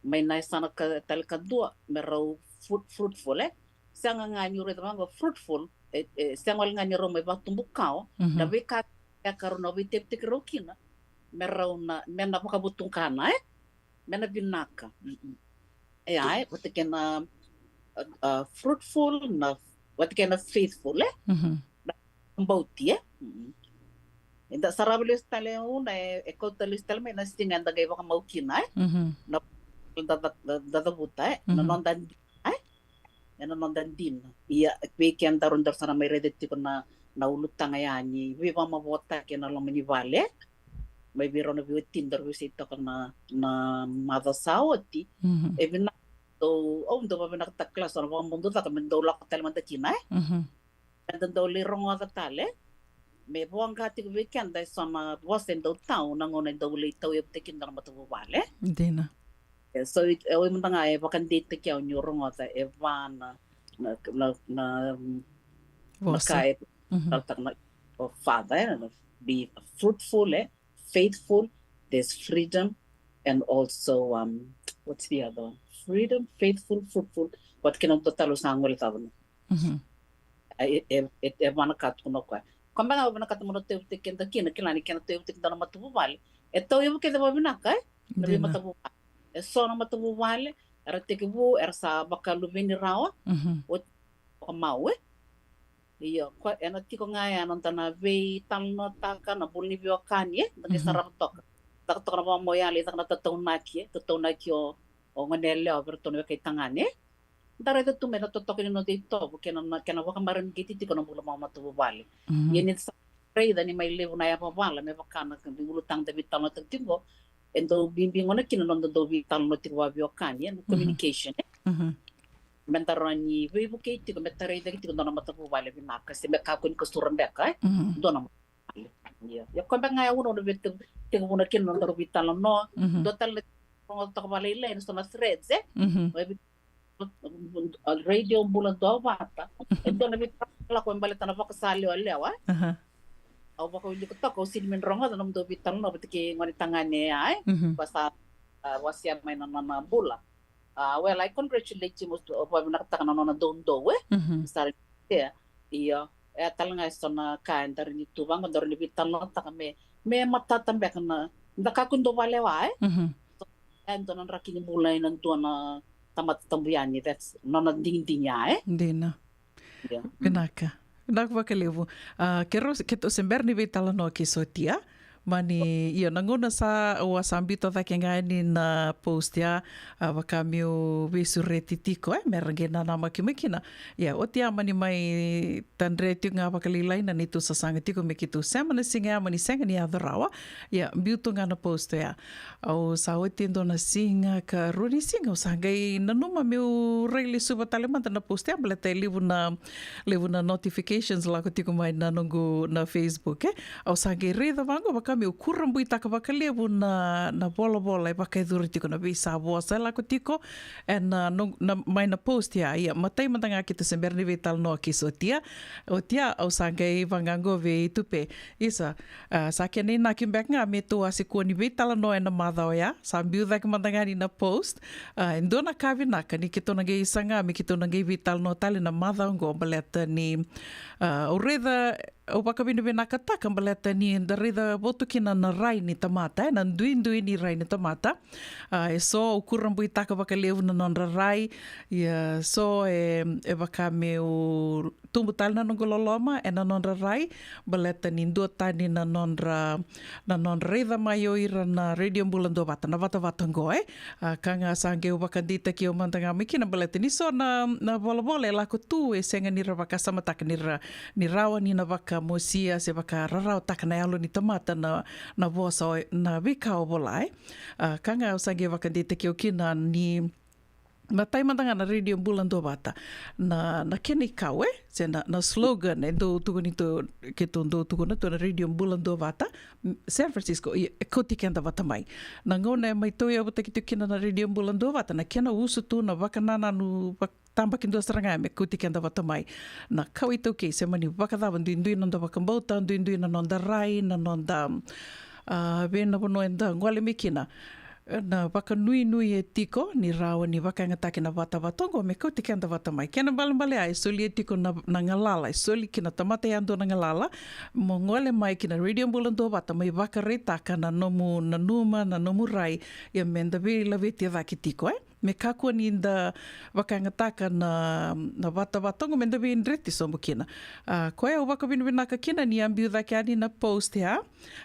Mai na yasana ka, tale kadua, me rau fruit-, fruitful, e? Sega ga niu raica vaqo fruitful, e, e, sega wale ga ni rau mai vakatubu kawa, mhm, na veika e ka rau na veitavitaki rau kina, me rau na, me na vakavutugana, e? Me na vinaka. Mm-mm. E, ai, vata kei na, uh, uh, fruitful, na, vata kei na faithful, e? Mhm. Na bauti, e? Mm-mm. Eda sarava lesu tale, una, e, e kauta lesu tale mai na siga eda qai vakamau kina, e? Mhm. Na, da, da, da, da cavuta, e? Na, mhm, noda, e? Ena noda dina. Ia, vei kedaru daru sa na mai raica tiko na, na ulutaga ya ni veivakamavoataki ena loma ni vale. Mai vei rau na veiwatini daru veisei toka na, na macawa sa oti. Mhm. E vinaka, dou, au dau vakavinakataka kila so na vakamuducaka me dou lako tale mada kina, e? Mhm. Eda dau lai rogoca tale. Me voqa tiko vei keda e so na vosa e dau tau, na gauna e dau lai tauyavutaki kina na matavuvale. Dina. E, so, e, au mada ga e vakadeitaki au niu rogoca e va na, na, na, na, mm, na vosa ka e, mhm, talataka na, o father, e, na, be fruitful, e, faithful, there's freedom, and also, um, what's the other one? Freedom, faithful, fruitful. Vata kei na dua tale au sa gole cava na. Mhm. E, e, e, e va na ka tukuna o koya. Koya beka au vinakata mo na tauyavutaki keda kina, kila ni kena tauyavutaki dua na matavuvale. E tauyavu kece vakavinaka, e? Na, dina, veimatavuvale. E so na matavuvale, era tekivu, era sa vakaluveni rawa, mhm, oti vakamau, e? Io, koya, ena tiko ga ya na noda na veitalanoataka, na bula ni veiwekani, e? Da qai, mhm, sarava toka. Caka toka na vakamau ya, lai caka na tataunaki, e? Tataunaki o, o gone yalewa vei iratou na wekai tagane, e? Da raica tu mai na totoka ni noda itovo, kei na, na, kei na vakamareqeti tiko na bula vakamatavuvale. Mhm. Ia ni sa raica ni mai levu na yavavala, me vaka na ulutaga da veitalanoataka tiko qo, e dau bibi gona kina na noda dau veitalanoa tiko vakaveiwekani, e, na, mhm, communication, e. Mhm. Me da rawa ni veivukei tiko, me tarai cake tiko dua na matavuvale vinaka, se me kakua ni kasura beka, e. Mhm. Dua na matavuvale. Ia, ia koya beka ga ya au na, na vei te-, tekivuna kina na nodaru veitalanoa. Mhm. Dua tale na rogoca toka vakalailai na so na threads, e. Mhm. Mai vei a, Radio Bula Duavata. E dua na veitalanoa lako me baleta na vakasalewa lewa, e? Aha. Au vakawilika toka, au sega ni mai rogoca na nomudou veitalanoa vata kei gone tagane ya, e? Mhm. Koya sa, a, wasea mai na nona bula. A, well, I congratulate you, au vakavinakataka na nona doudou, e? Mhm. Sa ra, e, io, e tale ga e so na ka e daru ni tu vaqo, daru ni veitalanoataka me, me matata beka na, da kakua ni dau vakalewa, e? Mhm. E dua na draki ni bula ena dua na tamata tabu yani, that's nona digidigi ya, e? Dina. Vinaka. Vinaka vakalevu. A, keirau, keitou se bera ni veitalanoa kei Sotia. Mani, io, na gauna sa, au a sa biuta cake ga yani na post ya, a, vaka meu veisureti tiko, e, me ra qai nanamaki mai kina. Ia, oti ya mani mai tadre tiko ga vakalailai na neitou sasaga tiko me keitou sema na siga ya, mani sega ni yaco rawa. Ia, biu tu ga na post ya. Au sa oti e dua na siga ka rua ni siga, au sa qai nanuma meu rai lesuva tale mada na post ya, baleta e levu na, levu na notifications lako tiko mai na noqu na Facebook, e. Au sa qai raica vaqo vaka meu kurabuitaka vakalevu na, na volavola e vakayacori tiko na veisavosa e lako tiko, e na, no, na, mai na post ya, ia, matai mada ga keitou se bera ni veitalanoa kei Sotia. Oti ya, au sa qai vaqaqo vei Tupe. Isa, a, sa kena inaki beka ga me tou a se kua ni veitalanoa ena macawa oya, sa biu cake mada ga ni na post. A, e dua na ka vinaka ni keitou na qai saga me keitou na qai veitalanoa tale na macawa oqo baleta ni, a, au raica, au vakavinavinakataka baleta ni da raica votu kina na rai ni tamata, e, na duidui ni rai ni tamata. A, e so au kurabuitaka vakalevu na nodra rai, ia so e, e vaka meu tubu tale na noqu loloma ena nodra rai, baleta ni duatani na nodra, na nodra raica mai o ira na Radio Bula Duavata, na vatavata oqo, e. A, ka ga sa qai au vakadeitaki au mada ga mai kina, baleta ni so na, na volavola e lako tu e sega ni ra vakasamataka ni ra, ni rawa ni na vakamosia se vakararawataka na yalo ni tamata na, na vosa o, na veika o vola, e. A, ka ga au sa qai vakadeitaki au kina ni matai mada ga na Radio Bula Duavata. Na, na kena ikau, e, se na, na slogan e dau tukuni tu, keitou dau tukuna tu na Radio Bula Duavata, m-, San Francisco, ia, e kauti keda vata mai. Na gauna e mai tauyavutaki tiko kina na Radio Bula Duavata, na kena usutu, na vakanananu, vak-, tabakidua sara ga me kauti keda vata mai. Na kawa iTaukei, se mani vakacava, duidui na noda vakabauta, duidui na noda rai, na noda, a, vei na vanua eda gole mai kina. Na vakanuinui e tiko ni rawa ni vakayagataki na vatavata oqo me kauti keda vata mai. Kena balebale ya e solia tiko na, na galala, e soli ki na tamata yadua na galala mo gole mai ki na Radio Bula Duavata, mai vakaraitaka na nomu nanuma, na nomu rai, ia me da veilaveti cake tiko, e. Me kakua ni da vakayagataka na, na vatavata oqo me da veidreti sobu kina. A, koya au vakavinavinaka kina ni a biu cake yani na post ya.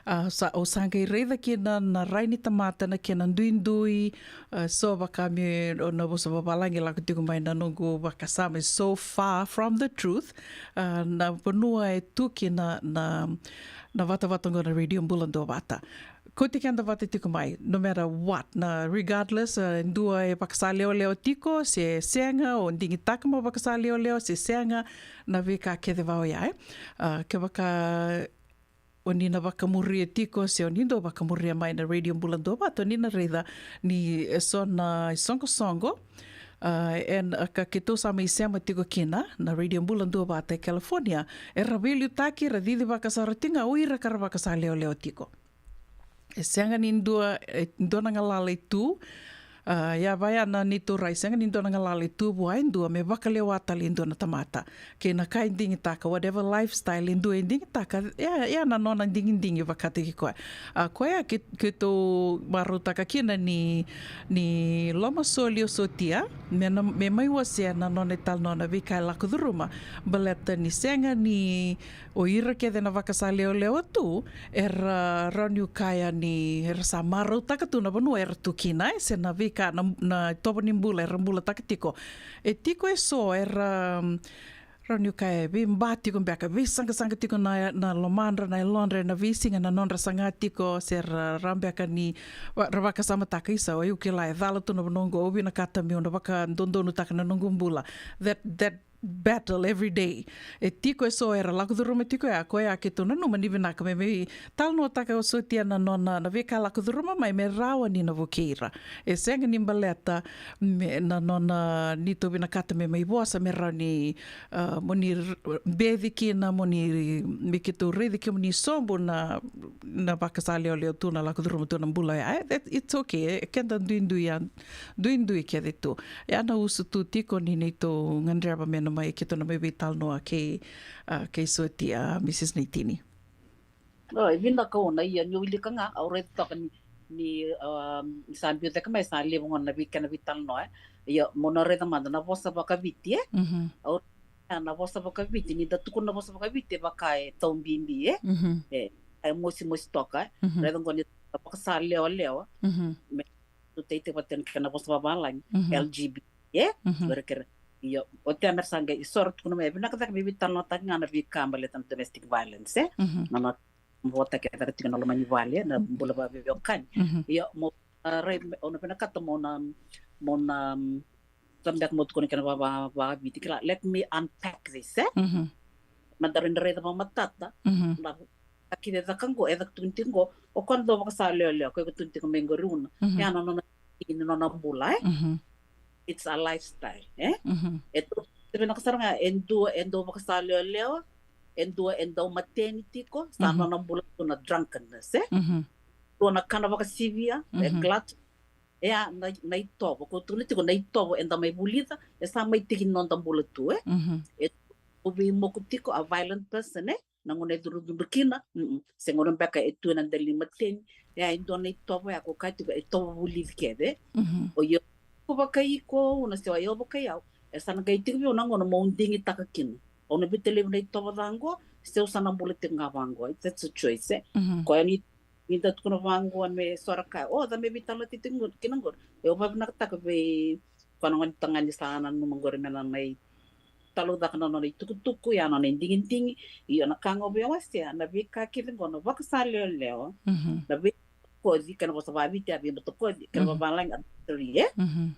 A, sa, au sa qai raica kina na rai ni tamata na kena duidui, a, so vaka me, o, na vosa vavalagi lako tiko mai na noqu vakasama, so far from the truth. A, na vanua e tu kina na, na vatavata oqo na Radio Bula Duavata. Kauti keda vata tiko mai, no matter what, na regardless, a, dua e vakasalewalewa tiko se sega, o digitaka mo vakasalewalewa se sega, na veika kece va oya, e. A, kevaka o ni na vakamuria tiko, se o ni dau vakamuria mai na Radio Bula Duavata, o ni na raica ni e so na isoqosoqo, a, e na ka keitou sa mai sema tiko kina na Radio Bula Duavata e California, era veiliutaki, ra cicivaka sara tiko ga o ira ka ra vakasalewalewa tiko. E sega ni dua, e dua na galala e tu, a, ia vaya na neitou rai, sega ni dua na galala e tu vua e dua me vakalewa tale e dua na tamata. Kei na ka e digitaka, whatever lifestyle e dua e digitaka, ia, ia na nona digidigi vakataki koya. A, koya ke, keitou marautaka kina ni, ni lomasoli o Sotia, me na, me mai wasea na nona italanoa na veika e lako curuma, baleta ni sega ni o ira kece na vakasalewalewa tu, era rawa niu kaya ni, era sa marautaka tu na vanua era tu kina, e, se na veika na, na itovo ni bula era bulataka tiko. E tiko e so era, mm, rawa niu kaya e veiba tiko beka, veisaqasaqa tiko na, na lomadra, na yalodra ena veisiga, na nodra saga tiko, se ra, ra beka ni, va-, ra vakasamataka, isa, o iu kila e cala tu na vanua oqo, au vinakata meu na vakadodonutaka na noqu bula. That, that battle every day. E tiko e so era lako curuma tiko ya, koya keitou nanuma ni vinaka me, me talanoataka o Sotia na nona, na veika lako curuma mai me rawa ni na vukei ira. E sega ni baleta me, na nona neitou vinakata me mai vosa me rawa ni, a, mo ni r-, beci kina, mo ni, me keitou raici kemuni sobu na, na vakasalewalewa tu na lako curuma tu na bula ya. E, that, it's okay. E keda duidui ya, duidui kece tu. Ya na usutu tiko ni neitou gadreva me na mai, keitou na mai veitalanoa kei, a, kei Sotia, a, Mrs Naitini. O, e vinaka, au na, ia, niu wilika ga, au raica toka ni, ni, um, sa biu cake mai, sa levu gona na vei, kena veitalanoa, e. Ia, mo na raica mada na vosa vakaviti, e? Mhm. Au Ya na vosa vakaviti, ni da tukuna na vosa vakaviti e vaka e tau bibi, e? Mhm. E, e mosimosi toka, e? Mhm. Raica qo ni vakasalewalewa. Mhm. Me tu teitei vata na kena vosa vavalagi, mhm, L G B T, e? Mhm. Kerekere. Io, o te a mera sa qai isoro tukuna mai, e vinaka cake me veitalanoataki ga na veika baleta na domestic violence, e? Mhm. Na, na vota ke caka tiko na loma ni vale, na, mhm, bula vaveiwekani. Mhm. Io, mo, a, rai, o na vinakata mo na, mo na, mm, sa beka mo tukuna kena va, va, vakaviti kila. Let me unpack this, e? Mhm. Meda rai, raica vakamatata. Mhm. Na ka kece e caka qo, e caka tukuni tiko qo. O koya na dau vakasalewalewa, koya e tukuni tiko mai qori, una. Mhm. Ya na nona, ni nona bula, e? Mhm. It's a lifestyle, e? Mhm. E tu, e vinaka sara ga, e dua e dau vakasalewalewa, e dua e dau mateni tiko, sa, mhm, nona bula tu na drunkenness, e? Mhm. Dua na kana vakasivia, e, mhm, glut, e a na, na itovo, ko tukuna tiko na itovo eda mai vulica, e sa mai tiki ni noda bula tu, e? Mhm. E tu veimoku tiko, a violent person, e? Na gauna e cudrucudru kina, mm, se gauna beka e tu ena dela ni mateni, e a e dua na itovo ya ko kaya tiko, e tovo vulici kece. Mhm. O io, ko vakai iko, una se o yau vakai au, e sa na qai tiko vei au na gauna mo digitaka kina. Au na biuta laivi na itovo ca qo, se au sa na bula tiko ga vaqo. That's a choice, e? Mhm. Koya ni, ni da tukuna vaqo me sora kaya, o, ca me veitalanoataki tiko kina qori. Au vavinakataka vei koya na gone tagane sa nanuma qori me na mai talaucaka na nona itukutuku, ya na nona idigidigi. Io, na ka ga au via wasea, na veika kece qo na vakasalewalewa, mhm, na veikoci, kena vosa vaviti a veimatakoci, kena, mhm, vavalagi adultery, e? Mhm.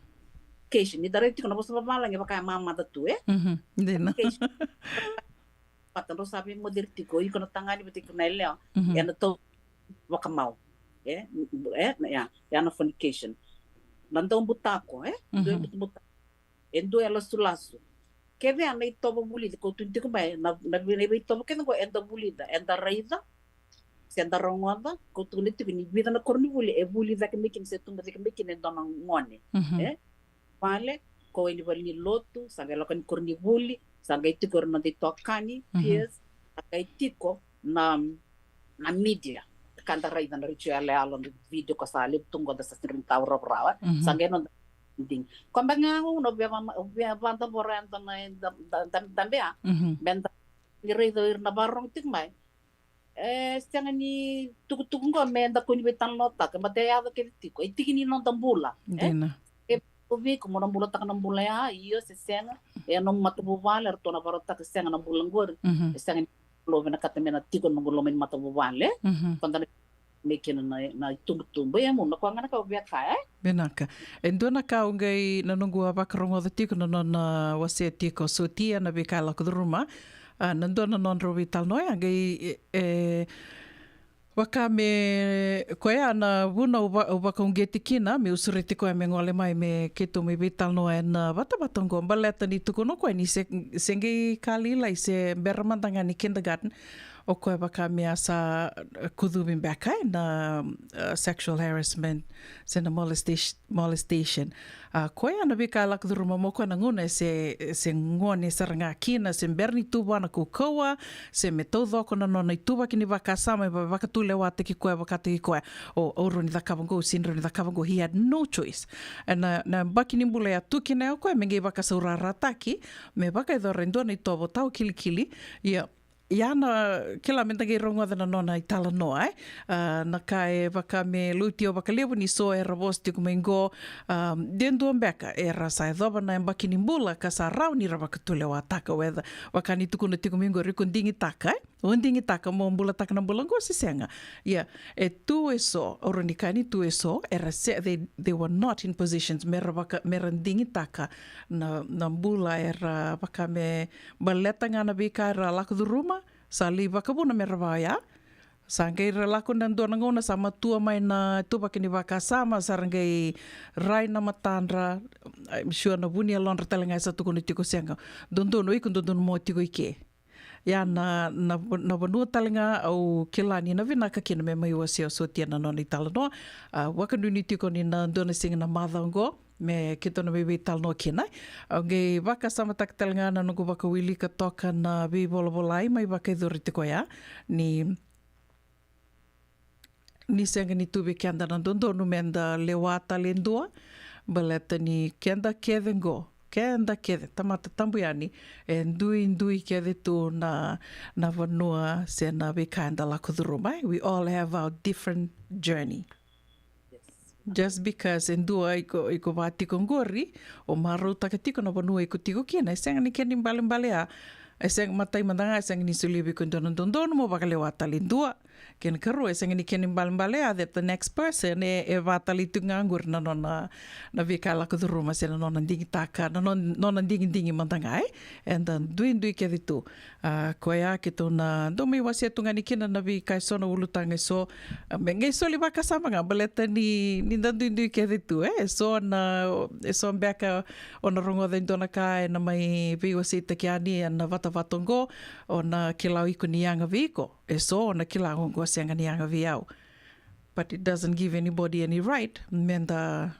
Education, ni da raica tiko na vosa vavalagi e vaka e mamaca tu, e? Mhm. Dina. Education. Vata drau sa veimoceri tiko, iko na tagane vata iko na yalewa. Mhm. E na tau vakamau. E, e, na, ya, ya na fornication. Na dau butako, e? Mhm. Dau butako. E dua e lasulasu. Kece ya na itovo vulici, ko tukuna tiko mai, na, na, na veitovo kece qo eda vulica, eda raica, se da rogoca, ko tukuna tiko ni vica na koronivuli e vuli cake mai kina, se tubu cake mai kina e dua na gone. Mhm. E? Vale, ko wai ni valenilotu, sa qai lako ni koronivuli, sa qai tiko ira na noda itokani, mhm, peers, sa qai tiko na, na media. Ka da raica na retio yaloyalo, na video ko sa levu tu qo da sa sega ni tau rawarawa, mhm, sa qai noda digi. Ko beka ga au na via va, via vadavora eda na, da, da, da, da bea, mhm, me da ni raica o ira na vakarorogo tiko mai. E sega ni tukutuku qo me da kua ni veitalanoataka, baleta e yaco kece tiko, e tiki ni noda bula, e? Dina. E, o vei iko mo na bulataka na bula ya, io se sega, e nomu matavuvale, eratou na vakarautaka sega na bula qori, mhm, e sega ni, lo vinakata me na tiko na noqu loma ni matavuvale, e? Mhm. Ko da na me kina na, na itubutubu, e, mu na koya ga na ka au via kaya, e? Vinaka. E dua na ka au qai na noqu a vakarogoca tiko na nona wasea tiko, sotia na veika e lako curuma. A, na dua na nodrau veitalanoa ya qai, e, e, vaka me koya na vuna au va, au vakauqeti kina, meu sureti koya me gole mai me keitou mai veitalanoa ena vatavata qo, baleta ni tukuna o koya ni se, se qai ka lailai, se bera mada ga ni kindergarten, o koya vaka me a sa, e, kucuvi beka, e, na, e, sexual harassment, se na molestation, molestation. A, koya na veika e lako curuma mai o koya na gauna e se, se gone sara ga kina, se bera ni tu vua na kaukauwa, se me taucoko na nona ituvaki ni vakasama, e va, vakatulewataki koya, vakataki koya, o, au rawa ni cakava qo, au sega ni rawa ni cakava qo, he had no choice. Ena, na yabaki ni bula ya tu kina o koya me qai vakasaurarataki, me vakayacora e dua na itovo tawa kilikili, ia, ia na kila me da qai rogoca na nona italanoa, e? A, na ka e vaka me lauti au vakalevu ni so era vosa tiko mai qo, a, de dua beka era sa yacova na yabaki ni bula ka sa rawa ni ra vakatulewataka, whether, vaka ni tukuna tiko mai qo, iko digitaka, e? O digitaka mo bulataka na bula qo se sega. Ia, e tu e so, au rawa ni kaya ni tu e so, era se, they, they were not in positions me ra vaka, me ra digitaka na, na bula era vaka me baleta ga na veika era lako curuma, sa lai vakavuna me ra vaya. Sa qai ra lako na dua na gauna sa matua mai na ituvaki ni vakasama, sa ra qai rai na matadra, I'm sure na vu ni yalodra tale ga e sa tukuna tiko, sega, dodonu o iko, dodonu mo tiko i ke. Ia na, na, na vanua tale ga au kila ni na vinaka kina me mai wasea o sotia na nona italanoa. A, vakanuinui tiko ni na dua na siga na macawa oqo me keitou na mai veitalanoa kina. Au qai vakasamataka tale ga na noqu vakawilika toka na veivolavolai mai vakayacori tiko ya, ni ni sega ni tu vei keda na dodonu me da lewa tale e dua, baleta ni keda kece qo Keda kece, tamata tabu yani, e duidui kece tu na, na vanua se na veika eda lako curuma, eh? We all have our different journey. Yes. Just because e dua iko, iko vaka tiko qori, o marautaka tiko na vanua iko tiko kina, e sega ni kena ibalebale ya, e sega, matai mada ga, e sega ni solia vei iko e dua na dodonu mo vakalewa tale e dua. Kena karua, e sega ni kena ibalebale ya that the next person e, e vaka tale tiko ga qori na nona, na veika e lako curuma se na nona digitaka, na nona, nona digidigi mada ga, eh? Eda duidui kece tu. A, koya keitou na dau mai wasea tu ga ni kina na veika eso na ulutaga eso. A, me qai soli vakasama ga baleta ni, ni da duidui kece tu, eh? Eso na, eso beka o na rogoca e dua na ka e na mai veiwaseitaki yani e na vatavata oqo, o na kila o iko ni yaga vei iko. Eso na kila oqo sega ni yaga vei au. But it doesn't give anybody any right me da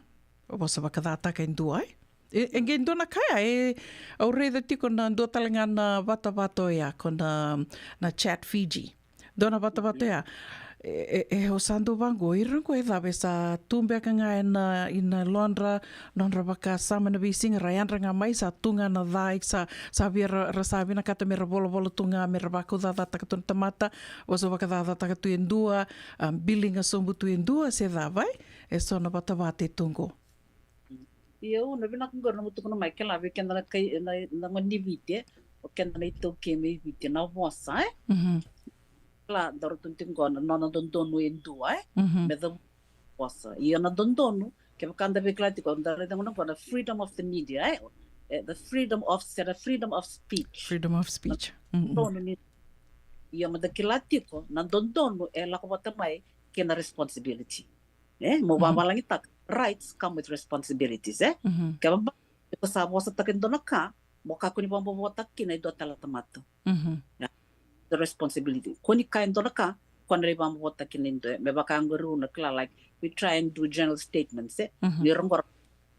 vosa vakacataka e dua, eh? E, e qai dua na ka ya, e, au raica tiko na dua tale ga na vatavata oya, ko na, na Chat Fiji. Dua na vatavata ya. E, e, e, o sa dau vaqo, ira qo e cava e sa tu beka ga e na, i na lodra, nodra vakasama na veisiga, ra yadra ga mai sa tu ga na ca, sa, sa via ra, ra sa vinakata me ra volavola tu ga, me ra vakaucacataka tu na tamata, vosa vakacacataka tu e dua, a, biliga sobu tu e dua, se cava, eh? E so na vatavata e tu qo. Io, na vinaka qori na mo tukuna mai, kila vei keda na kai, na, na gone ni Viti, eh? O keda na iTaukei mai Viti, na vosa, eh? Mhm. Kila, daru tu tiko qo na nona dodonu e dua, eh? Mhm. Me da vosa. Io, na dodonu, kevaka da via kila tiko, da raica gona qo na freedom of the media, eh? Eh, the freedom of, se the freedom of speech. Freedom of speech. Mm-mm. Dodonu ni, io, me da kila tiko, na dodonu e lako vata mai kei na responsibility. Eh, mo, mhm, vavalagitaka, rights come with responsibilities, eh? Mhm. Kevaka iko sa vosataka e dua na ka, mo kakua ni vabobotaka kina e dua tale na tamata. Mhm. Yeah. The responsibility. Ko ni kaya e dua na ka, ko na lai vabobotaka kina e dua, me vaka qori au na kila, like, we try and do general statements, eh? Mhm. Ni roqo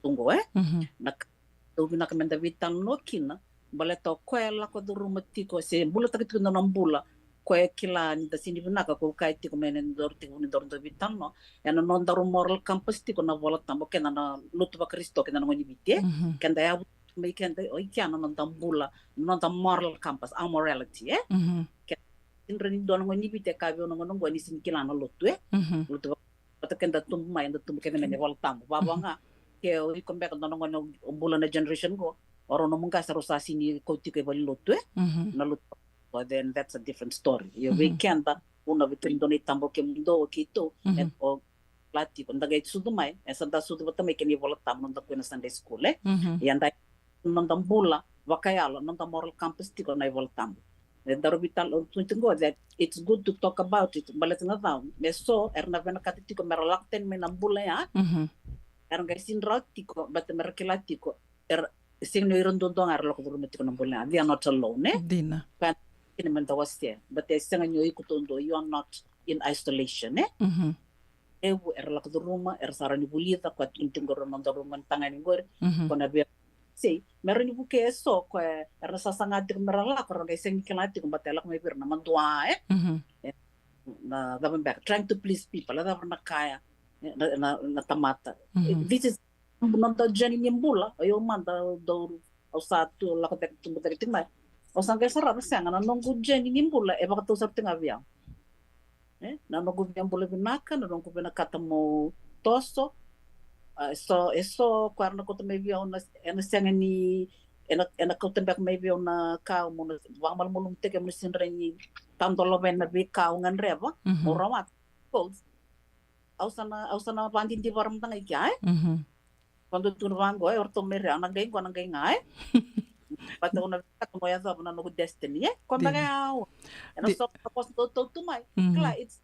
tu qo, eh? Mhm. Na ka dau vinaka me da veitalanoa kina, baleta o koya e lako curuma tiko, se bulataka tiko e dua na bula, koya e kila ni da sega ni vinaka, ko kaya tiko me na daru tiko ni daru dau veitalanoa, e na nodaru moral compass tiko na iVolatabu, keda na lotu vaKarisito, keda na gone ni Viti, eh? Mhm. Keda yavu mai keda, o i kea na noda bula, noda moral compass, our morality, eh? Mhm. Ke, sega ni dua na gone ni Viti e kaya vei au na gauna qo ni sega ni kila na lotu, eh? Mhm. Lotu va-, vata keda tubu mai, eda tubu kece mai na iVolatabu. Vava, mhm, ga, ke o iko beka dua na gone o bula na generation qo, o rau nomu qase rau sa sega ni kauti iko i valenilotu, eh? Mhm. Na lotu, well, then that's a different story. Io, vei, mhm, keda, au na vei keda dua na itaba o kemudou, o keitou, mhm, e, o kila tiko, da qai sucu mai, e sa da sucu vata mai kei na iVolatabu, noda kua na Sunday school, eh? Mhm. Ia da, noda bula vakayalo, noda moral compass tiko na iVolatabu. E daru veitalanoa tu qo that it's good to talk about it, baleta na cava, me so era na vinakata tiko me ra lako tani mai na bula ya, mhm, era qai sega ni rawa tiko, baleta me ra kila tiko, era, sega ni o ira duadua ga era lako curuma tiko na bula ya, they are not alone, eh? Dina. Kaya kina me da wasea, baleta e sega ni o iko taudua, you are not in isolation, eh? Mhm. Levu era lako curuma, era sa rawa ni vulica, koya tukuni tiko qori na nodaru gone tagane qori, mhm, ko na via sei, me rawa ni vukea eso, koya era na sasaga tiko me ra lako, ra qai sega ni kila tiko, baleta e lako mai vei ira na madua, eh? Mhm. Eh, na cava beka, trying to please people, e cava na kaya, eh, na, na, na tamata. Mhm. Eh, this is noda journey ni bula, o yau mada, au dau, au sa tu, lako cake, tubu cake tiko mai. Au sa qai sarava, sega, na noqu journey ni bula e vakatau sara tiko ga vei au. Eh, na noqu via bula vinaka, na noqu vinakata meu toso. Ah, e so, e so, koya era na kauta mai vei au na, e na sega ni, e na, e na kauta beka mai vei au na ka, meu na vakamalumalumutaki, meu na sega ni tadolava na veika au gadreva, mhm, meu rawata. Goals. Au sa na, au sa na vakadidivara mada ga i kea, eh? Mhm. Ko dou tukuna vaqo, eh, o ratou mai Rio, au na qai qo, au na qai ga, eh? Baleta au na vinakata meu yacova na noqu destiny, eh? Ko beka, dina, ya au. E na, di-, so na vosa dau tau tu mai. Mhm. Kila, it's,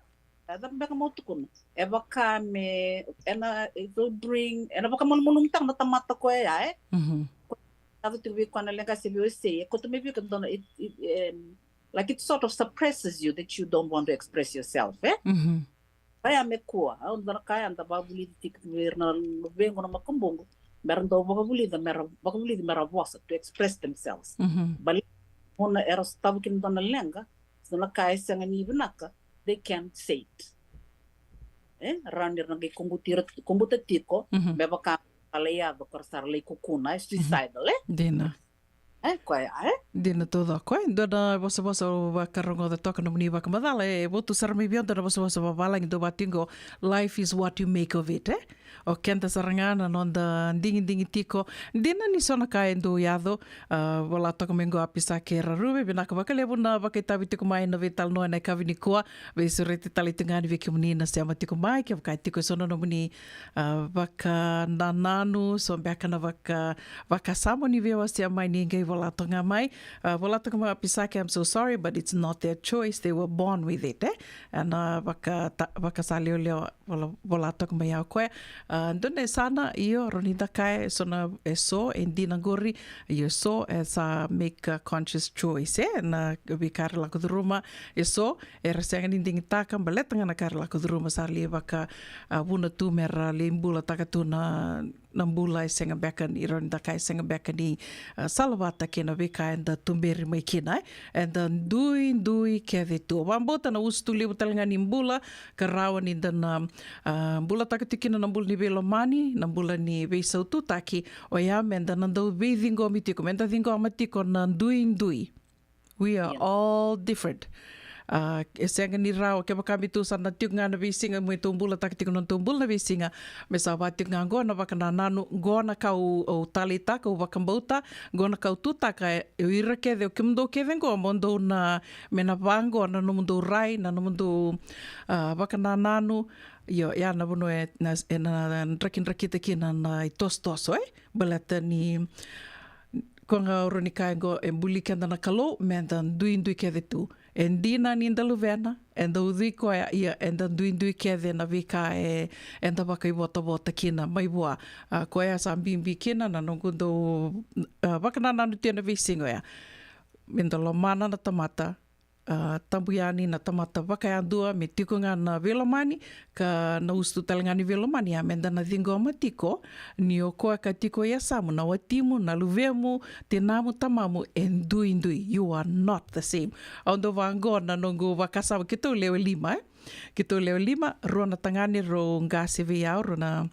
e cava beka meu tukuna. E vaka me, e na, it will bring, e na vakamalumalumutaka na tamata koya, eh? Mhm. Ko, cava tu vei koya na leqa se vei au se, e kauta mai vei koya dua na, it, it, em, like, it sort of suppresses you that you don't want to express yourself, eh? Mhm. Koya me kua, au dua na ka ya da vakavulici tiko vei ira na luvequ na makubuqu, me ra dau vakavulica, me ra vakavulici, me ra vosa, to express themselves. Mhm. Baleta na gauna era sotava kina dua na leqa, dua na ka e sega ni vinaka, they can say it. Eh, rawa ni ra na qai kubuti ira, kubuta tiko, mhm, me vaka Sa lai yaco, ko ra sa lai kukuna, e suicidal, e? Dina. E, koya, e? Dina taucoko, e? Dua na vosavosa au vakarogoca toka nomuni vakamacala, e votu sara mai vei au dua na vosavosa vavalagi dau vati qo, life is what you make of it, e? O keda sara ga na noda digidigi tiko. Dina ni so na ka e dau yaco, a, vola toka mai qo a Pisake Raruve, vinaka vakalevu na vakaitavi tiko mai na veitalanoa ena yakavi nikua, veisureti tale tiko ga ni vei kemuni na sema tiko mai, kevaka e tiko e so na nomuni, a, vakanananu, so beka na vaka, vakasama ni veiwasea mai ni qai vola toka ga mai. A, vola toka mai a Pisake, I'm so sorry, but it's not their choice, they were born with it, e? Ena vaka, ta, vakasaleoleo, vola, vola toka mai ya o koya. A, dua na yasana, io, rawa ni da kaya, e so na, e so, e dina qori, io, so, e sa make a conscious choice, e? Na veika era lako curuma, e so, era sega ni digitaka, baleta ga na ka era lako curuma, sa lai vaka, a, vuna tu mera lai bulataka tu na, na bula e sega beka ni, rawa ni da kaya e sega beka ni, a, salavata kei na veika eda tuberi mai kina, e? Eda duidui kece tu. Vakabauta na usutu levu tale ga ni bula, ka rawa ni da na, a, bulataka tiko kina na bula ni veilomani, na bula ni veisaututaki, oya meda na dau veiciqomi tiko, meda ciqoma tiko na duidui. We are all different. A, e sega ni rawa, kevaka me tou sa na tiko ga na veisiga, me tou bulataka tiko na nodatou bula na veisiga, me sa va tiko ga qo na vakanananu, qo na ka au, au taleitaka, au vakabauta, qo na ka au tutaka, e, o ira kece, o kemudou kece qo, mo dou na, me na va qo na nomudou rai, na nomudou, a, vakanananu, io, ya na vanua e, na, e na drakidrakita kina na itosotoso, e? Baleta ni, ko ga au rawa ni kaya qo, e buli keda na Kalou, meda duidui kece tu. E dina ni da luvena, eda ucui koya, ia, eda duidui kece na veika e, eda vakaivotavota kina mai vua. A, koya sa bibi kina na noqu dau, a, vakanananu tu ena veisiga oya. Meda lomana na tamata, a, tabu yani na tamata vakayadua, me tiko ga na veilomani, ka na usutu tale ga ni veilomani, ia meda na ciqoma tiko, ni o koya ka tiko e yasamu, na watimu, na luvemu, tinamu, tamamu, e duidui. You are not the same. Au dau vaqo na noqu vakasama, keitou lewe lima, e? Keitou lewe lima, rua na tagane, rau qase vei au, rau na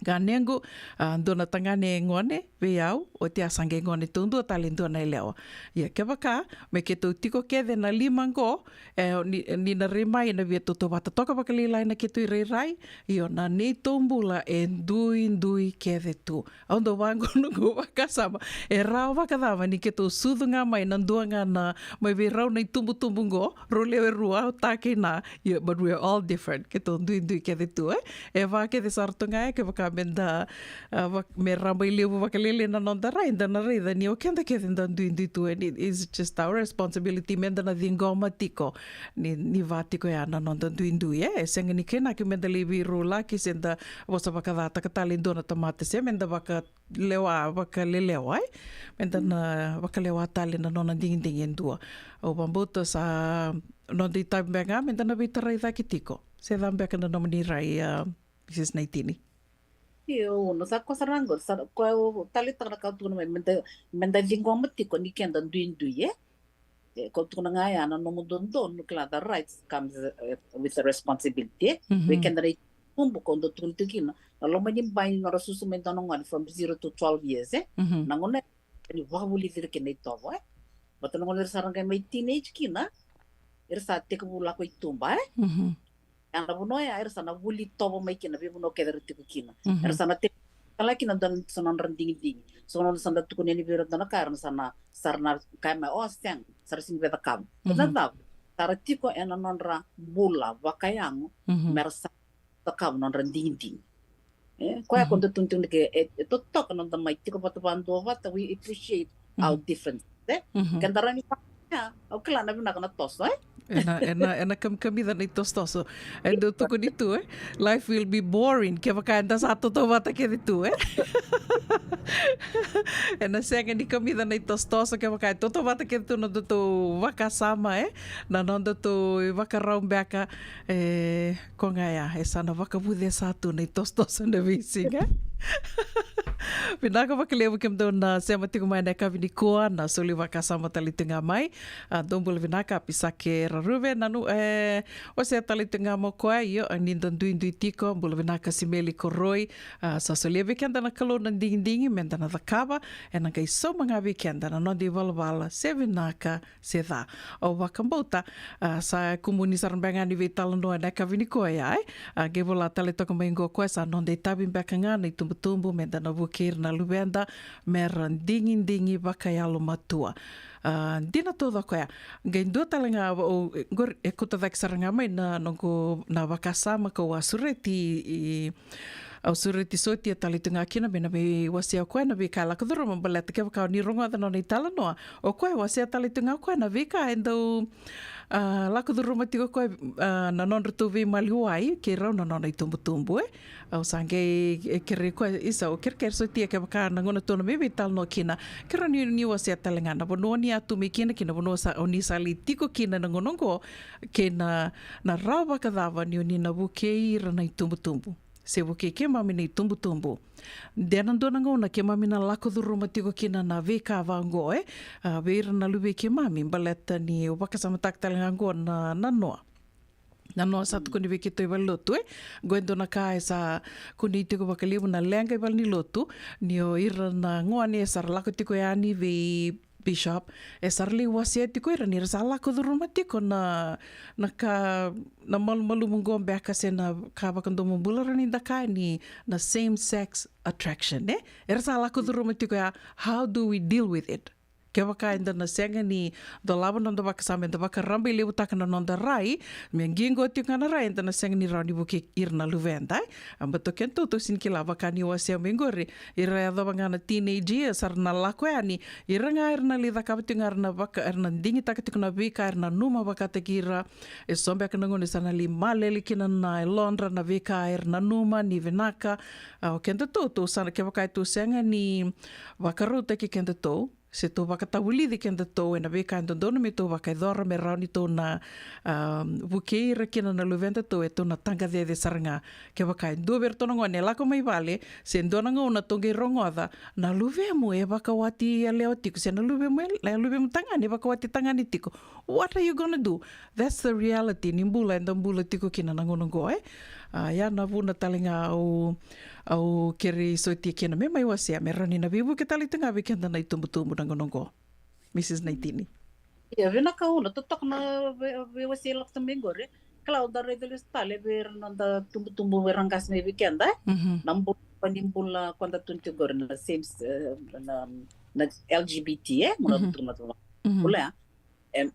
ganequ, a, dua na tagane gone vei au, oti a sa qai gone taudua tale dua na yalewa. Ia kevaka me keitou tiko kece na lima qo, e, ni, ni na rai mai na via tautauvata toka vakalailai na keitou irairai, io na neitou bula e duidui kece tu. Au dau vaqo noqu vakasama, e rawa vakacava ni keitou sucu ga mai na dua ga na, mai vei rau na itubutubu qo, rau lewe rua, au ta kei na, ia, but we are all different. Keitou duidui kece tu, e? E va kece sara tu ga, e, kevaka meda, a, va, me rabailevu vakalailai na noda rai, da na raica ni o keda kece da duidui tu, and it is just our responsibility meda na ciqoma tiko ni, ni va tiko ya na noda duidui, e? E sega ni kainaki meda lai veirulaki se da vosa vakacataka tale e dua na tamata se meda vakalewa, vakalelewa, e? Meda na vakalewa tale na nona digidigi e dua. Au vabauta sa noda itavi beka ga meda na veitarai cake tiko. Se ca beka na nomuni rai, a, Missus Naitini? Io, na sa koya sara ga qo, sa koya au taleitaka na ka au tukuna mai, meda, meda ciqoma tiko ni keda duidui, e? E, ko tukuna ga ya na nomu dodonu, kila, the rights comes, uh, with the responsibility, e? Mhm. Vei keda na itubu ko dou tukuna tiko kina, na loma ni bai ni nodra susu mai dua na gone from zero to twelve years, e? Mhm. Na gone ni vakavulici ira kina itovo, e? Vata na gone era sa ra qai mai teenage kina, era sa tekivu lako i tuba, e? Mhm. Ya na vanua ya era sa na vuli tovo mai kina veivanua kece era tiko kina. Mhm. Era sa na tiko tale kina dua na, sa nodra digidigi. So na sa da tukuni yani vei ira dua na ka, era sa na, sa ra na kaya mai, o, sega, sa ra sega ni via cakava. Mhm. Na cava? Sa ra tiko ena nodra bula vakayago, mhm, me ra sa cakava nodra digidigi. E, koya ko da tukuna tiko ni ke, e, e totoka noda mai tiko vata vakadua vata, we appreciate our differences, e? Mhm. Keda rawa ni vaka ya, au kila na vinaka na toso, e? Ena, ena, ena kamikamica na itosotoso. E dau tukuni tu, e? Life will be boring kevaka eda sa tautauvata kece tu, e? Ena sega ni kamica na itosotoso kevaka e tautauvata kece tu na nodatou vakasama, e? Na nodatou ivakarau beka, e? Ko ga ya, e sa na vakavucesa tu na itosotoso na veisiga. Vinaka vakalevu kemudou na sema tiko mai na yakavi nikua, na soli vakasama tale tu ga mai. A, dou bula vinaka, Pisake Raruve, nanu, e, wasea tale tu ga mo koya, io, ni da duidui tiko, bula vinaka Simeli Koroi, a, sa solia vei keda na Kalou na digidigi, meda na cakava, ena qai sauma ga vei keda na noda ivalavala, se vinaka, se ca. Au vakabauta, a, sa kumuni sara beka ga ni veitalanoa ena yakavi nikua ya, e? A, qai vola tale toka mai qo o koya sa noda itavi beka ga na itubutubu, meda na vukei ira na luveda, mera digidigi vakayalomatua. A, dina taucoko ya. Qai dua tale ga, o, qori, e kauta cake sara ga mai na noqu, na vakasama kau a sureti, i, au sureti sotia tale tu ga kina me na veiwasea o koya na veika e lako curuma baleta kevaka o ni rogoca na nona italanoa. O koya e wasea tale tu ga o koya na veika e dau, a, lako curuma tiko o koya, a, na nodratou veimaliwai, kei rau na nona itubutubu, e. Au sa qai, e, kerei koya, isa, au kerekere sotia kevaka na gauna tou na mai veitalanoa kina, kerea ni, ni wasea tale ga na vanua ni a tu mai kina, kei na vanua sa, o ni sa lai tiko kina na gauna oqo, kei na, na rawa vakacava ni o ni na vukei ira na itubutubu. Se vukei keimami na itubutubu. De na dua na gauna keimami na lako curuma tiko kina na veika vaqo, e? A, vei ira na luvei keimami, baleta niu vakasamataka tale ga qo na, na noa. Na noa sa tukuni vei keitou i valenilotu, e? Qo e dua na ka e sa kunei tiko vakalevu na leqa i valenilotu, ni o ira na gone e sa ra lako tiko yani vei bishop, e sa ra lai wasea tiko ira ni ra sa lako curuma tiko na, na ka, na malumalumu qo beka se na ka vakadomobula ra ni da kaya ni na same sex attraction, e? Era sa lako curuma tiko ya, how do we deal with it? Kevaka eda na sega ni dolava na noda vakasama, eda vakarabailevutaka na noda rai, me qiqo tiko ga na rai, eda na sega ni rawa ni vukei ira na luveda, e? A, baleta o kedatou tou sega ni kila, vaka niu wasea mai qori, ira yacova ga na teenage years, sa ra na lako yani, ira ga era na lai cakava tiko ga, era na vaka, era na digitaka tiko na veika era nanuma vakataki ira. E so beka na gauna sa na lai malele kina na yalodra na veika era nanuma ni vinaka. A, o kedatou, tou sa na, kevaka e tou sega ni vakarautaki kedatou, se tou vakatavulici kedatou ena veika e dodonu me tou vakayacora me rawa ni tou na, a, vukei ira kina na luvedatou, e tou na taqacece sara ga. Kevaka e dua vei iratou na gone e lako mai vale, se dua na gauna tou qai rogoca, na luvemu e vakawati yalewa tiko, se na luvemu, e, na luvemu tagane e vakawati tagane tiko. What are you gonna do? That's the reality ni bula eda bula tiko kina na gauna oqo, e? A, ia na vuna tale ga au, au kerei sotia kina me mai wasea, me rawa ni na veivuke tale tu ga vei keda na itubutubu na gauna oqo. Missus Naitini. Ia, vinaka Una, totoka na vei, veiwasei lako tu mai qori. Kila, au dau raica lesu tale vei ira na noda tubutubu, vei ira na qase mai vei keda, e? Mhm. Na bula, ni bula ko da tukuna tiko qori na same, e, na, na L G B T, e? Muna Mhm. tu na tu na Mhm. bula, e? Em,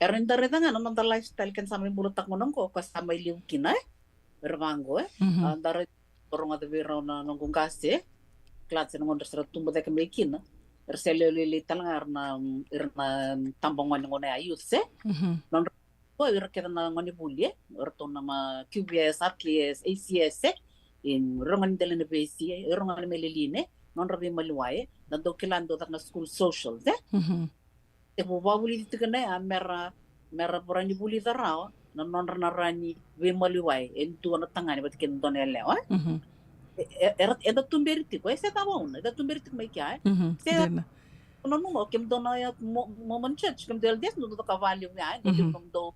era ni da raica ga na noda lifestyle keda sa mai bulataka gauna oqo, ko sa mai liu kina, e? Era vaqo, e? Mhm. A, da raica, rogoca vei rau na noqu qase, e? Kila, se na gauna era sa ra tubu cake mai kina, era sa lewe lailai tale ga era na, era na tabagone gauna ya, youths, e? Mhm. Nodra, o ira kece na gone vuli, e? Eratou na ma Q V S, R K S, A C S, e? I rogo ni dela na V C, e rogo ni mai liline, nodra veimaliwai, e? Da dau kila dau caka na school socials, e? Mhm. E vakavulici tiko na ya, mera, mera vara ni vulica rawa na nodra na ra ni veimaliwai e dua na tagane vata kei na dua na yalewa, e? Mhm. E, e, era, eda tuberi tiko, e, se cava Una, eda tuberi tiko mai kea, e? Mhm. Se dina. Nanuma o kemudou na ya, mo-, Mormon Church, kemudou L D S, dou caka valevu ya, e? Dou Mhm. kemudou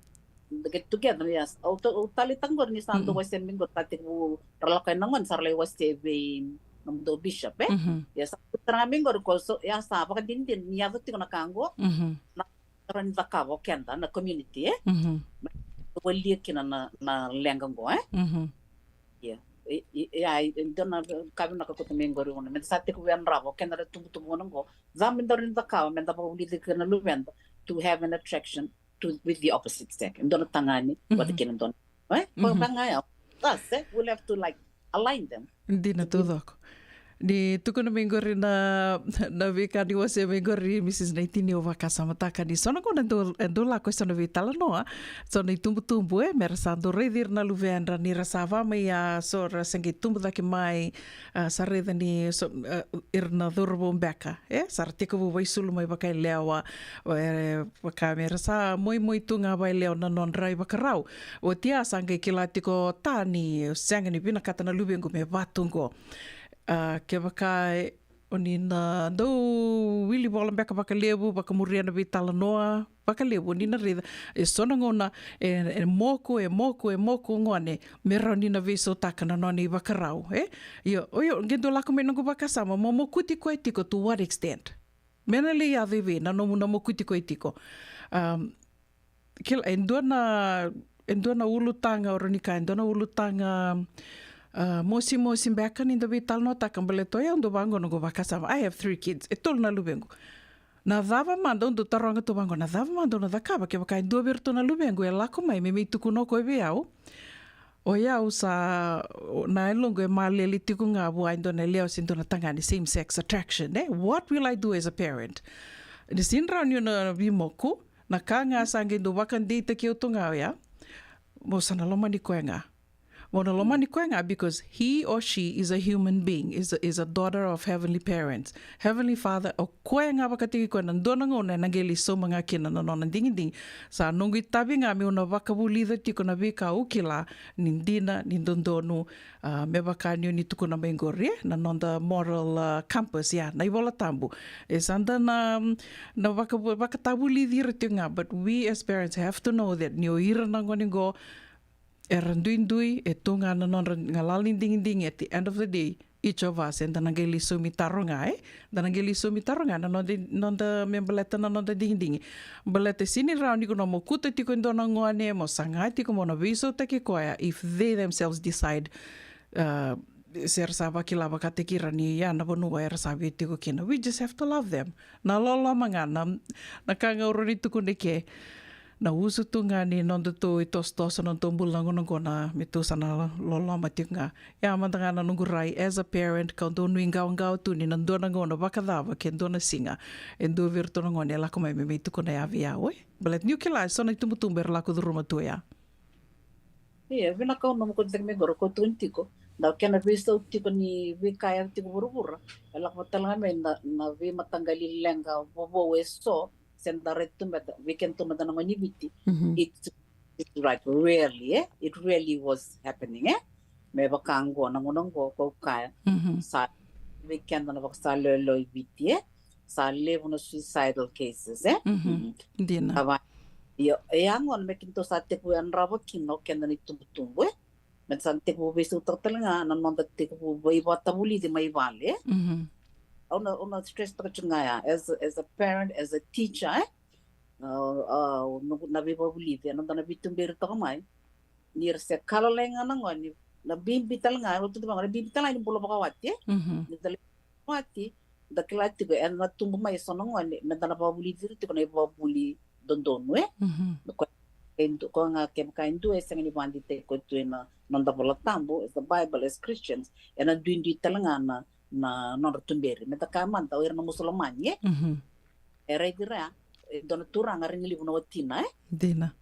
get together, yes. Au ta-, au taleitaka qori ni sa dou Mm-mm. wasea mai qori, sa tekivu ra lako yani na gone, sa ra lai wasea vei nomudou bishop, e? Mhm. Ia sa tara ga mai qori ko so, ia sa vakadinadina ni yaco tiko na ka qo, Mhm. na ra ni cakava o keda na community, e? Mhm. Me walia kina na, na leqa qo, e? Mhm. Ia, e, e, ia, e dua na ka vinaka kauta mai qori Una, meda sa tekivu yadrava o keda na tubutubu gauna qo. Cava meda rawa ni cakava, meda vakavulici kina na luveda to have an attraction to, with the opposite sex. Dua na tagane, Mhm. vata kei na dua na, e? Ko Mhm. vaka ga ya. Thus, e, we'll have to, like, align them. Dina taucoko. Ni tukuna mai qori na, na veika ni wasea mai qori, Mrs Naitini, au vakasamataka ni so na gauna dou, e dou lako e so na veitalanoa, so na itubutubu, e, mera sa dou raici ira na luvedra, ni ra sa va mai, a, so ra se qai tubu cake mai, a, sa raica ni so, a, ira na cauravou beka, e, sa ra tekivu vaisulu mai vakayalewa, e, vaka mera sa moimoi tu ga vakayalewa na nodra ivakarau. Oti ya sa qai kila tiko ta ni sega ni vinakata na luvequ me va tu qo. A, kevaka, e, o ni na dau wili vola beka vakalevu, vakamuria na veitalanoa vakalevu, o ni na raica e so na gauna e, e moku, e moku, e moku o gone, me rawa ni na veisautaka na nona ivakarau, e? Io, io, qai dou lako mai noqu vakasama, mo mokuti koya tiko to what extent? Me na lai yaco i vei na nomu na mokuti koya tiko? Um, kila, e dua na, e dua na ulutaga, o rawa ni kaya, e dua na ulutaga, a, mosimosi beka ni da veitalanoataka, baleta o yau dau vaqo noqu vakasama. I have three kids. E tolu na luvequ. Na cava mada, au dau taroga tu vaqo, na cava mada au na cakava kevaka e dua vei iratou na luvequ e lako mai me mai tukuna o koya vei au? O yau sa, o, na yaloqu e malele tiko ga vua e dua na yalewa se dua na tagane, same sex attraction, e? What will I do as a parent? Ni sega ni rawa niu na vimoku, na ka ga sa qai dau vakadeitaki au tu ga oya, mo sa na lomani koya ga. Mo na lomani koya ga because he or she is a human being, is a, is a daughter of heavenly parents. Heavenly Father, o koya ga vakataki koya na dua na gauna ena qai lai sauma ga kina na nona digidigi. Sa noqu itavi ga meu na vakavulica tiko na veika au kila ni dina, ni dodonu, a, me vaka niu ni tukuna mai qori, e, na noda moral, a, compass, ya, na iVola Tabu. E sa da na, na vakavu-, vakatavulici ira tiko ga, but we as parents have to know that ni o ira na gone qo, era duidui, e tu ga na nodra galala ni digidigi, at the end of the day, each of us, eda na qai lai saumi taro ga, e? Da na qai lai saumi taro ga na noda, noda me baleta na noda digidigi. Baleta sega ni rawa ni ko na mokuta tiko e dua na gone, mo saga tiko mo na veisautaki koya, if they themselves decide, uh, se ra sa vakila vakataki ira ni ya na vanua era sa via tiko kina. We just have to love them. Na loloma ga, na, na ka ga au rawa ni tukuna eke. Na usutu ga ni nodatou itosotoso, nodatou bula na gauna qo, na me tou sa na loloma tiko ga. Ya mada ga na noqu rai as a parent, kau dau nuiqawaqawa tu ni na dua na gauna vakacava ke dua na siga e dua vei iratou na gone e lako mai me mai tukuna ya vei au, e. Baleta niu kila e so na itubutubu era lako curuma tu ya. Ia, vinaka au na mokuti cake mai qori, ko tukuni tiko. Na kena veisau tiko ni veika e yaco tiko vuravura, e lako vata tale ga mai na, na veimataqali leqa vovou e so, se da rai tu mada, vei kedatou mada na gone ni Viti. Mhm. It's, it's like rarely, e? It really was happening, e? Me vaka qo, na gauna qo, ko kaya. Mhm. Sa vei keda na vakasalewalewa i Viti, e? Sa levu na suicidal cases, e? Mhm. Mhm. Dina. Ava, io, e a gauna me kedatou sa tekivu yadrava kina o keda na itubutubu, e? Me sa tekivu veisautaka tale ga na noda tekivu veivakatavulici mai vale, e? Mhm. Au na, au na stress taka tiko ga ya, as, as a parent, as a teacher, e? A, a, na, na veivakavulici, e, noda na veituberi toka mai. Ni ra se ka lalai ga na gone, na bibi tale ga, au tutu vaqo, na bibi tale ga ni bula vakawati, e? Mhm. Ni da lai vakawati, da kila tiko, e na tubu mai e so na gone, me da na vakavulici ira tiko na ivakavuvuli dodonu, e? Mhm. Na koya, e du-, koya ga kevaka e dua e sega ni vakadeitaki koya tu ena noda iVola Tabu, as the Bible, as Christians, ena duidui tale ga na, na nodra tuberi. Me da kaya mada o ira na Musulamani, e? Mhm. E raici ira ya, e dua na turaga, raici levu na watina, e? Dina.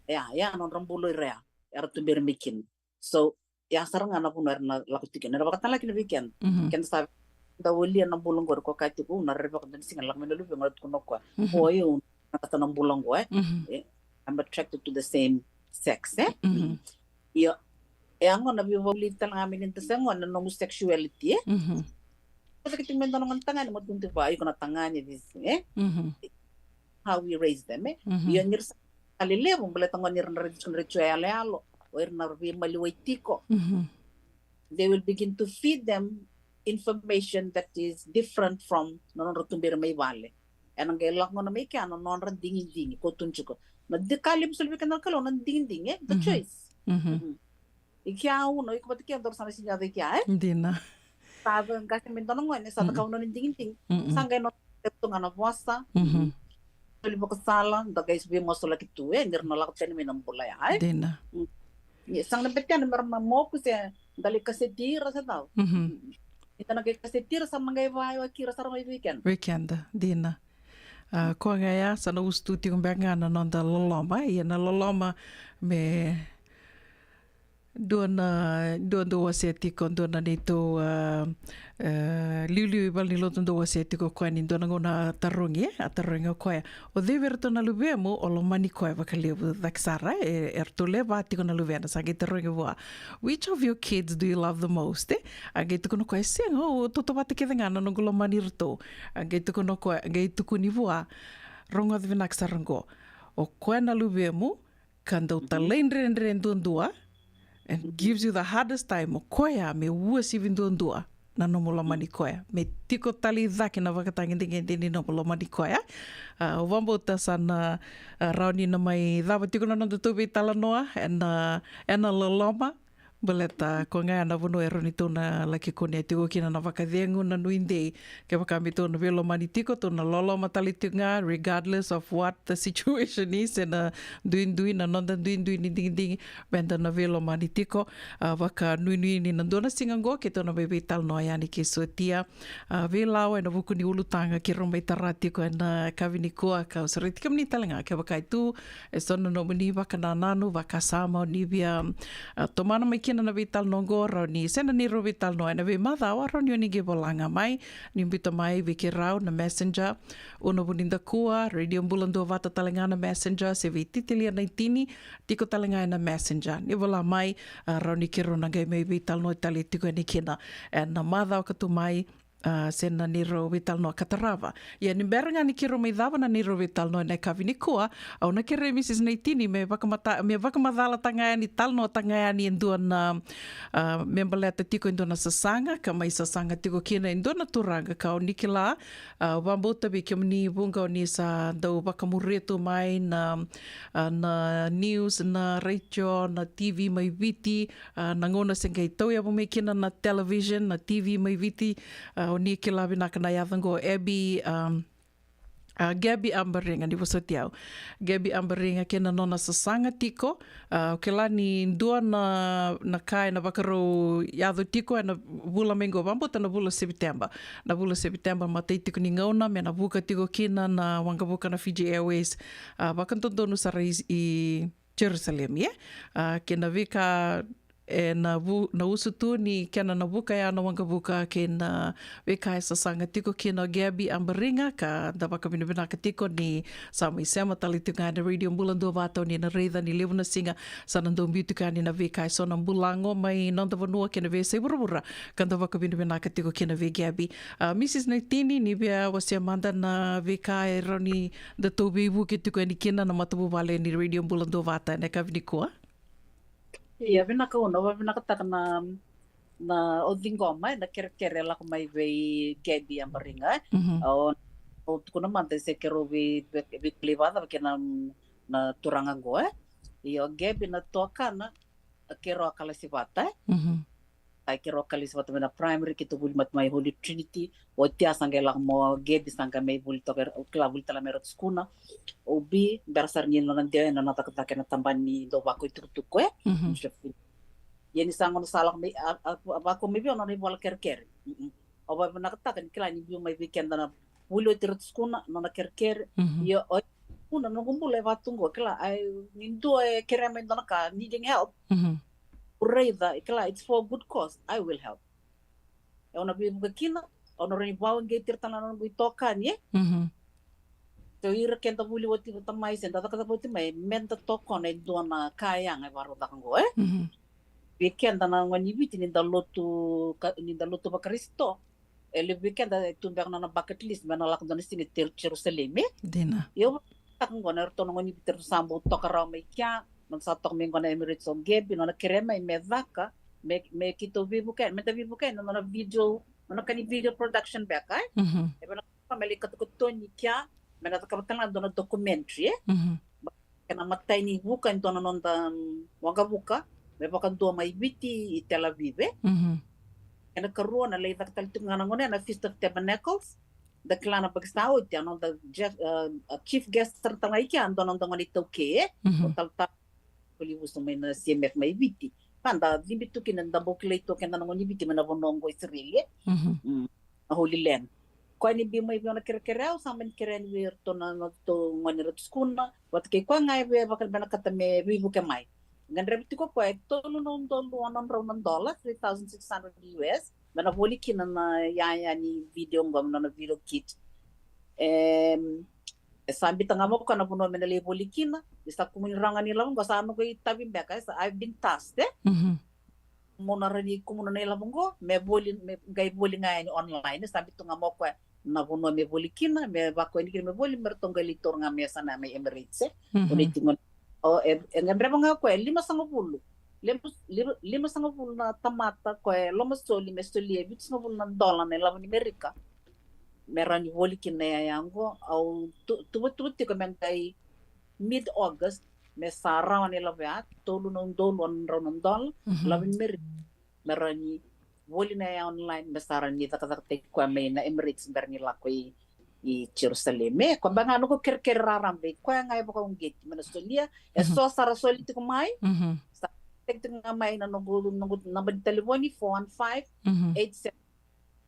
Ya, ya nodra bula o ira ya, era tuberi mai kina. So, ya sara ga na vanua era na lako tiko kina. Era vakatalaki na weekend. Mhm. Keda sa da walia na bula qori, ko kaya tiko, na rerevaka dua na siga na lako mai na luvequ, na tukuna o koya, mhm, o yau na kata na bula qo, e? Mhm. E, I'm attracted to the same sex, e? Mhm. Io, e a gauna veivakavulici tale ga mai ni da se gone na nomu sexuality, e? Mhm. Ko cake tiko me dua na gone tagane, mo tukuna tiko vua, iko na tagane, this, e? Mhm. How we raise them, e? Mhm. Io, ni ra sa lelevu, baleta gone ni ra na raici tiko na retio yaloyalo, o ira na veimaliwai tiko. Mhm. They will begin to feed them information that is different from na nodra tuberi mai vale. Ena qai lako gona mai kea na nodra digidigi, ko tukuna tiko. Na di-, ka levu sara vei keda na Kalou na digidigi, e? The, mhm, choice. Mhm. Mhm. I kea au na, iko vata kea, dou sa na sega ni yaco i kea, e? Dina. Sa qase me dua na gone, sa, mhm, cakava nona digidigi. Mhm. Sa qai nona tu ga na vosa. Mhm. Soli vakasala, da qai veimasulaki tu, e, ni ra na lako tani mai na bula ya, e? Dina. Mm. Ia, sa na betena me ra na moku se da lai kaseti ira se cava. Mhm. Mm. Ita na qai kasetira sa na qai vaiwaki ira sara mai vei keda. Vei keda, dina. A, koya ga ya, sa na usutu tiko beka ga na noda loloma, ia na loloma me dua na, dua dau wasea tiko, dua na neitou, a, e, liuliu i valenilotu dau wasea tiko o koya ni dua na gauna a tarogi, e, a tarogi o koya. O cei vei iratou na luvemu o lomani koya vakalevu? Cake sara, e, eratou lewe va tiko na luvena, sa qai tarogi vua, "Which of your kids do you love the most?" E? A qai tukuna o koya, "Sega, au tautauvata kece ga na noqu lomani iratou." A qai tukuna o koya, a qai tukuni vua, "Rogoca vinaka sara qo. O koya na luvemu ka dau talaidredre duadua and gives you the hardest time, o koya me uasivi duadua na nomu lomani koya. Me tiko tale i cake na vakatagedegede ni nomu lomani koya." A, au vakabauta sa na, a, rawa ni na mai cava tiko na nodatou veitalanoa ena, ena loloma. Baleta koya ga ya na vanua e rawa ni tou na laki kunea tiko kina na vakacegu, na nuidei. Kevaka me tou na veilomani tiko, tou na loloma tale tiko ga, regardless of what the situation is, ena duidui, na noda duidui ni digidigi, meda na veilomani tiko. A, vakanuinui ni na dua na siga oqo keitou na mai veitalanoa yani kei sotia, a, veilawa ena vuku ni ulutaga keirau mai tara tiko ena yakavi nikua. Kau sureti kemuni tale ga, kevaka e tu e so na nomuni vakanananu, vakasama o ni via, a, tomana mai kina na veitalanoa oqo, rawa ni, se na neirau veitalanoa ena veimacawa, rawa ni o ni qai vola ga mai, ni biuta mai vei keirau na Messenger, Una Vunidakua, Radio Bula Duavata tale ga na Messenger, se vei Titilia Naitini, tiko tale ga ena Messenger. Ni vola mai, a, rawa ni keirau na qai mai veitalanoa tale tiko yani kina ena macawa ka tu mai, a, se na neirau veitalanoa ka tarava. Ia ni bera ga ni keirau mai cava na neirau veitalanoa ena yakavi nikua, au na kerei Mrs Naitini me vakamata-, me vakamacalataka ga yani, talanoataka ga yani e dua na, a, me baleta tiko e dua na sasaga ka mai sasaga tiko kina e dua na turaga ka o ni kila, a, au vakabauta vei kemuni vuqa o ni sa dau vakamuria tu mai na, a, na news, na retio, na TV mai Viti, a, na gauna se qai tauyavu mai kina na television, na TV mai Viti, a, o ni kila vinaka na yaca oqo, Abby, um, a, Gabby Ambariga, ni vosoti au. Gabby Ambariga kei na nona sasaga tiko, a, o kila ni dua na, na ka ena vakarau yaco tiko ena vula mai qo, vakabauta na vula Sepiteba. Na vula Sepiteba, matai tiko ni gauna me na vuka tiko kina na waqavuka na Fiji Airways, a, vakadodonu sara i, i Jerusalemi, e? A, kei na veika, e, na vu-, na usutu ni kena na vuka ya na waqavuka kei na veika e sasaga tiko kina o Gabby Ambariga, ka da vakavinavinaka tiko ni sa mai sema tale tiko ga ena Radio Bula Duavata, o ni na raica ni levu na siga sa na dau biu tiko yani na veika e so na bulago mai noda vanua kei na veiyasai vuravura, ka da vakavinavinaka tiko kina vei Gabby. A, Mrs Naitini, ni via wasea mada na veika e rawa ni da tou veivuke tiko yani kina na matavuvale ni Radio Bula Duavata ena yakavi nikua. Ia, vinaka Una, au vakavinavinakataka na, na o ciqoma, e, na kerekere e lako mai vei Gabby Ambariga, e. Mhm. Au, au tukuna mada se keirau vei, vei, veitalanoa vata kei na, na turaga qo, e. Io, Gabby na tuakana, a, keirau a kalasi vata, e. Mhm. Ai, keirau a kalasi vata mai na primary, keitou vuli mada mai Holy Trinity. Oti ya sa qai lako mai o Gabby, sa qai mai vuli toka, kila, vuli tale mai Ratu Sukuna. O Bi, bera sara ni nona dewa ena nona cakacaka ena tabana ni dau vakaitukutuku, e. Mhm. Ia ni sa gauna sa lako mai, a, a, a, vaka mai vei au nona ivola kerekere. Mm-mm. Au vakavinavinakataka ni kila ni biu mai vei keda na vuli oti Ratu Sukuna, nona kerekere. Mhm. Ia o, Una, noqu bula e vatu qo, kila, ai, ni dua e kerea mai dua na ka, needing help. Mhm. Au raica, kila, it's for a good cause, I will help. E, au na veivuke kina, au na rawa ni vakauqeti ira tale na noqu itokani, e? Mhm. So ira keda vuli oti vata mai, se da cakacaka oti mai, meda tokona e dua na ka yaga e vakarau caka qo, e? Mhm. Vei keda na gone ni Viti ni da lotu ka-, ni da lotu vaKarisito, e levu vei keda e tu beka na nona bucket list me na lako dua na siga i Jer-, Jerusalemi, e? Dina. Ia au vakataka qo na ratou na gone ni Viti ratou sa bau toka rawa mai kea, nona sa toka mai qo na Emirates o Gabby, nona kerea mai me caka, me, me keitou veivuke, meda veivuke ena nona video, nona ka ni video production beka, e? Mhm. E vei na ka me lai katokatoni kea, me na cakava tale ga dua na documentary, e? Mhm. Kena matai ni vuka e dua na noda, mm, waqavuka, me vakadua mai Viti i Tel Aviv, e? Mhm. Kena karua na lai caka tale tiko ga na gone na Feast of Tabernacles. Da kila na Pakistan oti, a noda Jeff, uh, uh, chief guest sara tale ga i kea, a dua na noda gone iTaukei, e? Mhm. O talatala Kolivusu mai na C M F mai Viti. Mada cibi tu kina da bau kilai tu keda na gone ni Viti mai na vanua oqo Isireli, e? Mhm. Mm. Na Holy Land. Koya ni biu mai vei au na kerekere, au sa mani kerea ni vei iratou na, na tou gone ra tukuna vata kei koya ga e via vakavinakata me veivuke mai. Gadrevi tiko koya e tolu na udolu ono na drau na dola, three thousand six hundred U S, me na voli kina na yaya ni video oqo, na nona video kit. Em, e sa biuta ga mai o koya na vanua me na lai voli kina. E sa kumuni rawa ga ni lavo oqo, sa noqu itavi beka, e sa, I've been tasked, e? Mhm. Mo na rawa ni kumuna na ilavo oqo me voli, me qai voli ga yani online, e sa biuta ga mai o koya na vanua me voli kina, me vaka yani kina me voli, me ratou qai lai taura ga mai yasana mai Emirates, e? Mhm. O ni tiko, o, e, e gadreva ga o koya e limasagavulu, lima, lima, limasagavulu na tamata koya e lomasoli me solia e vitusagavulu na dola na ilavo ni Merika me rawa ni voli kina na yaya oqo. Au tu, tuvatuva tiko me qai mid August me sa rawa na ilavo ya, tolu na udolu ono na drau na dola, mhm, ilavo ni Merika, me rawa ni voli na yaya online, me sa rawa ni cakacakataki koya mai na Emirates bera ni lako i, i Jerusalem. E, koya beka ga noqu kerekere raraba vei koya ga e vakauqeti me na solia. E, mhm, so sa ra soli tiko mai. Mhm. Sa teki tiko ga mai na noqu, noqu naba ni talevoni, four one five, mhm, eight seven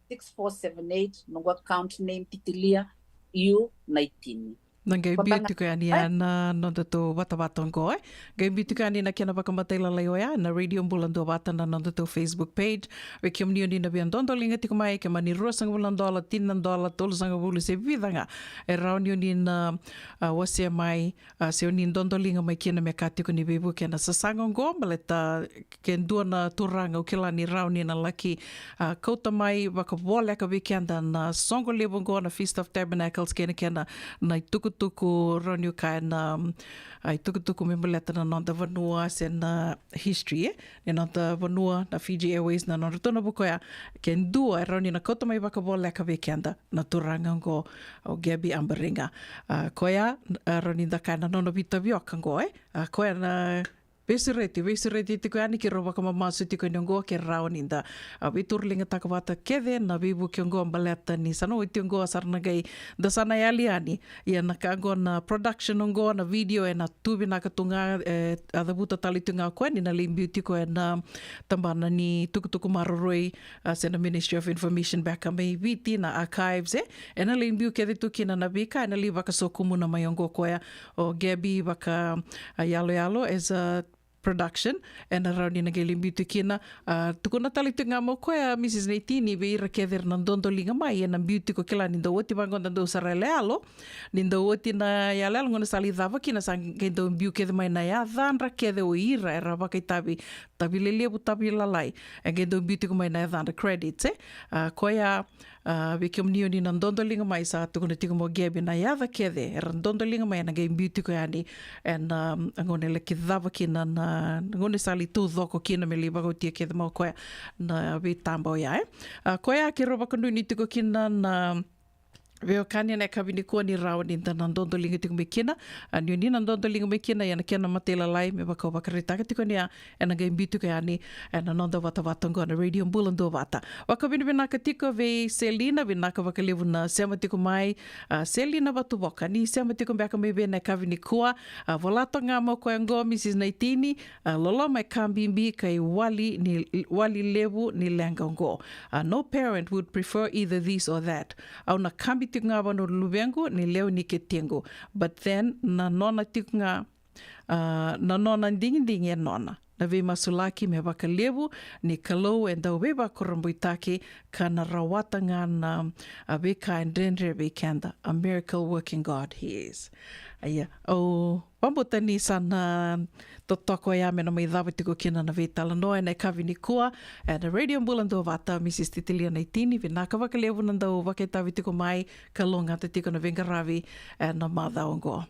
six four seven eight, noqu account name Titilia U nineteen. Na qai biu tiko yani, e, na nodatou vatavata oqo, e. Qai biu tiko yani na kena vakamatailalai oya na Radio Bula Duavata, na nodatou Facebook page. Vei kemuni oni na via dodoliga tiko mai, ke mani ruasagavulu na dola, tini na dola, tolusagavulu se vica ga e rawa ni oni na, a, wasea mai, a, se oni dodoliga mai kina me ka tiko ni veivuke na sasaga oqo, baleta ke dua na turaga au kila ni rawa ni na laki, a, kauta mai vakavoleka vei keda na soqo levu oqo na Feast of Tabernacles, kei na kena, na itukutuku, rawa niu kaya na, a, itukutuku me baleta na noda vanua se na history, e, ni noda vanua na Fiji Airways, na nodratou na vuku oya. Ke dua e rawa ni na kauta mai vakavoleka vei keda na turaga oqo, o Gabby Ambariga. A, koya, a, rawa ni da kaya na nona veitavioka oqo, e. A, koya na veisureti, veisureti tiko yani, keirau vakamamasu tiko ni oqo ke rawa ni da, a, veituruligataka vata kece na veivuke oqo, baleta ni sa na oti oqo, sa ra na qai, da sa na yali yani. Ia na ka oqo na production oqo, na video, e na tu vinaka tu ga, e, a cavuta tale tu ga o koya ni na lai biu tiko e na tabana ni tukutuku maroroi, a, se na Ministry of Information beka mai Viti, na archives, e. E na lai biu kece tu kina na veika e na lai vakasokumuna mai oqo o koya, o Gabby vaka, a, yaloyalo as a production, e na rawa ni na qai lai biu tu kina. A, tukuna tale tu ga mai o koya, Mrs Neitini, vei ira kece era na dodoliga mai, e na biu tiko, kila ni dau oti vaqo, da dau sara yaloyalo, ni dau oti na yaloyalo, gauna sa lai cava kina sa qai dau biu kece mai na yacadra kece o ira era vakaitavi, tavi lelevu, tavi lalai, e qai dau biu tiko mai na yacadra, credits, e. A, koya, a, vei kemuni oni na dodoliga mai, sa tukuna tiko mai o Gabby na yaca kece era dodoliga mai e na qai biu tiko yani e na, um, gauna e laki cava kina na, na gauna sa lai taucoko kina me lai vakaotia kece mai o koya na veitaba oya, e. A, koya keirau vakanuinui tiko kina na veiwekani e na yakavi nikua ni rawa ni da na dodoliga tiko mai kina. A, ni oni na dodoliga mai kina, ia na kena matailalai me vaka au vakaraitaka tiko ni ya, e na qai biu tiko yani e na noda vatavata oqo na Radio Bula Duavata. Vakavinavinaka tiko vei Selina, vinaka vakalevu na sema tiko mai. A, Selina Vatuvoka, ni sema tiko beka mai vei na yakavi nikua. A, vola toka ga mai o koya oqo, Mrs Neitini, a, loloma e ka bibi ka iwali ni, wali levu ni leqa oqo. A, no parent would prefer either this or that. Au na kabi tiko ga vua na luvequ ni lewe ni ketiqu. But then, na nona tiko ga, a, na nona digidigi e nona. Na veimasulaki me vakalevu ni Kalou e dau veivakurabuitaki ka na rawata ga na, a, veika e dredre vei keda. A miracle working God he is. Ia, au vakabauta ni sa na totoka oya me na mai cava tiko kina na veitalanoa e na yakavi nikua e na Radio Bula Duavata, Mrs Titilia Neitini, vinaka vakalevu na dau vakaitavi tiko mai, kalougata tiko na veiqaravi e na macawa oqo.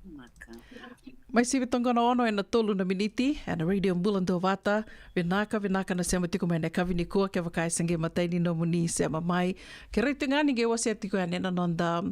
Vinaka. Mai sivi toka qo na ono e na tolu na miniti e na Radio Bula Duavata. Vinaka, vinaka na sema tiko mai na yakavi nikua, kevaka e se qai matai ni nomuni sema mai, kerei tiko ga ni qai wasea tiko yani na noda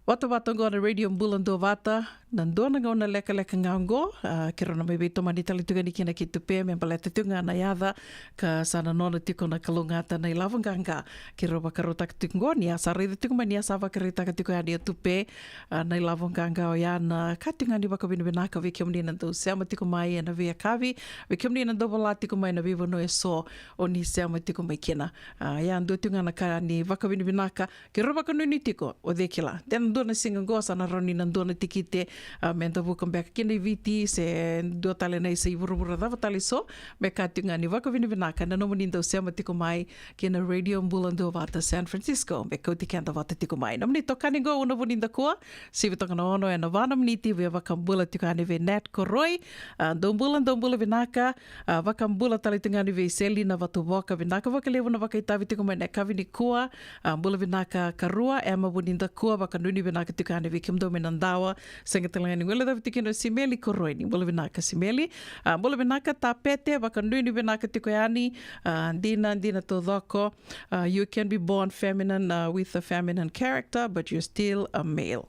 Vatavata oqo na Radio Bula Duavata, na dua na gauna lekaleka ga oqo, a, keirau na mai veitomani tale tiko yani kina ki Tupe, me baleta tiko ga na yaca, ka sa na nona tiko na kalougata na ilavo qaqa. Keirau vakarautaka tiko oqo, ni a sa raica tiko mai ni a sa vakaraitaka tiko yani e Tupe, a, na ilavo qaqa oya, na ka tiko ga ni vakavinavinaka vei kemuni na dau sema tiko mai ena veiyakavi, vei kemuni na dau vola tiko mai na veivanua eso o ni sema tiko mai kina. A, ia dua tiko ga na ka ni vakavinavinaka, keirau vakanuinui tiko, o cei kila. De na dua na siga oqo sa na rawa ni na dua na tikite, a, me da vuka beka kina i Viti, se dua tale na isa i vuravura cava tale eso, me ka tiko ga ni vakavinavinaka na nomuni dau sema tiko mai ki na Radio Bula Duavata San Francisco, me kauti keda vata tiko mai. Nomuni itokani oqo Una Vunidakua, sivi toka na ono ena va na miniti, via vakabula tiko yani vei Nat Koroi, a, dou bula, dou bula vinaka, a, vakabula tale tiko yani vei Selina Vatuvoka, vinaka vakalevu na vakaitavi tiko mai na yakavi nikua, a, bula vinaka karua, Emma Vunidakua, vakanuinui vinaka tiko yani vei kemudou mai Nadawa, sega tale ga ni guilecavi tiko kina o Simeli Koroi, ni bula vinaka Simeli, a, bula vinaka Tapete, vakanuinui vinaka tiko yani, a, dina, dina taucoko, a, you can be born feminine, a, with a feminine character, but you're still a male.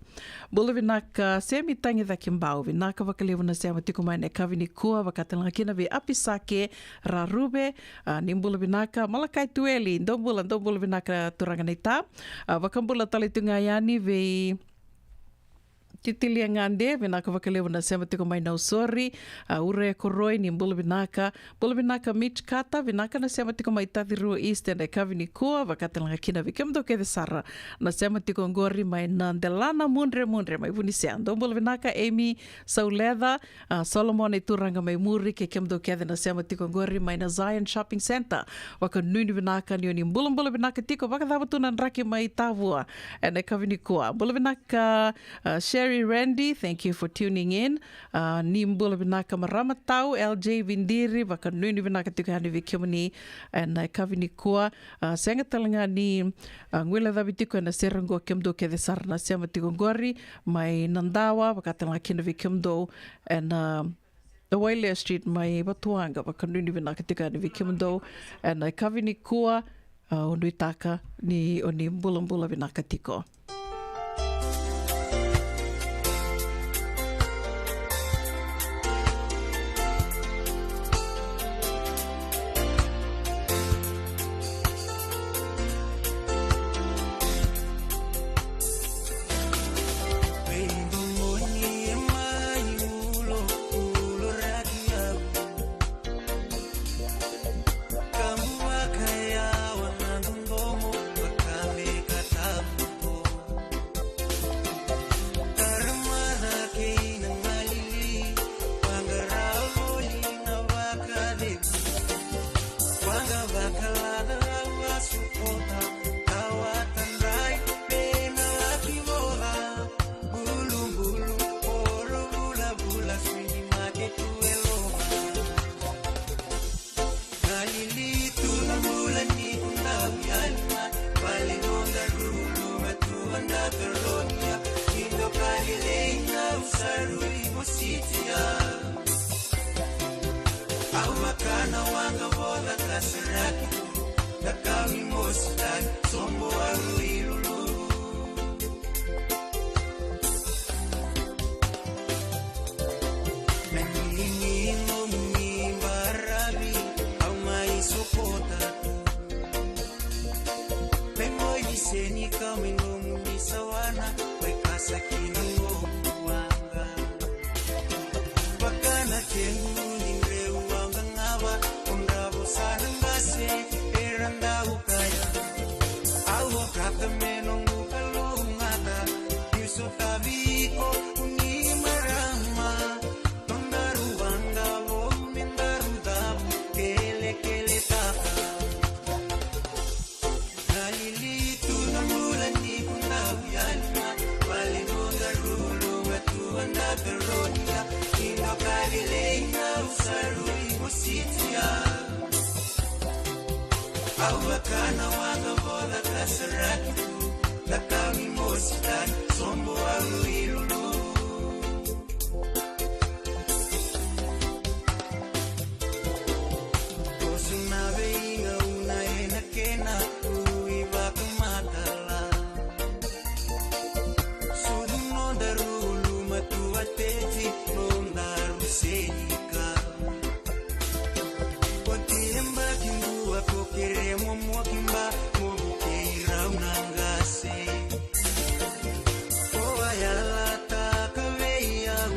Bula vinaka Semi Tagicakibau, vinaka vakalevu na sema tiko mai na yakavi nikua, vaka tale ga kina vei Apisake Raruve, a, ni bula vinaka, Malakai Tueli, dou bula, dou bula vinaka turaga naita, a, vakabula tale tu ga yani vei Titilia Gade, vinaka vakalevu na sema tiko mai Nausori, a, Ure Koroi, ni bula vinaka, bula vinaka Mitch Carter, vinaka na sema tiko mai Tacirua East ena yakavi nikua, vaka tale ga kina vei kemudou kece sara na sema tiko oqori mai na delana mudremudre mai Vunisea. Dou bula vinaka Amy Sauleca, a, Solomon i turaga mai muri, kei kemudou kece na sema tiko oqori mai na Zion Shopping Centre. Vakanuinui vinaka ni o ni bulabula vinaka tiko, vakacava tu na draki mai Tavua ena yakavi nikua. Bula vinaka, a, Sherry Randy, thank you for tuning in. A, ni bula vinaka marama tau, L J Vidiri, vakanuinui vinaka tiko yani vei kemuni ena yakavi nikua. A, sega tale ga ni, a, guilecavi tiko ena sere oqo kemudou kece sara na sema tiko oqori mai Nadawa, vaka tale ga kina vei kemudou ena, a, na Wailea Street mai Vatuwaqa, vakanuinui vinaka tiko yani vei kemudou ena yakavi nikua. A, au nuitaka ni o ni bulabula vinaka tiko. Seika. Oti e yabaki dua ko kere mo moki ba mo vukei rau na qase. Ko a yalataka vei au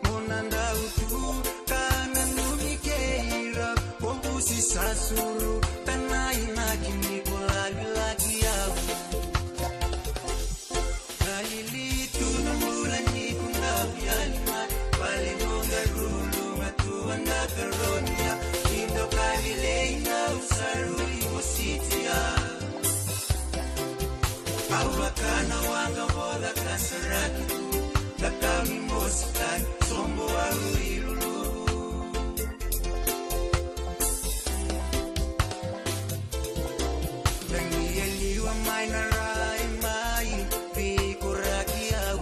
mo na dau tu ka nanumi kei rau. Ko busi sa suru tana inaki ni ko lavilaki au. Galili tu na bula ni kundau yali mai. Vale no garulu ma tu anda karonia. Indo kavilei na usarui mositia. Au vakana wanga voda kasaraki tu. Dakami mositaki sombo au ilulu. Dangi e liwa mai na rai mai, vikoraki au.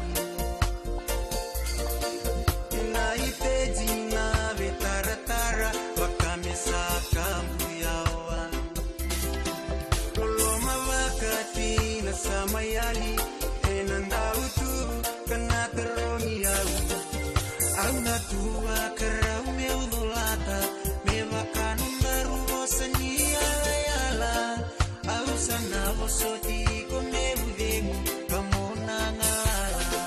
Na ipedi na vetaratara, vaka me sa kabu yawa. Loloma vakatina sa mai yali, ena dau tu, kana tarogi au. Au na tu vakarau meu colata, me vaka nodaru vosa ni yalayala. Au sa na vosoti iko me vucegu, ka mo na galala.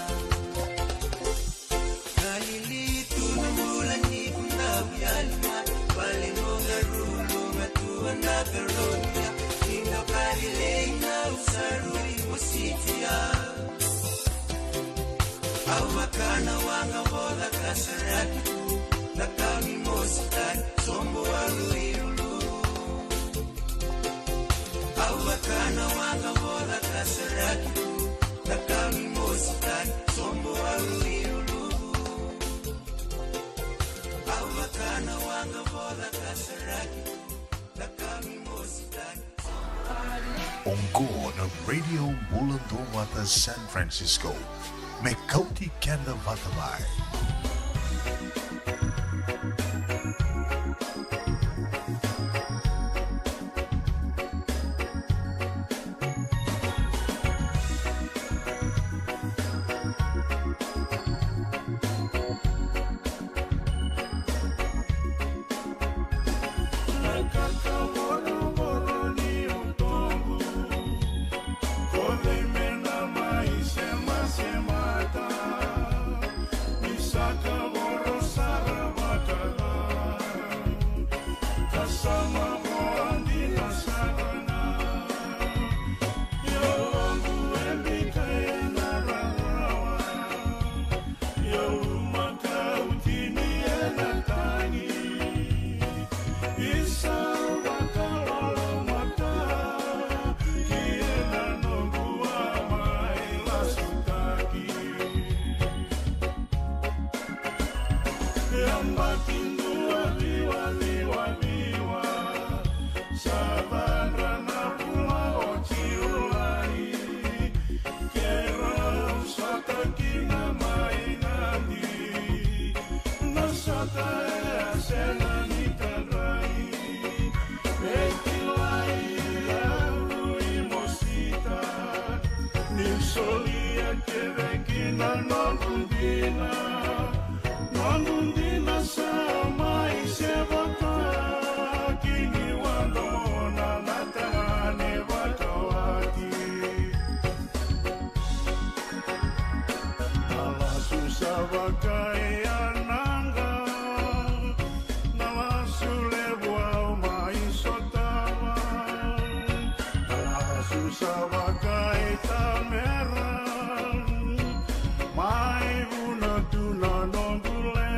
Galili tu na bula ni kundau yali mai. Vale no garulu ma tu anda karonia. Indo kavilei na usarui mositia. Au vakana wanga voda kasaraki tu. Dakami mositaki sombo au ilulu. Au vakana wanga voda kasaraki tu. Dakami mositaki sombo au ilulu. Au vakana wanga voda kasaraki tu. Dakami mositaki. Oqo na Radio Bula Dovata San Francisco. Me kauti keda vata mai. Ia au luma ka utini ena tagi. Isa vakalolomaka ki ena noqu a mai lasutaki. Yabaki dua ciwa ciwa ciwa. Sa vadra na bula o Jiulai, keirau sota kina mai Nadi. Na sota e a sega ni kadrai, e kilai au i Mosita. Ni solia kece kina noqu dina. Noqu dina sa mai sevata, kini wadomona na tagane vakawati. Na lasu sa vakaia na qa, na lasu levu au mai sotava. Na lasu sa vakaia tamera, mai vuna tu na noqu le.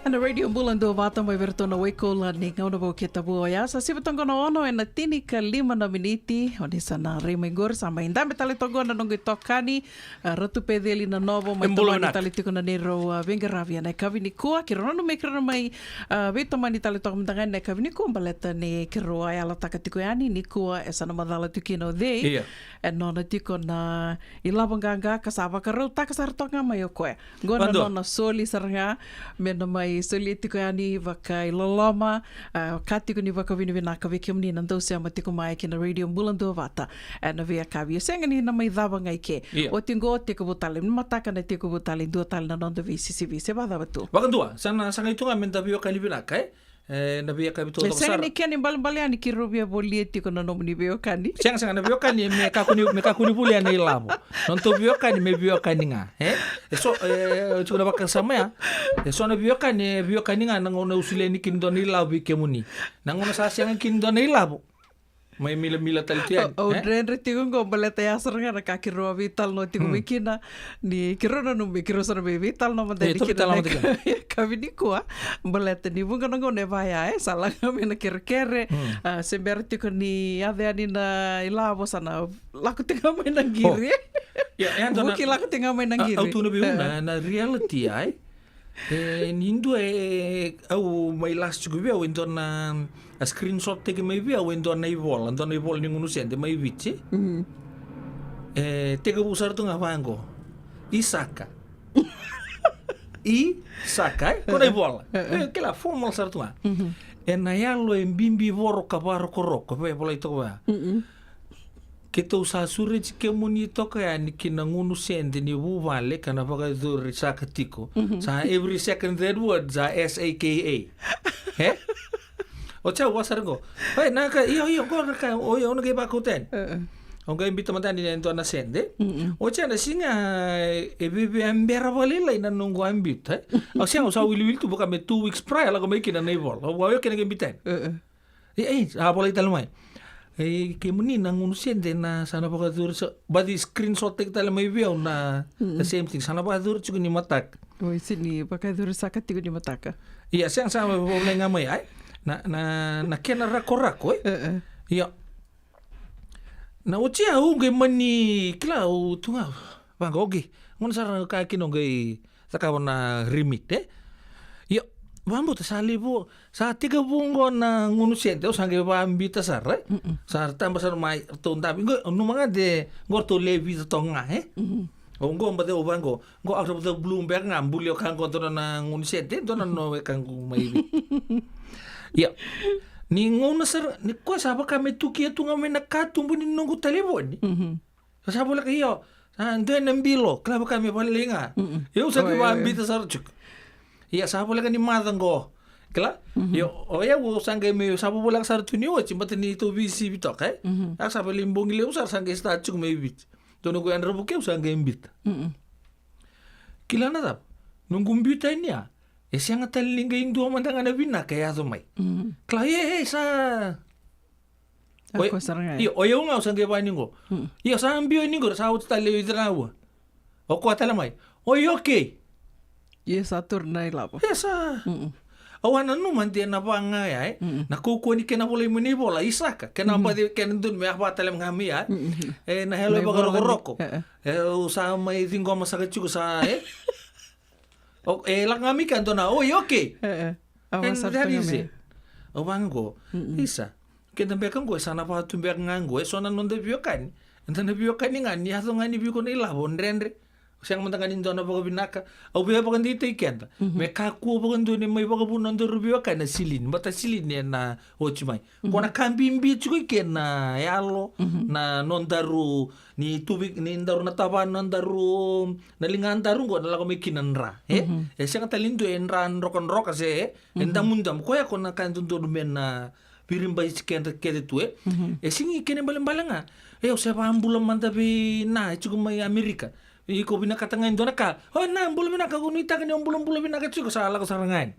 Ena Radio Bula Duavata mai vei iratou na wekolu ni gauna vou kei Tavua oya. Sa sivi toka na ono ena tinikalima na miniti. O ni sa na rai mai qori, sa mai dabe tale toka na noqu itokani, a, Ratu Peceli Nanovo, mai tomani tale tiko na neirau, a, veiqaravi ena yakavi nikua. Keirau nanumi keirau na mai, a, veitomani tale toka mada ga ena yakavi nikua baleta ni keirau a yalataka tiko yani nikua e sa na macala tiko kina o cei. Ena nona tiko na ilavo qaqa ka sa vakarautaka sara toka ga mai o koya. Qo na nona soli sara ga me na mai solia tiko yani vakailoloma, a, ka tiko ni vakavinavinaka vei kemuni na dau sema tiko mai ki na Radio Bula Duavata ena veiyakavi. E sega ni na mai cava ga i ke. Oti qo tekivu tale ni mataka na tekivu tale dua tale na noda veisisivi se vakacava tu. Vakadua, sa na sagai tu ga me da veiwekani vinaka, e? E, na veiyakavi taucoko sara. E sega ni kena ibalebale yani keirau via volia tiko na nomuni veiwekani. Sega, sega, na veiwekani me kakua ni, me kakua ni volia na ilavo. Nodatou veiwekani me veiwekani ga, e? E so, e, tiko na vakasama ya. E so na veiwekani, e veiwekani ga na gauna au solia yani kina dua na ilavo vei kemuni. Na gauna sa sega kina dua na ilavo, mai milamila tale tu yani. Au dredre tiko qo baleta ya sara ga na ka keirau a veitalanoa tiko mai kina. Ni keirau nanumi keirau sa na mai veitalanoa mada yani kina na yakavi nikua. Baleta ni vuqa na gauna e vaya, e sa laga mai na kerekere. A, se bera tiko ni yaco yani na ilavo sa na lako tiko ga mai na qiri. Vuki lako tiko ga mai na qiri. Au tukuna vei au na reality, ai. E, ni dua e, au mai lasi tiko vei au e dua na, a screenshot taki mai vei au e dua na ivola, dua na ivola ni gunu sede mai Viti. E tekivu sara tu ga vaqo. Isaka. Isaka, e? Ko na ivola. E, kila formal sara tu ga. Ena yalo e bibi voro ka varokoroko, vei volai toka vaya. Keitou sa sureti kemuni toka yani ki na gunu sede ni vuvale ka na vakayacori saka tiko. Sa every second third word sa S A K A. He? O tsa wa sara qo. Oi, na ka, io, io, qo na ka, o io, na qai vakauta yani. O qai bita mada yani e dua na sede. O tsa na siga e veve a bera vakalailai na noqu a bita. Au sega, au sa wiliwili tu vaka me two weeks prior lako mai kina na ivola. Au a io kena qai bita yani. E, e, sa volai tale mai. E, kemuni na gunu sede na sa na vakayacori sa, baci screenshot taki tale mai vei au na, the same thing. Sa na vakayacori tiko ni mataka. Oi, se ni vakayacori saka tiko ni mataka. Ia, sega sa volai ga mai, ai. Na, na, na kena rakorako, e? E, e. Ia. Na oti au qai mani, kila au tu ga. Vaqo, okay. Gona sara na ka kina au qai cakava na remit, e? Io, vabauta sa levu, sa tekivu qo na gunu sede, au sa qai vabita sara, e? Sa taba sara mai, ratou davi, qo, numa ga de, qo ratou levi toka ga, e? Au qo, bate au vaqo, qo, au sa bata bulu beka ga, buli au ka qo, dua na gunu sede, dua na no, e ka qo mai vi. Io, ni gauna sara, ni koya sa vaka me tukia tu ga mai na katuba ni noqu talevoni. Sa voleka, io, sa dua na bilo, kila vaka me valelei ga. Io, sa qai vabita sara tiko. Ia, sa voleka ni maca qo. Kila? Io, o yau, au sa qai me, sa voleka sara tu ni oti, bata ni tou veisivi toka, e? A sa valei bogi levu sara, sa qai start tiko mai Viti. Dua noqu yadra vukei au sa qai bita. Kila na cava? Noqu bita yani ya, e sega tale ni qai dua mada ga na vinaka e yaco mai. Kila, e, e, sa Oi, sara ga. Io, o yau ga au sa qai vani qo. Io, sa biu ni qo, sa oti tale o ira na ua. O koya tale mai. Oi, okay. Ia sa turu na ilavo. Ia sa. Au a nanuma de na vaga ya, e. Na kaukauwa ni kena volai mai na ivola, Isaka. Kena baci kena donu me a va tale ga mai ya. E, na yalo e vakarokoroko. E, au sa mai ciqoma saka tiko sa, e. O, e lako ga mai kea dua na, oi, okay. E, e. And that is it. Au vaqo, isa. Keda beka qo, e sa na vatu beka ga qo, e so na noda veiwekani. Eda na veiwekani ga, ni yaco ga ni vei iko na ilavo, dredre. Sega mada ga ni dua na vakavinaka. Au via vakadeitaki keda. Me kakua vakadua ni mai vakavuna nodaru veiwekani na silini. Bata silini ena oti mai. Ko na ka bibi tiko i ke na yalo, na nodaru, ni tuvi, ni daru na tavana, daru, na ligadaru qo, na lako mai kina dra, e? E sega tale ni dua e dra drokadroka se, e? E damudamu, koya ko na ka dodonu me na viribaiti keda kece tu, e? E sigi kena ibalebale ga. E, au se vakabula mada vei na, e tiko mai Amerika. Iko vinakata ga e dua na ka. O, na, bula vinaka, ko nuitaka ni o bulabula vinaka tiko, sa lako sara ga yani.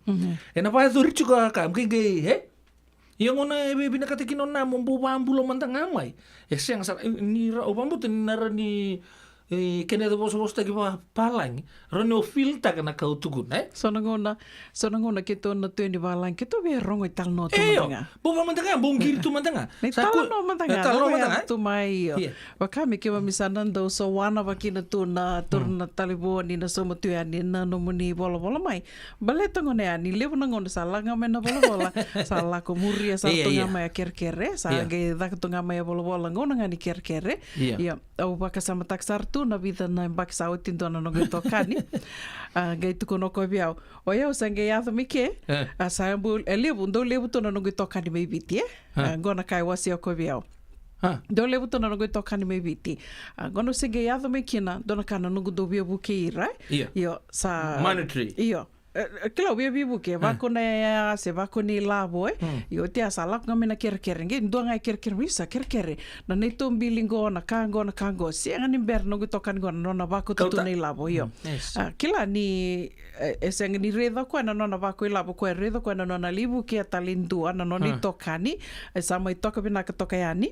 E na vakayacori tiko a ka, qai, qai, e? Ia gauna e via vinakata kina o na mo bau vakabula mada ga mai. E sega sara, e, ni ra, au vakabauta ni na rawa ni, e, kena yaco vosavosataki vakapalagi, rawa ni o feel-taka na ka o tukuna, e? So na gauna, so na gauna keitou na tu yani valagi, keitou via rogo italanoa tu mada ga. Bau vaka mada ga, bau qiri tu mada ga. Na italanoa mada ga, italanoa mada ga, e? Tu mai, io. Vaka me keimami sa na dau sowana vakina tu na turaga na talevoni, na sauma tu yani na nomuni volavola mai. Baleta gona yani, levu na gauna sa lako ga mai na volavola, sa lako muria sara tu ga mai a kerekere, sa qai caka tu ga mai a volavola, gauna ga ni kerekere. Ia, au vakasamataka sara tu na vica na yabaki sa oti dua na noqu itokani. A qai tukuna o koya vei au, o yau sa qai yaco mai ke. A sa bau, e levu, dau levu tu na noqu itokani mai Viti, e? A qo na ka e wasea o koya vei au. Dau levu tu na noqu itokani mai Viti. A qo na se qai yaco mai kina, dua na ka na noqu dau via vukei ira, e? Io, sa monetary. Io. E, e, kila, au via veivuke, vako na yaya se vako ni lavo, e? Io, oti ya sa lako ga mai na kerekere, qai dua ga e kerekere, mai sa kerekere. Na neitou bili qo, na ka qo, na ka qo, sega ni bera noqu itokani qo na nona vako tu na ilavo, io. A, kila ni, e, e sega ni raica o koya na nona vako ilavo, o koya e raica o koya na nona lai vukea tale e dua na nona itokani, e sa mai toka vinaka toka yani.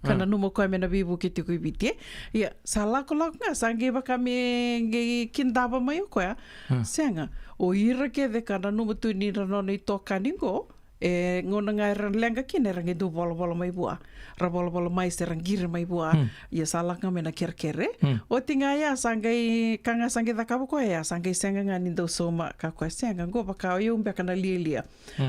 Ka nanuma o koya me na veivuke tiko i Viti, e? Ia, sa lakolako ga, sa qai vaka me qai kidava mai o koya. Sega, o ira kece ka nanuma tu ni ra nona itokani qo, e gauna ga era leqa kina era qai dau volavola mai vua. Ra volavola mai se ra qiri mai vua. Ia sa lako ga mai na kerekere. Oti ga ya sa qai, ka ga sa qai cakava o koya ya, sa qai sega ga ni dau sauma, ka o koya sega, qo vaka o yau beka na lialia.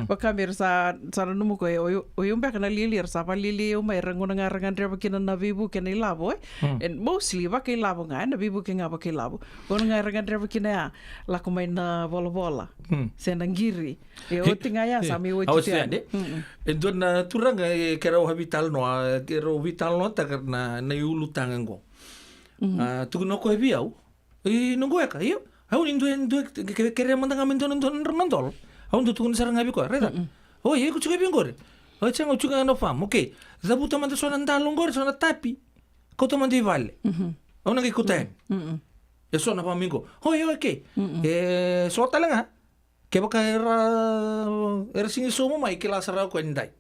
Vaka me ra sa, sa nanuma o koya, o yau, o yau beka na lialia, ra sa vakalialia au mai, era gauna ga ra gadreva kina na veivuke na ilavo, e? And mostly vakailavo ga, e, na veivuke ga vakailavo. Gauna ga ra gadreva kina ya, lako mai na volavola. Se na qiri. E oti ga ya, sa mai oti tu yani. E dua na turaga, e, keirau a veitalanoa, keirau veitalanoataka na, na iulutaga qo. A, tukuna o koya vei au, e, noqu weka, io. Au ni dua, dua, ke, ke, kerea mada ga me dua na, dua na drau na dola. Au dau tukuna sara ga vei koya, raica. O, iko tiko vei qori. O, sega, au tiko ga na farm, okay. Cavuta mada so na dalo qori, so na tapi. Kauta mada i vale. Au na qai kauta yani. E so na farm qo. O, io, okay. E so tale ga. Kevaka era, era sigi sauma mai, kila sara o koya ni dai.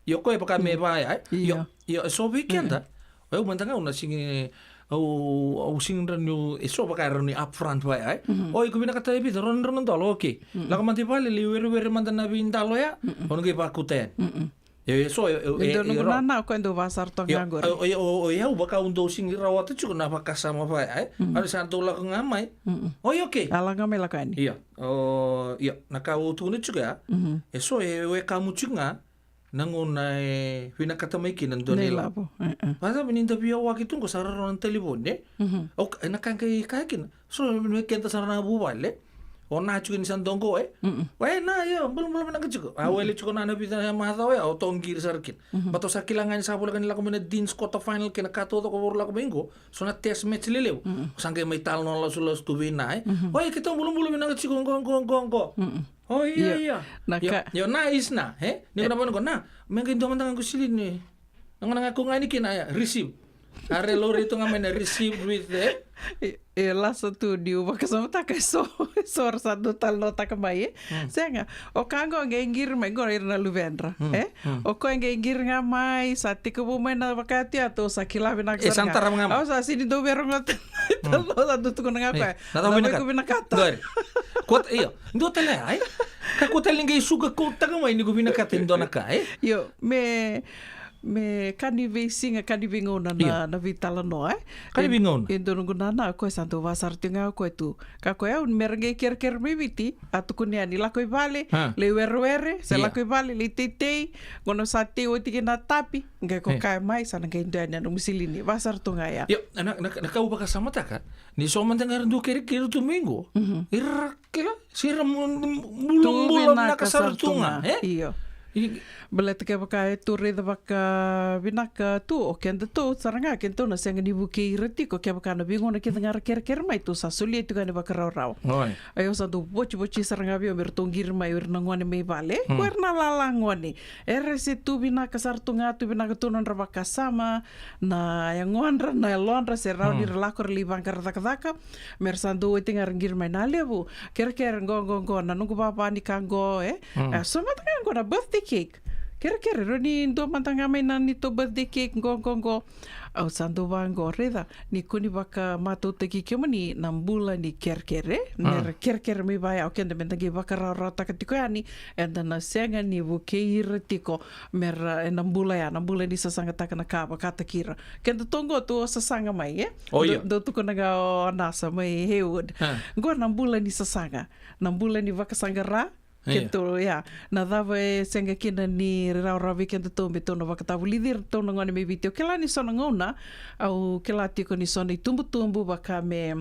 Io, o koya vaka me vaya, e? Io, io, e so vei keda. O yau mada ga au na sigi, au, au sigi drau ni, e so vaka era ni upfront vaya, e? O, iko vinakata e vica, rua na drau na dola, okay. Lako mada i vale, lai werewere mada na veidalo ya, au na qai vakauta yani. Io, e so, e, e, e dua noqu nana, o koya dau vaka sara toka ga qori. O, o, o, o yau vaka au dau sigi rawata tiko na vakasama vaya, e? Au sa dau lako ga mai. O, io, okay. A lako ga mai, lako yani. Io, o, io, na ka au tukuna tiko ya. E so, e, e wekamu tiko ga na gauna e vinakata mai kina dua na ilavo. Vacava ni da via waki tu qo sa rarawa na talevoni, e? O, e na ka qai kaya kina. So, me keda sara na vuvale. O na tiko ni sa doqo, e? Wa, e na, io, bulabula vinaka tiko. A wele tiko na, na vica na macawa ya, o toqiri sara kina. But o sa kila ga ni sa voleka ni lako mai na Deans quarter final kei na ka taucoko o lako mai qo. So na test match lelevu. O sa qai mai talanoa lasulasu tu vei na, e? Wa, e keitou bulabula vinaka tiko qo, qo, qo, qo. O, ia, ia. Na ka. Io, na is na, e? Ni ko na vana qo, na, me qai dua mada ga qo silini. Na gauna ga ko ga ni kina, ia, receive. A re laurai tu ga mai na receive with, e? E, e lasa tu niu vakasamataka e so, e so ra sa dau talanoataka mai, e? Sega, o ka qo qai qiri mai qo ira na luvedra, e? O koya qai qiri ga mai, sa tekivu mai na vakayatuyatu, sa kila vinaka sara ga. Au sa sini dau via rogoca na italanoa sa dau tukuna ga o koya. Na cava vinakata? Kota, io. Dua tale, ai? Ka kua tale ni qai suka kotaka mai ni ko vinakata e dua na ka, e? Io, me Me ka ni veisiga, ka ni veigauna na, na veitalanoa, e? Ka ni veigauna. E dua noqu nana, o koya sa dau vakasara tiko ga o koya tu. Ka o koya, au, me ra qai kerekere mai Viti, a tukuni yani, lako i vale, lai werewere, se lako i vale, lai teitei, gauna sa tei oti kina na tapi, qai ko kaya mai, sa na qai dua yani na nomu silini. Vakasara tu ga ya. Io, na, na, na ka au vakasamataka, ni so mada ga era dau kerekere tu mai qo. Ira kila, sira mu-, mu-, bulabula vinaka sara tu ga, e? Io. Baleta kevaka e tu raica vakavinaka tu, o kedatou sara ga, kedatou na sega ni vukei ira tiko, kevaka na veigauna kece ga ra kerekere mai, tou sa solia tiko yani vakarawarawa. Oi. Ia au sa dau votivoti sara ga vei au me ratou qiri mai o ira na gone mai vale, ko ira na lala gone. Era se tu vinaka sara tu ga, tu vinaka tu nodra vakasama, na yagodra, na yalodra, se rawa ni ra lako ra lai vaqara cakacaka. Me ra sa dau oti ga ra qiri mai na levu. Kerekere qo, qo, qo, na noqu vava ni ka qo, e? E, so mada ga qo na birthday cake. Kerekere, rau ni dua mada ga mai na neitou birthday cake, qo, qo, qo. Au sa dau vaqo, raica, ni ko ni vakamatautaki kemuni na bula ni kerekere, mm, nera kerekere mai vaya, o keda meda qai vakarawarawataka tiko yani, eda na sega ni vukei ira tiko, mera, ena bula ya, na bula ni sasagataka na ka vakataki ira. Keda toqo tu o sasaga mai, e? O, io. Dau, dau tukuna ga o Nasa mai Haywood. Ah. Qo na bula ni sasaga, na bula ni vakasaqara, io. Keitou, ya, na cava e sega kina ni rawarawa vei kedatou me tou na vakatavulici iratou na gone mai Viti. Au kila ni so na gauna, au kila tiko ni so na itubutubu vaka me,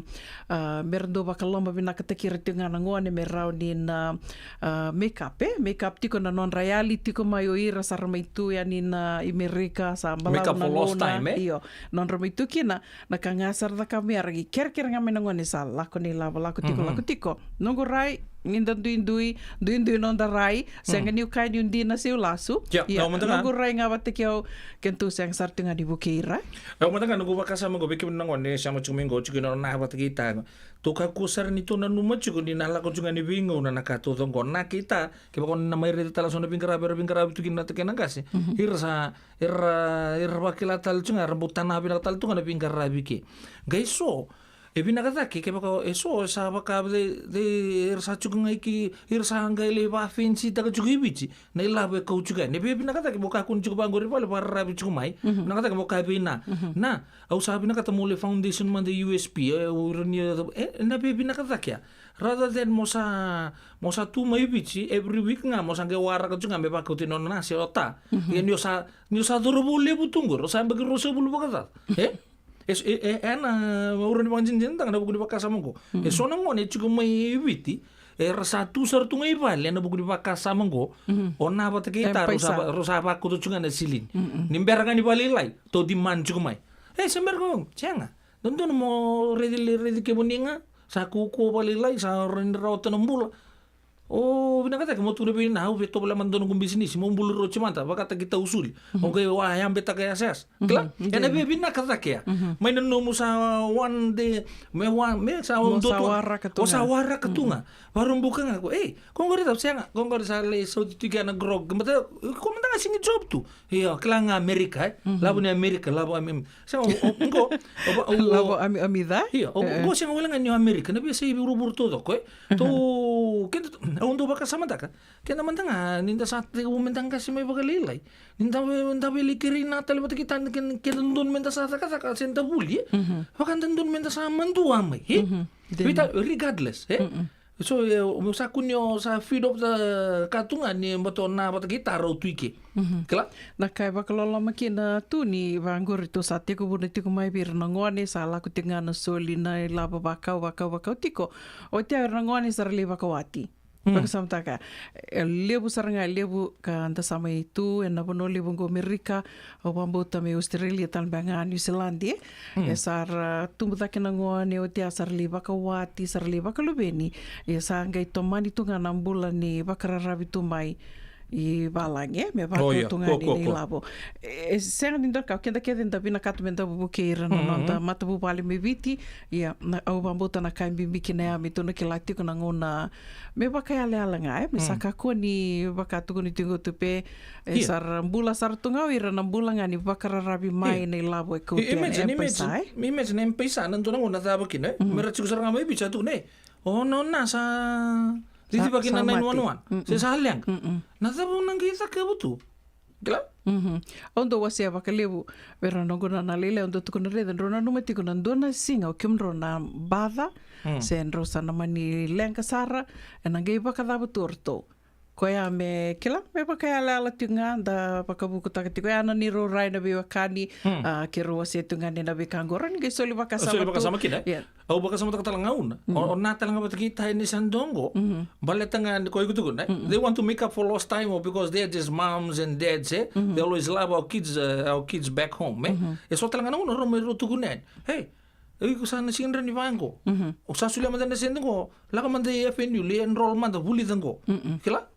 ah, mera dau vakalomavinakataki ira tiko ga na gone me rawa ni na, ah, make up, e? Make up tiko na nodra yali tiko mai o ira sa ra mai tu yani na Amerika, sa balavu na gauna. Make up for lost time, e? Io, nodra mai tu kina, na ka ga sa ra cakava me ra qai kerekere ga mai na gone sa lako ni lavo, lako tiko, mhm, lako tiko. Noqu rai, ni da duidui, duidui noda rai, sega, mm, niu kaya niu dina se u lasu. Ia, ia, au mada ga. Noqu rai ga vata kei au, keitou sega sara tu ga ni vukei ira. Au mada ga noqu vakasama qo vei kemuni na gone, sema tiko mai qo, tiko i nona vata kei ta. Tou kakua sara ni tou nanuma tiko ni na lako tiko ga ni veigauna na ka taucoko. Na kei ta, kevaka o na mai raica tale so na veiqaravi era veiqaravi tu kina na ta kei na qase. Mhm. Ira sa, era, era vakila tale tu ga, era bau tana vinaka tale tu ga na veiqaravi ke. Qai so, e vinaka cake, kevaka e so, e sa vaka, they, they, era sa tiko ga i ke, era sa qai lai vafensitaka tiko i Viti na ilavo e kau tiko yani. E via vinaka cake mo kakua ni tiko vaqori vale, vakararavi tiko mai. Mhm. Vinaka cake mo kaya vei Na. Mhm. Na, au sa vinakata mo lai foundation mada i U S P, e, au ira ni, e, e na via vinaka cake ya. Rather than mo sa, mo sa tu mai Viti every week ga, mo sa qai waraka tiko ga me vakauti nona na se o ta. Mhm. Ia ni o sa, ni o sa cauravou levu tu qori, o sa yabaki ruasagavulu vakacaca. E? E, e, e, e na, au rawa ni vakadinadinataka na vuku ni vakasama qo. Mhm. E so na gone e tiko mai Viti, era sa tu sara tu ga i vale ena vuku ni vakasama qo. Mhm. O Na vata kei ta, rau sa, rau sa vakauta tu ga na silini. Mhm. Ni bera ga ni valailai, tou demand tiko mai. E, se bera ga, sega. Dodonu mo raici, raici kemuni ga, sa kaukaua valailai, sa rawa ni rawata na bula. O vinaka cake mo tukuna vei Na, au via tovolea mada dua noqu bisinisi, mo buli roti mada, vakataki tausuli. Mhm. O qai wa yabetaka yasayasa. Mhm. Kila? Ena via vinaka cake ya. Mhm. Mai na nomu sa one day, me wa, me sa mo sa waraka tu ga. Waraka tu ga. Mhm. Varubuka ga ko, ei, ko qori ta sega, ko qori sa lai sauti tiko ya na grog. Mata, ko mada ga sigi job tu. Io, kila ga Amerika, e? Mhm. Lavo ni Amerika, lavo ami, ami. Sega, o, o, qo, o, o, lavo ami, ami ca? Io, o, e, qo sega wale ga ni o Amerika, na veiyasai vuravura taucoko, e? Mhm. Tou, keda, au dau vakasamataka, keda mada ga, ni da sa tekivu me da qase mai vakalailai. Ni da, da via lai kerei Na tale vata kei ta, keda, keda dodonu me da sa cakacaka, se da vuli, e? Mhm. Vaka da dodonu me da sa madua mai, e? Mhm. Vita, regardless, e? Mhm. So, e, o sa kune o sa feed off the ka tu ga ni bato Na vata kei ta rau tu i ke. Mhm. Kila? Na ka e vakaloloma kina tu ni vaqori tou sa tekivuna tiko mai vei ira na gone, sa lako tiko ga na soli na ilavo vakau, vakau, vakau tiko. Oti ya ira na gone sa ra lai vakawati. Mm. Vakasamataka, e levu sara ga, e levu ka da sa mai tu ena vanua levu qo Amerika, au vakabauta mai Australia tale beka ga, New Zealand, e? Mm. E sa ra tubu cake na gone, oti ya sa ra lai vakawati, sa ra lai vakaluveni, e sa qai tomani tu ga na bula ni vakararavi tu mai i valagi, e, me vakau tu ga ni ilavo. E sega ni dua na ka, o keda kece da vinakata me da vukei ira na noda matavuvale mai Viti. Ia, na, au vakabauta na ka e bibi kina ya me tou na kila tiko na gauna me vakayalayala ga, e, me sa kakua ni vakatukuni tiko tu pe, e, sa ra bula sara tu ga o ira na bula ga ni vakararavi mai na ilavo e kauta yani, e, imagine, imagine, na M-PAiSA, na dua na gauna cava kina, e? Mhm. Me ra tiko sara ga mai Viti sa tukuna, e, o Na, o Na sa cicivaki na nine one one. Mm-mm. Se sa leqa. Mm-mm. Na cava o na qai cakava tu? Kila? Mhm. Au dau wasea vakalevu vei rau noqu nana lailai, au dau tukuna, raica, drau nanuma tiko na dua na siga o kemudrau na baca, se drau sa na mani leqa sara, ena qai vakacava tu o ratou. Koya me kila, me vakayalayala tiko ga, da vakavukutaka tiko ya na neirau rai na veiwekani, a, keirau wasea tiko ga ni na veika qo, rau ni qai soli vakasama tu. Soli vakasama kina, e? Ia. Au vakasamataka tale ga Na. O, o Na tale ga vata kei ta e ni sa dua qo. Baleta ga ni ko iko tukuna, e? They want to make up for lost time, or because they're just moms and dads, e? They always love our kids, uh, our kids back home, e? E so tale ga Na, rau mai rau tukuna yani. Hey, e iko sa na sega ni vaqo. O sa solia mada na sede qo, lako mada i F N U, lai enroll mada, vulica qo. Kila?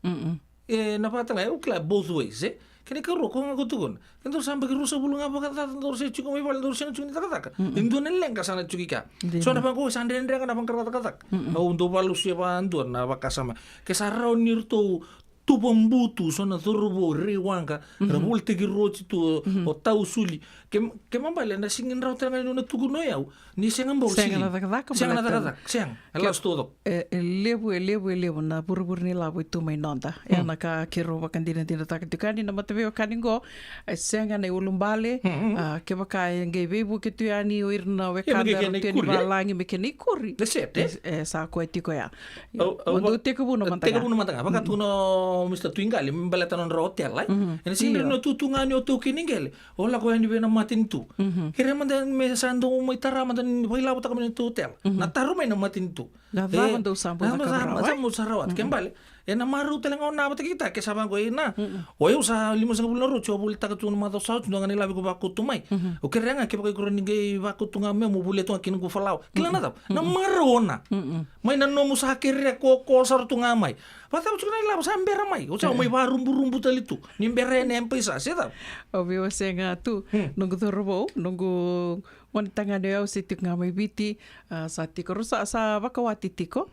E na vakatala, e, au kila both ways, e. Kena ikarua, ko ga ko tukuna. Ke dou sa yabaki ruasagavulu ga vakacaca, dou se tiko mai vale, dou sega tiko ni cakacaka. E dua na leqa sa na tiko i kea. So na vaqo sa dredre ga na vaqara cakacaka. Au dau valusia vadua na vakasama. Ke sa rawa ni ratou tuva butu, so na cauravou, rai waqa, ra volitaki roti tu, o tau suli. Ke, ke mabale, na sigi drau tale ga ni na tukuna o yau. Ni sega bau sigi. Sega na cakacaka, sega na cakacaka, sega. E lasu tu o cau. E, e levu, e levu, e levu na vurevure ni lavo e tu mai noda. E na ka keirau vakadinadinataka tiko yani na mataveiwekani qo. E sega na iulubale. A, kevaka e qai veivuke tu yani o ira na wekada era tu yani valagi me kena ikuri. E, e sa koya tiko ya. Au, au, dou tekivuna mada ga. Tekivuna mada ga. Vaka tukuna o Mister Tuiqali, me baleta nodra otela, e. Ena sega ni tu tu ga ni o taukei ni qele. O lako yani vei na matanitu. Kerea mada me sa dou mai tara mada ni vakailavotaka mai na tou otela. Na taro mai na matanitu. Na cava dou sa bau cakava rawa, e? Sa bau sa rawata. Ke bale. E na marau tale ga o na vata kei ta, ke sa vaqo ina. O yau sa limasagavulu na roti, au volitaka tu na macawa sa oti, dua ga na ilavo iko vakauta tu mai. Au kerea ga kevaka iko rawa ni qai vakauta tu ga mai, mo volia tu ga kina qu falawa. Kila na cava? Na marau o na. Mai na nomu sa kerea ko, ko sara tu ga mai. Vakacava tiko na ilavo sa bera mai? O sa mai varuburubu tale tu. Ni bera ena M-PAiSA, se cava? Au veiwasei ga tu. Noqu cauravou, noqu gone tagane o yau se tiko ga mai Viti, a, sa tiko, rau sa, sa vakawati tiko.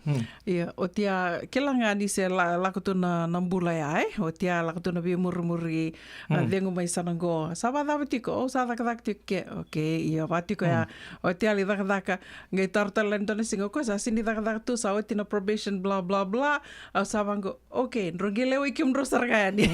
Ia, oti a, kila ga ni se la, lako tu na, na bula ya, e? Oti a, lako tu na veimurimuri, a, cegu mai sana qo. Sa vakacava tiko? Au sa cakacaka tiko ke, okay, ia, va tiko ya. Oti a, lai cakacaka, qai taro tale ni dua na siga, o koya sa sega ni cakacaka tu, sa oti na probation, bla, bla, bla. Au sa vaqo, okay, drau qai lewai kemudrau sara ga yani.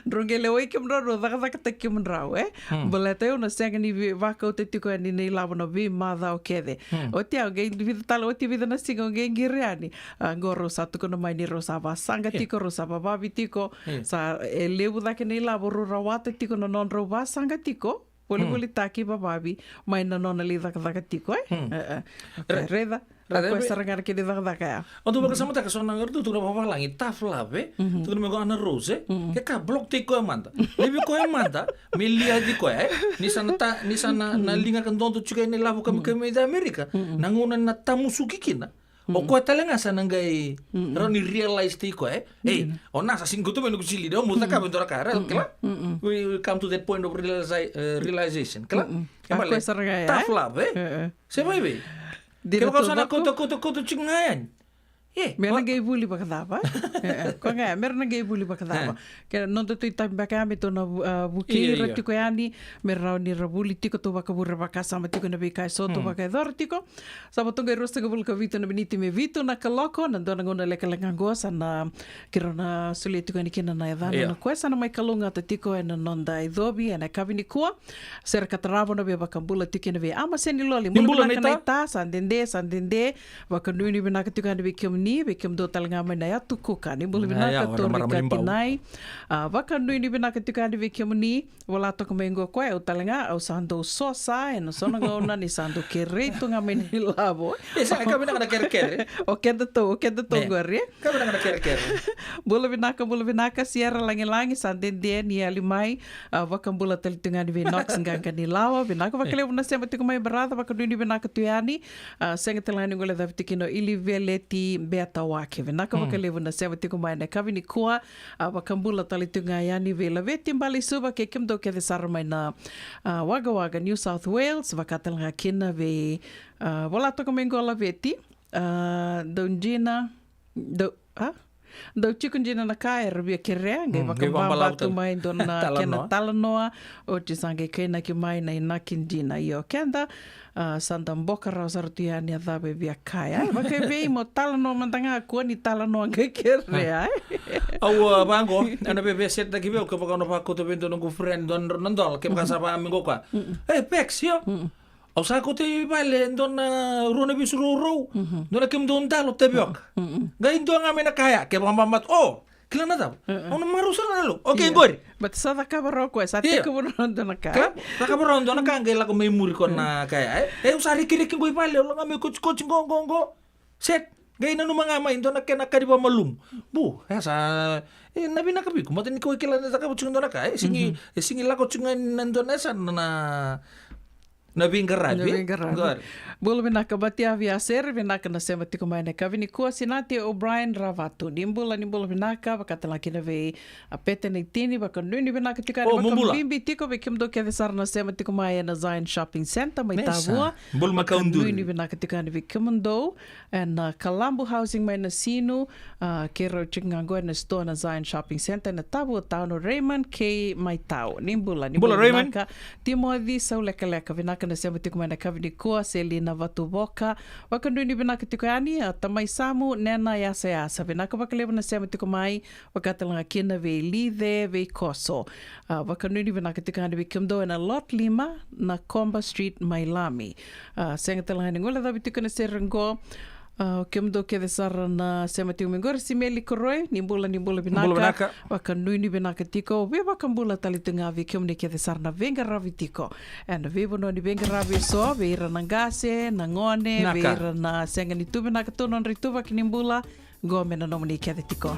Drau qai lewai kemudrau, drau cakacakataki kemudrau, e? Baleta au na sega ni vei, vakauta tiko yani na ilavo na veimacawa kece. Oti au qai vica tale, oti vica na siga au qai qiri yani. A, qo rau sa tukuna mai ni rau sa vasaqa tiko, rau sa vavavi tiko. Sa, e levu cake na ilavo rau rawata tiko na nodrau vasaqa tiko. Volivolitaki vavavi mai na nona lai cakacaka tiko, e? E, e. Okay, raica. Ra koya sara ga na kena cakacaka ya. O dou vakasamataka so na, ratou tukuna vakavalagi, tough love, e? Tukuna me qo Ana Rose, e? Ke ka block taki koya mada. Levi koya mada me liaci koya, e? Ni sa na ta, ni sa na, na liga ka dodo tiko ena ilavo kamikami mai Amerika. Na gauna na tamusuki kina. O koya tale ga sa na qai rawa ni realize taki koya, e? Ei, o na sa sega ni kauta mai noqu cheerleader, o mo cakava e dua na ka, right? Kila? We, we come to that point of realiza-, e, realization. Kila? E bale, tough love, e? Se vaivei. Kevaka sa na kauta, kauta, kauta tiko ga yani. E, me na qai vuli vakacava, e? E, e. Koya ga, me ra na qai vuli vakacava. Ke noda tou itavi beka ya me tou na vu-, a, vukei ira tiko yani, me rawa ni ra vuli tiko, tou vakavure vakasama tiko na veika eso tou vakayacora tiko. Sa vo toka e ruasagavulu ka vitu na miniti me vitu na kaloko, na dua na gauna lekaleka qo sa na keirau na solia tiko yani kina na yacana na koya sa na mai kalougata tiko ena noda icovi ena yakavi nikua. Sere ka tarava na veivakabula tiko ena vei Ama Seniloli. Ni bula vinaka naita. Sa dede, sa dede. Vakanuinui vinaka tiko yani vei kemuni, vei kemudou tale ga mai na yatu Kuka. Ni bula vinaka Torika Tinai. A, vakanuinui vinaka tiko yani vei kemuni. Vola toka mai qo koya, au tale ga, au sa dau sosa ena so na gauna ni sa dau kerei tu ga mai na ilavo. E sa ka vinaka na kerekere. O kedatou, o kedatou qori. Ka vinaka na kerekere. Bula vinaka, bula vinaka, Sierra Lagilagi, sa dede ni yali mai. A, vakabula tale tu ga yani vei Knox Qaqa ni Lawa. Vinaka vakalevu na sema tiko mai, brother, vakanuinui vinaka tu yani. A, sega tale ga ni gole cavi tiko kina o Iliveleti Beta Wake. Vinaka vakalevu na sema tiko mai ena yakavi nikua. A, vakabula tale tu ga yani vei Laveti Balesuva kei kemudou kece sara mai na, a, Wagga Wagga, New South Wales, vaka tale ga kina vei, a, vola toka mai qo Laveti, a, dau dina, dau, a? Dau tiko dina na ka era via kerea, qai vakababa tu mai dua na kena talanoa, oti sa qai kainaki mai na inaki dina. Io, keda, a, sa da boka rawa sara tu yani a cava e via kaya. Vakaevei mo talanoa mada ga, kua ni talanoa qai kerea, e? Au, a, vaqo, ena veivesetaki vei au, kevaka au na vakauta vei dua noqu friend, dua na, na dola, kevaka sa vaka me qo koya. E, Pex, io. Au sa kauta i vale, dua na rua na visu rourou, dua na kemudou dalo tavioka. Qai dua ga mai na kaya, ke vakababa tu, o, kila na cava? Au na marau sara na lo. Okay, qori. But sa cakava rawa koya, sa tekivu rawa dua na ka. Kila, cakava rawa dua na ka, qai lako mai muri ko na kaya, e? E, au sa rekireki qo i vale, au laga mai kotikoti qo, qo, qo. Set. Qai nanuma ga mai dua na kena ka ni vakamalumu. Bu, e sa, e, na vinaka vei iko, mata ni kau kila ni cakava tiko dua na ka, e, sigi, e, sigi lako tiko ga na dua na, e sa na, na, Na veiqaravi. Na veiqaravi. Qori. Bula vinaka Batiavi Aseri, vinaka na sema tiko mai na kavi ni kua. Sinati O'Brien Ravatu, ni bula, ni bula vinaka, vakatala kina vei a Pete na itini, vakanuinui vinaka tiko yani. O, mo bula. Vakabibi tiko vei kemudou kece sara na sema tiko mai ena Zion Shopping Center mai Tavua. Bula makauduri. Vakanuinui vinaka tiko yani vei kemudou ena Kalabu Housing mai Nasinu, a, keirau tiko ga qo ena sitoa na Zion Shopping Center ena Tavua Town, o Raymond K Maitau. Ni bula, ni bula, bula Raymond. Vinaka. Timothy Saulekaleka, vinaka na sema tiko mai na kavi ni kua. Selina Vatuvoka, vakanuinui vinaka tiko yani. A, Tamai Samu, Nena Yasayasa, vinaka vakalevu na sema tiko mai. Vakatala ga kina vei Lice Veikoso. A, vakanuinui vinaka tiko yani vei kemudou ena lot lima na Comba Street mai Lami. A, sega tale ga ni guilecavi tiko na sere qo. A, kemudou kece sara na sema tiko mai qori, Simeli Koroi, ni bula, ni bula vinaka. Bula vinaka. Vakanuinui vinaka tiko, veivakabula tale tu ga vei kemuni kece sara na veiqaravi tiko ena veivanua ni veiqaravi eso, vei ira na qase, na gone, naka, vei ira na sega ni tu vinaka tu nodra ituvaki ni bula. Qo me na nomuni kece tiko.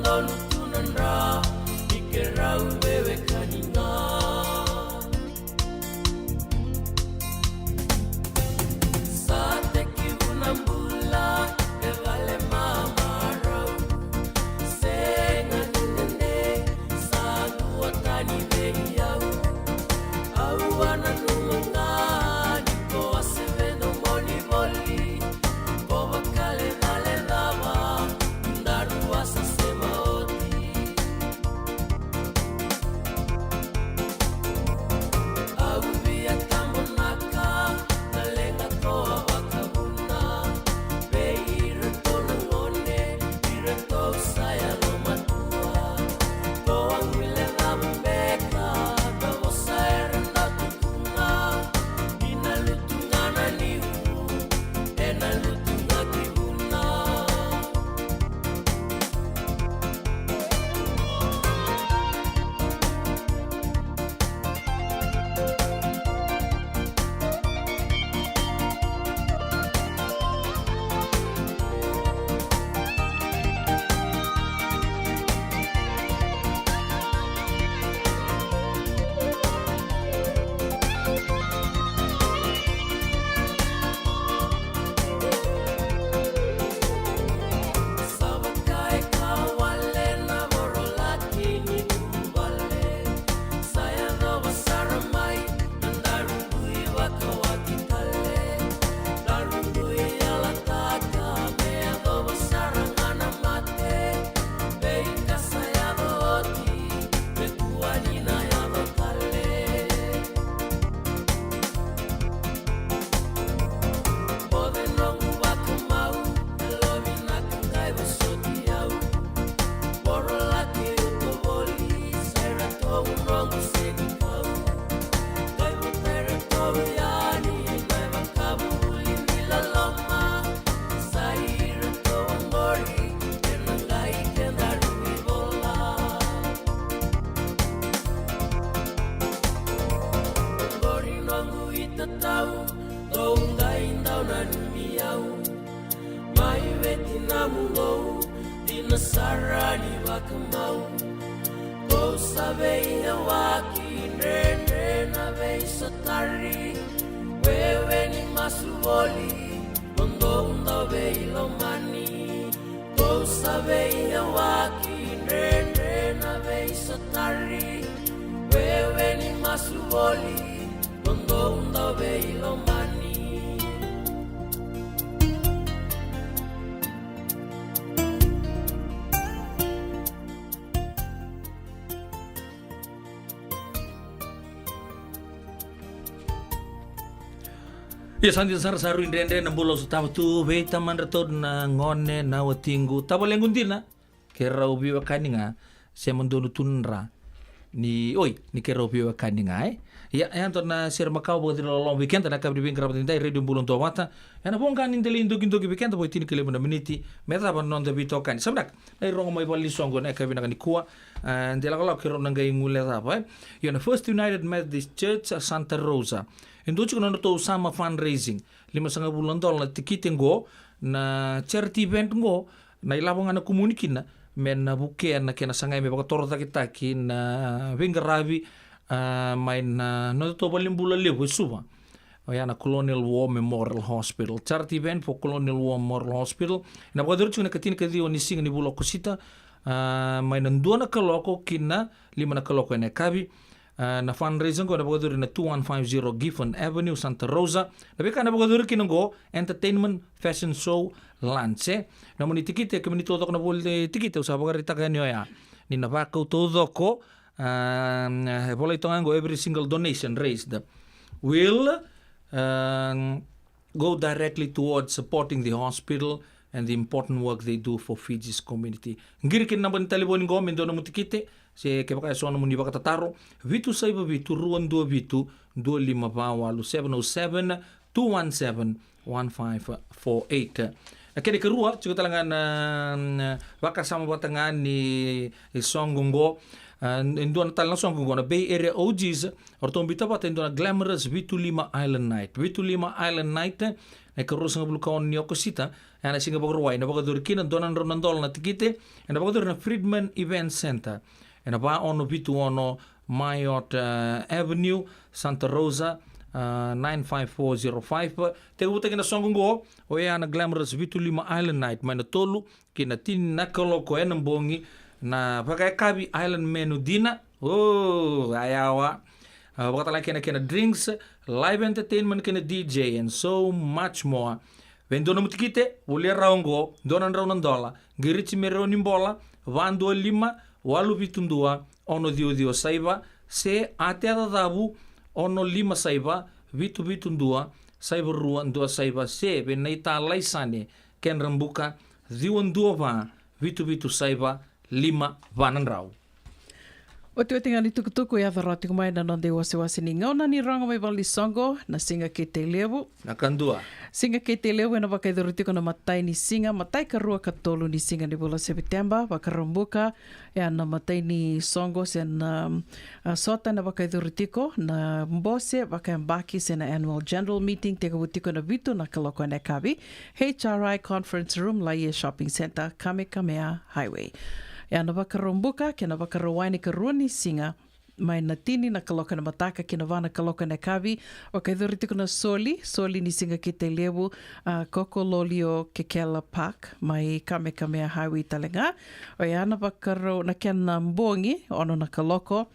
Tonu tu na dra ni keirau veiwekani ga. Sa tekivu na bula e vale mamarau. Sega ni dede, sa dua tani vei au. Au a nanuma ga ni ko a se vedomoni voli. Ko vakalecalecava, daru a sa sema oti. Au via tabonaka na leqa ko a vakavuna. Vei iratou na gone, iratou sa yalomatua. Ko a guilecava beka na vosa era dau tukuna. Ni na lutu ga na niu, e na lutu ga ki vuna. Sa vaka e ka wale na vorolaki ni vuvale. Sa yacova sara mai na daru dui vakawati tale. Daru dui yalataka me yacova sara ga na mate. Veika sa yaco oti, me kua ni na yaco tale. Moce noqu vakamau, e lovi na ka qai vosoti au. Vorolaki uto voli, sa iratou noqu senikau. Qai vota iratou yani, mai vakavuvuli ni loloma. Sa iratou oqori, e na qai kedaru ivola. Oqori noqu itatau, dou qai dau nanumi au. Mai veti na muqou, dina sara ni vakamau. Kou sa veiyawaki, dredre na veisotari. Wewe ni masu voli, mo dou dau veilomani. Kou sa veiyawaki, dredre na veisotari. Wewe ni masu voli, mo dou dau veilomani. Ia sa dina sara, sa rui dredre na bula au sotava tu vei tamadratou na gone na watiqu. Tavalequ dina, keirau veiwekani ga, sema donu tu na dra ni, oi, ni keirau veiwekani ga, e. Ia, e dua na sere makawa vakaciri loloma vei keda na yakavi ni veiqaravi edaidai, Radio Bula Duavata. Ena voqa ni delai dokidoki vei keda, vo e tinikalima na miniti me cava na noda veitokani. Sa vinaka, na irogo mai valenisoqo ena yakavi vinaka nikua. E, de lakolako keirau na qai guilecava, e. Io, na First United Methodist Church, a, Santa Rosa. E dua tiko na nodratou summer fundraising. Limasagavulu na dola na tikite qo, na charity event qo, na ilavo ga na kumuni kina me na vukea na kena sagai me vakatorocaketaki na veiqaravi, a, mai na nodatou valenibula levu e Suva. Oya na Colonial War Memorial Hospital. Charity event for Colonial War Memorial Hospital. Ena vakayacori tiko na ikatinikaciwa ni siga ni vula o Okosita, a, mai na dua na kaloko ki na lima na kaloko ena yakavi. A, na fundraiser qo ena vakayacori na two one five zero Gifford Avenue, Santa Rosa. Na veika ena vakayacori kina qo, entertainment, fashion show, lunch, e. Nomuni tikite, kemuni taucoko na voli tikite, au sa vakaraitaka yani oya. Ni na vakau taucoko, a, e volai toka ga qo, every single donation raised will, a, go directly towards supporting the hospital and the important work they do for Fiji's community. Qiri kina na naba ni talevoni qo me dua nomu tikite, se kevaka e so nomuni vakatataro, vitu saiva vitu, rua dua vitu, dua lima va walu, seven oh seven, two one seven, one five four eight. Na kena ikarua, tiko tale ga na, na vakasama vata ga ni soqo qo, a, e dua na tale na soqo qo, na Bay Area O Gs, o ratou biuta vata e dua na Glamorous vitu lima Island Night. Vitu lima Island Night, na ikaruasagavulu ka ono ni Okosita, ena siga Vakarauwai, ena vakayacori kina dua na drau na dola na tikite, ena vakayacori na Friedman Event Center, ena va ono vitu ono Marriott, eh, Avenue, Santa Rosa, eh, nine five four zero five. Tekivutaki na soqo qo, oya na Glamorous Vitu Lima Island Night, mai na tolu ki na tini na kaloko ena bogi, na vakayakavi island menu dinner, o, a yawa. A, vakatalega kina kena drinks, live entertainment kei na D J and so much more. Vei dua nomu tikite, volia rawa oqo, dua na drau na dola, qiriti me rau ni bola, va dua lima, walu vitu dua, ono ciwa ciwa saiva, se ate a cacavu, ono lima saiva, vitu vitu dua, saiva rua dua saiva, se vei na ita laisane, kedra buka, ciwa dua va, vitu vitu saiva, lima va na drau. Otioti ga ni tukutuku e yaco rawa tiko mai na noda iwasewase ni gauna ni rogo mai valenisoqo, na siga kei Tailevu. Na kadua. Siga kei Tailevu ena vakayacori tiko na matai ni siga, matai, karua, katolu ni siga ni vula Sepiteba, Vakaraubuka, ena matai ni soqo se na, a, sota ena vakayacori tiko na bose vakayabaki se na annual general meeting, tekivu tiko ena vitu na kaloko ena yakavi, H R I Conference Room, Laie Shopping Centre, Kamehameha Highway. Ena Vakaraubuka kei na Vakarauwai, na ikarua ni siga, mai na tini na kaloko ena mataka ki na va na kaloko ena yakavi, vakayacori tiko na soli, soli ni siga kei Tailevu, a, Kokololio Kekela Park, mai Kamehameha Highway talega. Oya na vakarau, na kena bogi, ono na kaloko,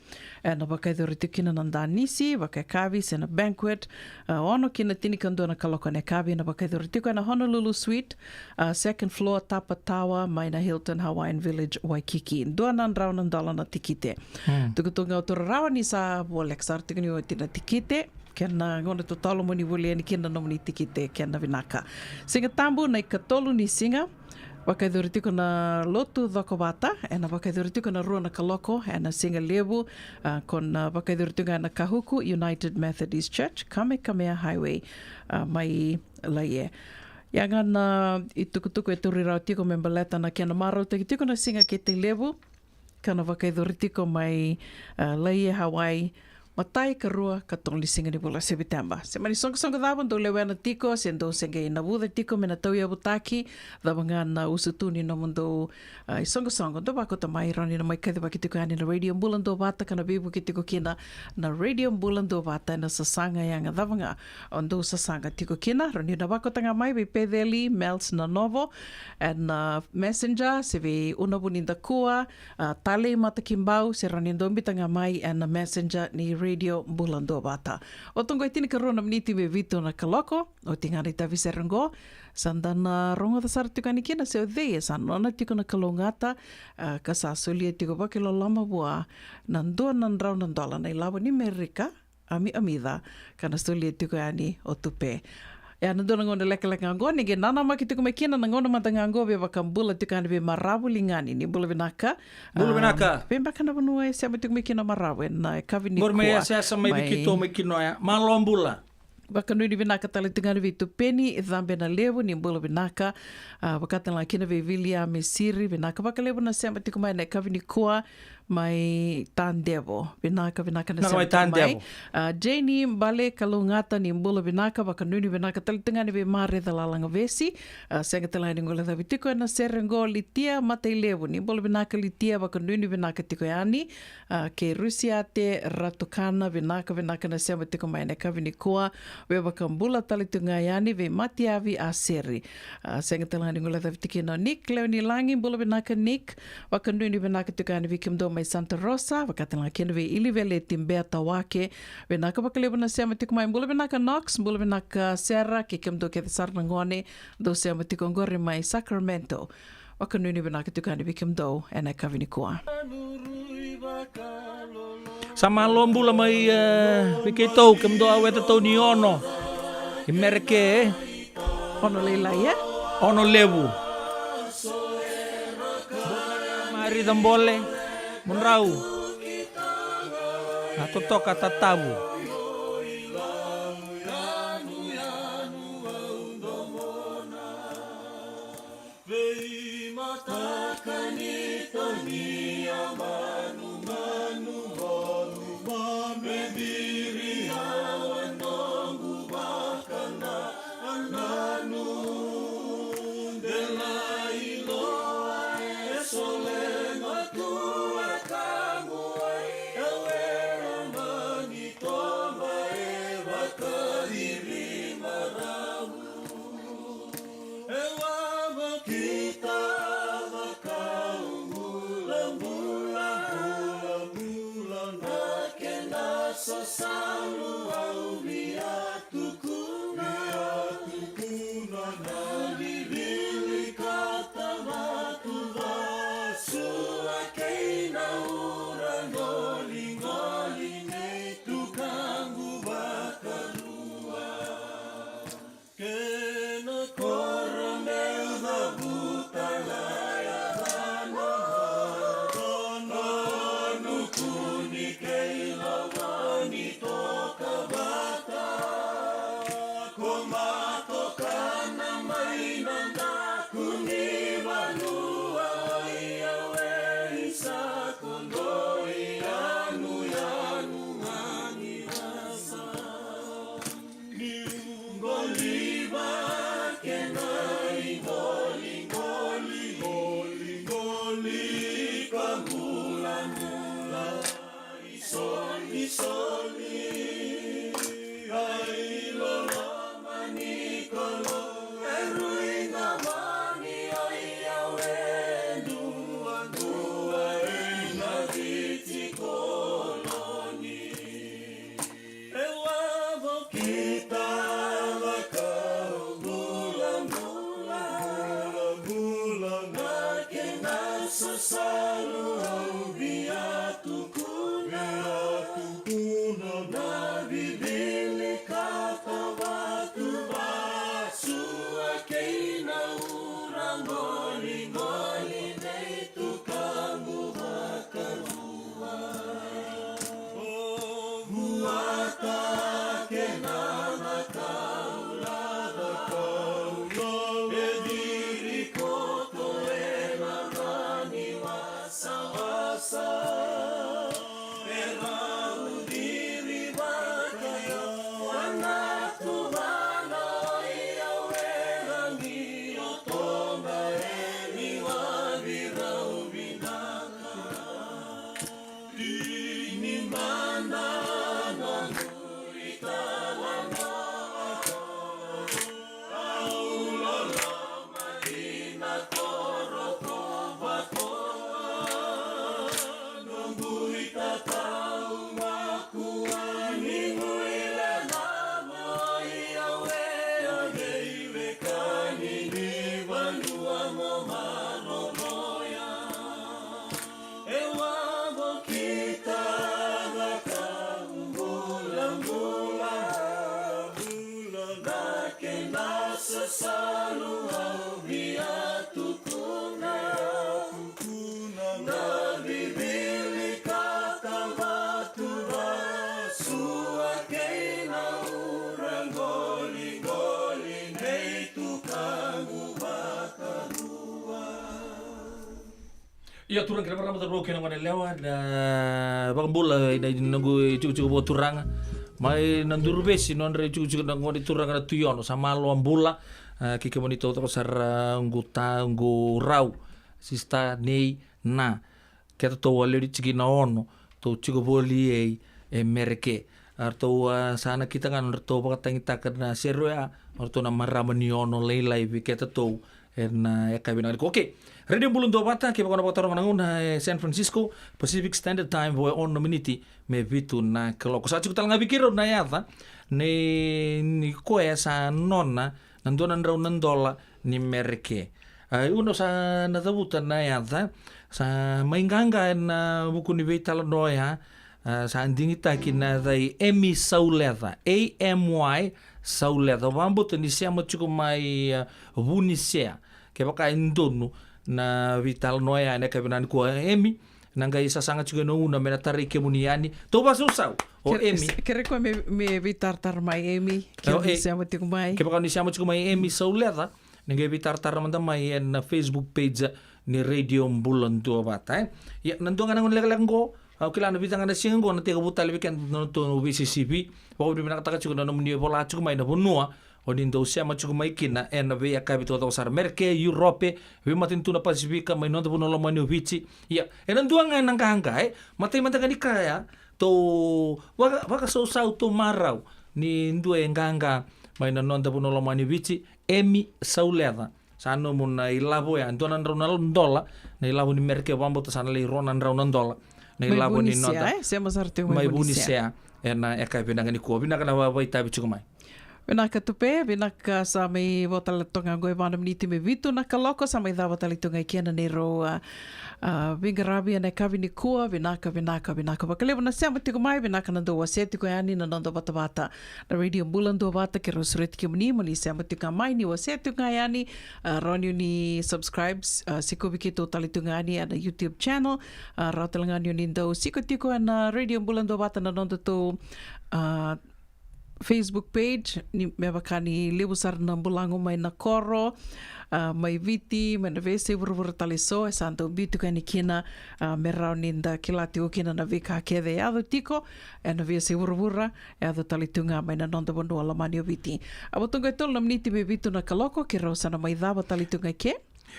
ena vakayacori tiko kina na danisi vakayakavi se na banquet, a, ono ki na tinikadua na kaloko ena yakavi, ena vakayacori tiko ena Honolulu Suite, a, second floor, Tapa Tower, mai na Hilton Hawaiian Village, Waikiki. Dua na drau na dola na tikite. Hmm. Tukutuku ga o toro rawa ni sa voleka sara tiko ni oti na tikite, kena gauna totolo mo ni volia yani kina na nomuni tikite, kena vinaka. Siga Tabu na ikatolu ni siga, vakayacori tiko na lotu cokovata, ena vakayacori tiko na rua na kaloko, ena siga levu, a, ko na vakayacori tiko ga ena Kahuku United Methodist Church, Kamehameha Highway, a, mai Laie. Ia ga na itukutuku e tauri rawa tiko me baleta na kena marautaki tiko na siga kei Tailevu, ka na vakayacori tiko mai, a, Laie, Hawaii, matai, karua, katolu ni siga ni vula Sepiteba. Se mani soqosoqo cava dou lewena tiko, se dou se qai navuca tiko me na tauyavutaki, cava ga na usutu ni nomudou, a, isoqosoqo, dou vakauta mai, rawa ni na mai kacivaki tiko yani na Radio Bula Duavata, ka na veivuke tiko kina na Radio Bula Duavata ena sasaga yaga cava ga o dou sasaga tiko kina. Rawa ni na vakauta ga mai vei Peceli Mels Nanovo ena, a, Messenger, se vei Unavuni Dakua, a, Talei Matakibau, se rawa ni dou biuta ga mai ena Messenger ni Radio Bula Duavata. Oti oqo e tinikarua na miniti me vitu na kaloko, oti ga na itavi sere oqo, sa da na rogoca sara tiko yani kina se o cei e sa nona tiko na kalougata, a, ka sa solia tiko vakaloloma vua na dua na drau na dola na ilavo ni Merika, Ami Amica, ka na solia tiko yani o Tupe. Ia na dua na gauna lekaleka ga oqo, ni qai nanamaki tiko mai kina na gauna mada ga oqo, vei Vakabula tiko yani vei Maravu Ligani, ni bula vinaka. Bula vinaka. Am, vei beka na vanua e sema tiko mai kina o Maravu ena yakavi nikua. Qori mai Yasayasa mai vei keitou mai Kinoya. Malo bula. Vakanuinui vinaka tale tiko yani vei Tupeni Cabenalevu, ni bula vinaka. A, vaka tale ga kina vei Viliame Siri, vinaka vakalevu na sema tiko mai ena yakavi nikua. Mai Tadevo, vinaka, vinaka na sema tiko mai. A, Jeni Bale Kalougata, ni bula vinaka, vakanuinui vinaka tale tiko ga yani vei Mare Calala Gavesi. A, sega tale ga ni guilecavi tiko ena sere oqo, Litia Matailevu, ni bula vinaka Litia, vakanuinui vinaka tiko yani. A, kei Rusiate Ratukana, vinaka, vinaka na sema tiko mai ena yakavi nikua. Vei Vakabula tale tiko ga yani vei Matiavi Aseri. A, sega tale ga ni guilecavi tiko kina o Nick Lewenilagi, bula vinaka Nick. Vakanuinui vinaka tiko yani vei kemudou mai Santa Rosa, vaka tale ga kina vei Iliveleti Beta Wake. Vinaka vakalevu na sema tiko mai, bula vinaka Knox, bula vinaka Sera, kei kemudou kece sara na gone dou sema tiko oqori mai Sacramento. Vakanuinui vinaka tiko yani vei kemudou ena yakavi nikua. Sa malo bula mai, e, vei keitou, kemudou a weta tau ni Ono i Mereke, e? Ono lailai, e? Ono levu. Marica bole, mudrau. Na totoka tatavu. Veimataka ni tania manumanu, manumanu, me ciri au e noqu vakana, ana Sasalu au via tukuna, tukuna na vivili ka tavatu vasua kei na ura goligoline tukaqu vakarua. Kena koro meu cavuta laya dana, dana nukuni kei lavani toka vata. Ko matokana mai na daku ni vanua ai au e isa ko doi yanuyanu ga ni rasa. Ni ungoliva kena igoligoli, goligoli ka bulamula. Isoli, isoli, ai loloma ni kolo, e rui na mani ai au e dua, dua e na viti koloni. E lavo ki tala kau bula, bula, bula na kena sasalu au via tukuna, tukuna na vivili ka tavatu vasua kei na ura goligoline tukaqu vakarua. O vuata kena na kaula, na kaula e diri koto e na rani wasawasa. E rau diri vakaia wana tuvana i au e rangi o toga e ni wavirau vinaka. Ini mada na guri tala na au loloma dina koro ko vatoa. Noqu itatau makua ni guilecava i au e a veiwekani ni vanua mo maroroya. E lavo ki tala kau bula, bula, bula na kena sasalu au via tukuna, tukuna na vivili ka tavatu vasua kei na ura goligoline tukaqu vakarua. Ia turaga kei na marama, cauravou kei na goneyalewa, na vakabula ina noqu itikotiko vakaturaga mai na Duruvesi, nodra itikotiko na gone turaga na Tui Ono. Sa maloa bula, a, kei kemuni taucoko sara, a, qu ta, qu rau, sista nei na ketatou a lewe ni tikina ono, tou tiko voli ei e Mereke. A ratou, a, sa nakita ga na nodratou vakatagitaka na sere oya o ratou na marama ni Ono lailai vei ketatou ena, a, yakavi vinaka nikua. Okay. Radio Bula Duavata, kevaka o na vakataroga na gauna e San Francisco, Pacific Standard Time, vo e ono na miniti me vitu na kaloko. Sa tiko tale ga vei keirau na yaca ni, ni koya sa nona na dua na drau na dola ni Mereke. A, au na sa na cavuta na yaca, sa mai qaqa ena vuku ni veitalanoa oya, a, sa digitaki na yaca i Emi Sauleca, A M Y Sauleca. Au vakabauta ni sema tiko mai, a, Vunisea. Kevaka e donu na veitalanoa oya ena yakavi vinaka nikua, Emi, na qai sasaga tiko ena gauna me na tarai kemuni yani. Tou vakasausau. O Emi. Kere koya me, me veitaratara mai, Emi. Kevaka ni sema tiko mai. Kevaka ni sema tiko mai, Emi Sauleca, ni qai veitaratara mada mai ena Facebook page ni Radio Bula Duavata, e. Ia, na dua ga na gauna lekaleka qo, au kila na vica ga na siga qo na tekivu tale vei keda na nodatou veisisivi. Vakavinavinakataka tiko na nomuni vola tiko mai na vanua o ni dau sema tiko mai kina ena veiyakavi taucoko sara. Mereke, Europe, veimatanitu na Pasifika, mai noda vanua lomani o Viti. Ia, ena dua ga na qaqa, e. Matai mada ga ni kaya, tou vaka, vakasausau, tou marau ni dua e qaqa mai na noda vanua lomani o Viti, Emi Sauleca. Sa nomu na ilavo ya, dua na drau na dola na ilavo ni Mereke, vakabauta sa na lai rua na drau na dola na ilavo ni noda. Mai Vunisea, e? Sema sara tiko mai Vunisea. ena yakavi vinaka nikua. Vinaka na va-, vakaitavi tiko mai. Vinaka Tupe, vinaka. Sa mai vo tale toka ga qo e va na miniti me vitu na kaloko, sa mai cava tale tu ga i ke na neirau, a, a, veiqaravi ena yakavi nikua. Vinaka, vinaka, vinaka vakalevu na sema tiko mai, vinaka na dau wasea tiko yani na noda vatavata na Radio Bula Duavata. Keirau sureti kemuni mo ni sema tiko ga mai, ni wasea tiko ga yani, a, rawa ni o ni subscribe, a, sikovi keitou tale tu ga yani ena YouTube channel, a, rawa tale ga ni o ni dau siko tiko ena Radio Bula Duavata na nodatou, a, Facebook page, ni me vaka ni levu sara na bulago mai na koro, a, mai Viti, mai na veiyasai vuravura tale eso, e sa dau biu tiko yani kina, a, me rawa ni da kila tiko kina na veika kece e yaco tiko ena veiyasai vuravura, e yaco tale tu ga mai na noda vanua lomani o Viti. A vo toka e tolu na miniti me vitu na kaloko, keirau sa na mai cava tale tu ga i ke.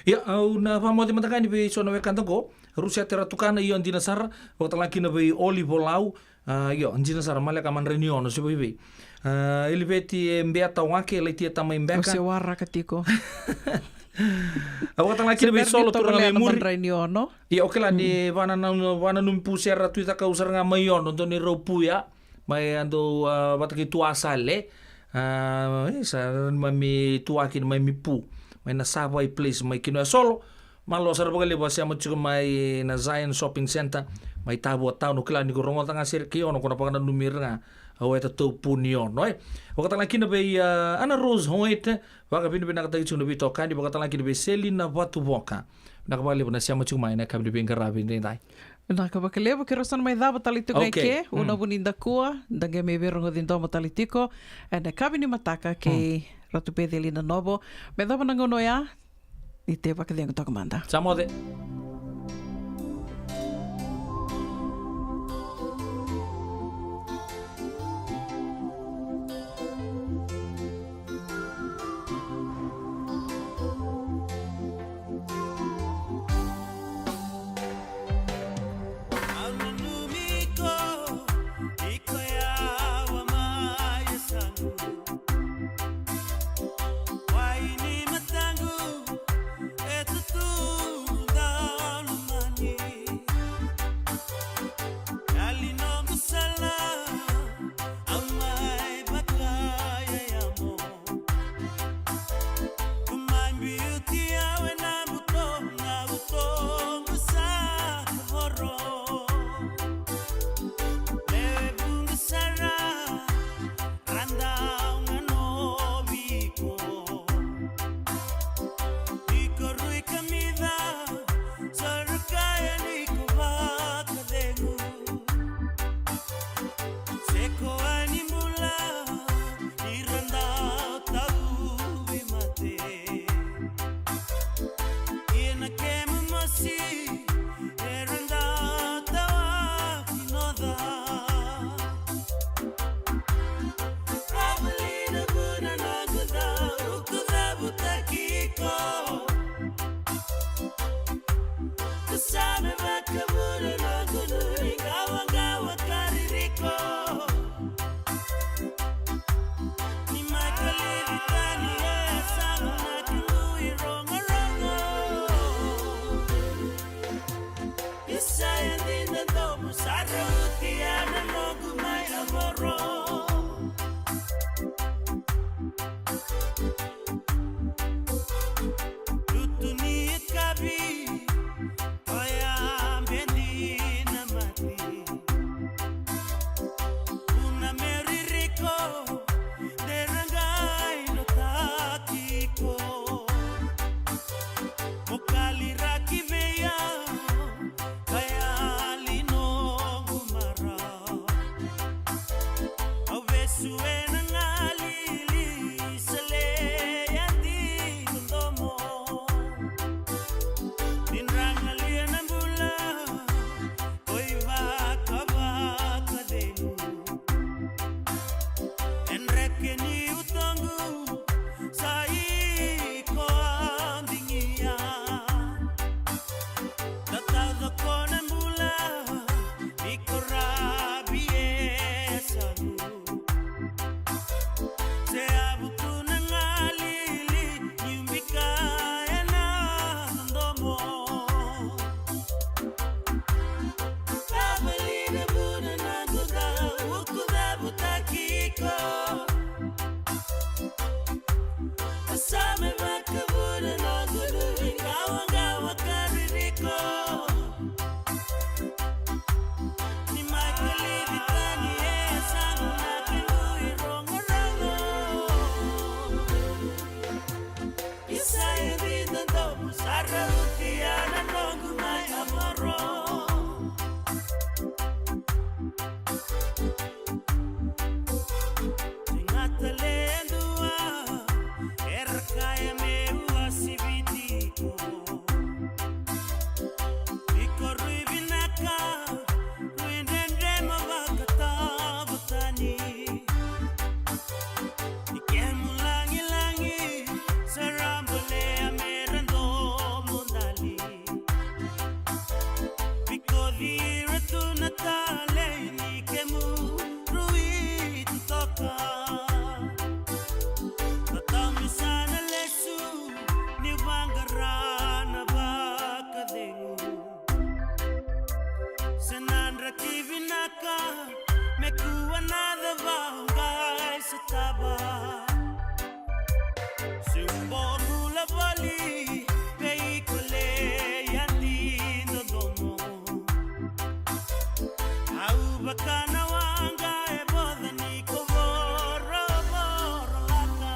Ia, au na vakamoce mada ga yani vei so na wekada qo, Rusiate Ratukana, io dina sara, vakatale ga kina vei Oli Volau, a, io, dina sara, Maleka Madrainiono, se vei vei. A, Eliveti e Beata Wake, Laitia Tamai Beka. O se waraka tiko. A, vakatale ga kina vei Solo Turaga mai Muri. Madrainiono. Ni Ono. Ia, o kila ni vanananu-, vananumi pu sera tu i cakau sara ga mai Ono, dau neirau pu ya. Mai a dau, a, vata kei Tua Sale. A, e, sa neimami tua kina mai Mipu. Mai na Savai Place, mai kina ya Solo. Malo sara vakalevu a sema tiko mai na Zion Shopping Centre, mai Tavua Town, o kila ni ko rogoca ga sere kei Ono, ko na vakananumi ira ga, a, o e tatou pu ni Ono, e. Vakatale ga kina vei, a, Ana Rose Hoyt, vakavinavinakataki tiko na veitokani, vakatale ga kina vei Selina Vatuvoka. Vinaka vakalevu na sema tiko mai na yakavi ni veiqaravi edaidai. Vinaka vakalevu, keirau sa na mai cava tale tiko ga i ke, okay, mm, ena vu ni dakua, da qai mai veirogoci domo tale tiko ena yakavi ni mataka kei, mm, Ratu Peceli Nanovo. Me cava na gauna oya, ni te vakacegu toka mada. Sa moce. Talei ni kemu rui toka. Tatami sana lesu ni vaqara na vakacegu. Sa na draki vinaka me kua na cava qai sotava. Se u bolu lavali vei iko le yadi dodomo. Au vaka na waqa e voca ni ko vorovoro laka.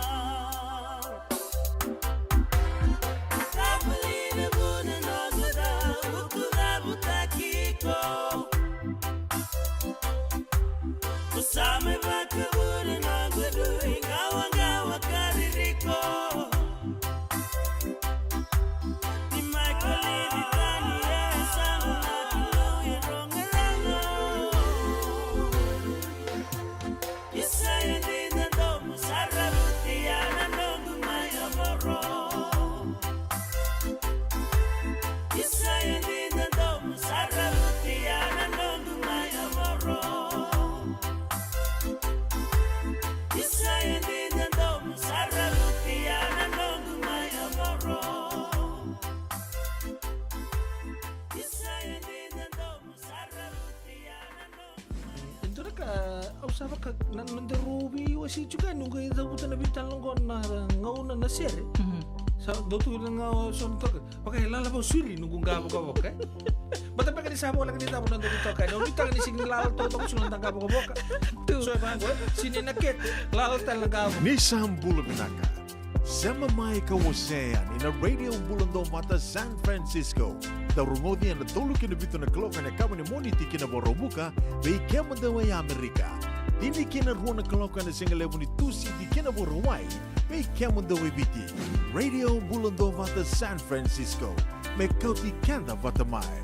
Ka vuli na vuna noqu cau, ku cavutaki iko. Ko sa mai vakavuna noqu dui qawaqawa ka ririko. Ni mai kolivi tani e sa na kilou e rogo rago. Isa e dina domo sa ravuti ya na noqu mai avoro. Isa e dina domo sa ravuti ya na noqu mai avoro. Isa e dina domo sa ravuti ya na noqu mai avoro. Isa e dina domo sa ravuti ya na noqu mai. E dua na ka au sa vaka na noda rau veiwasei tiko yani, noqu e cavuta na veitalanoa qo na gauna na sere. Mhm. Sa dau tu na gauna so na toka. Vaka e lala vau suri noqu qavokavoka, e? Bata beka ni sa voleka ni cava na noqu toka, e? Noqu toka ni sigi ni lala toka, toka suri na qavokavoka. Tu. So e vaqo, e? Sini na kete, lala tale na qavo. Ni sa bula vinaka. Sema mai ka wasea yani na Radio Bula Dovata San Francisco. Dau rogoci ena tolu ki na vitu na kaloko ena yakavi ni Moniti ki na Vakaraubuka, vei kemudou e Amerika. Tini ki na rua na kaloko ena sigalevu ni Tusiti ki na Vakarauwai, vei kemudou e Viti. Radio Bula Dovata San Francisco. Me kauti keda vata mai.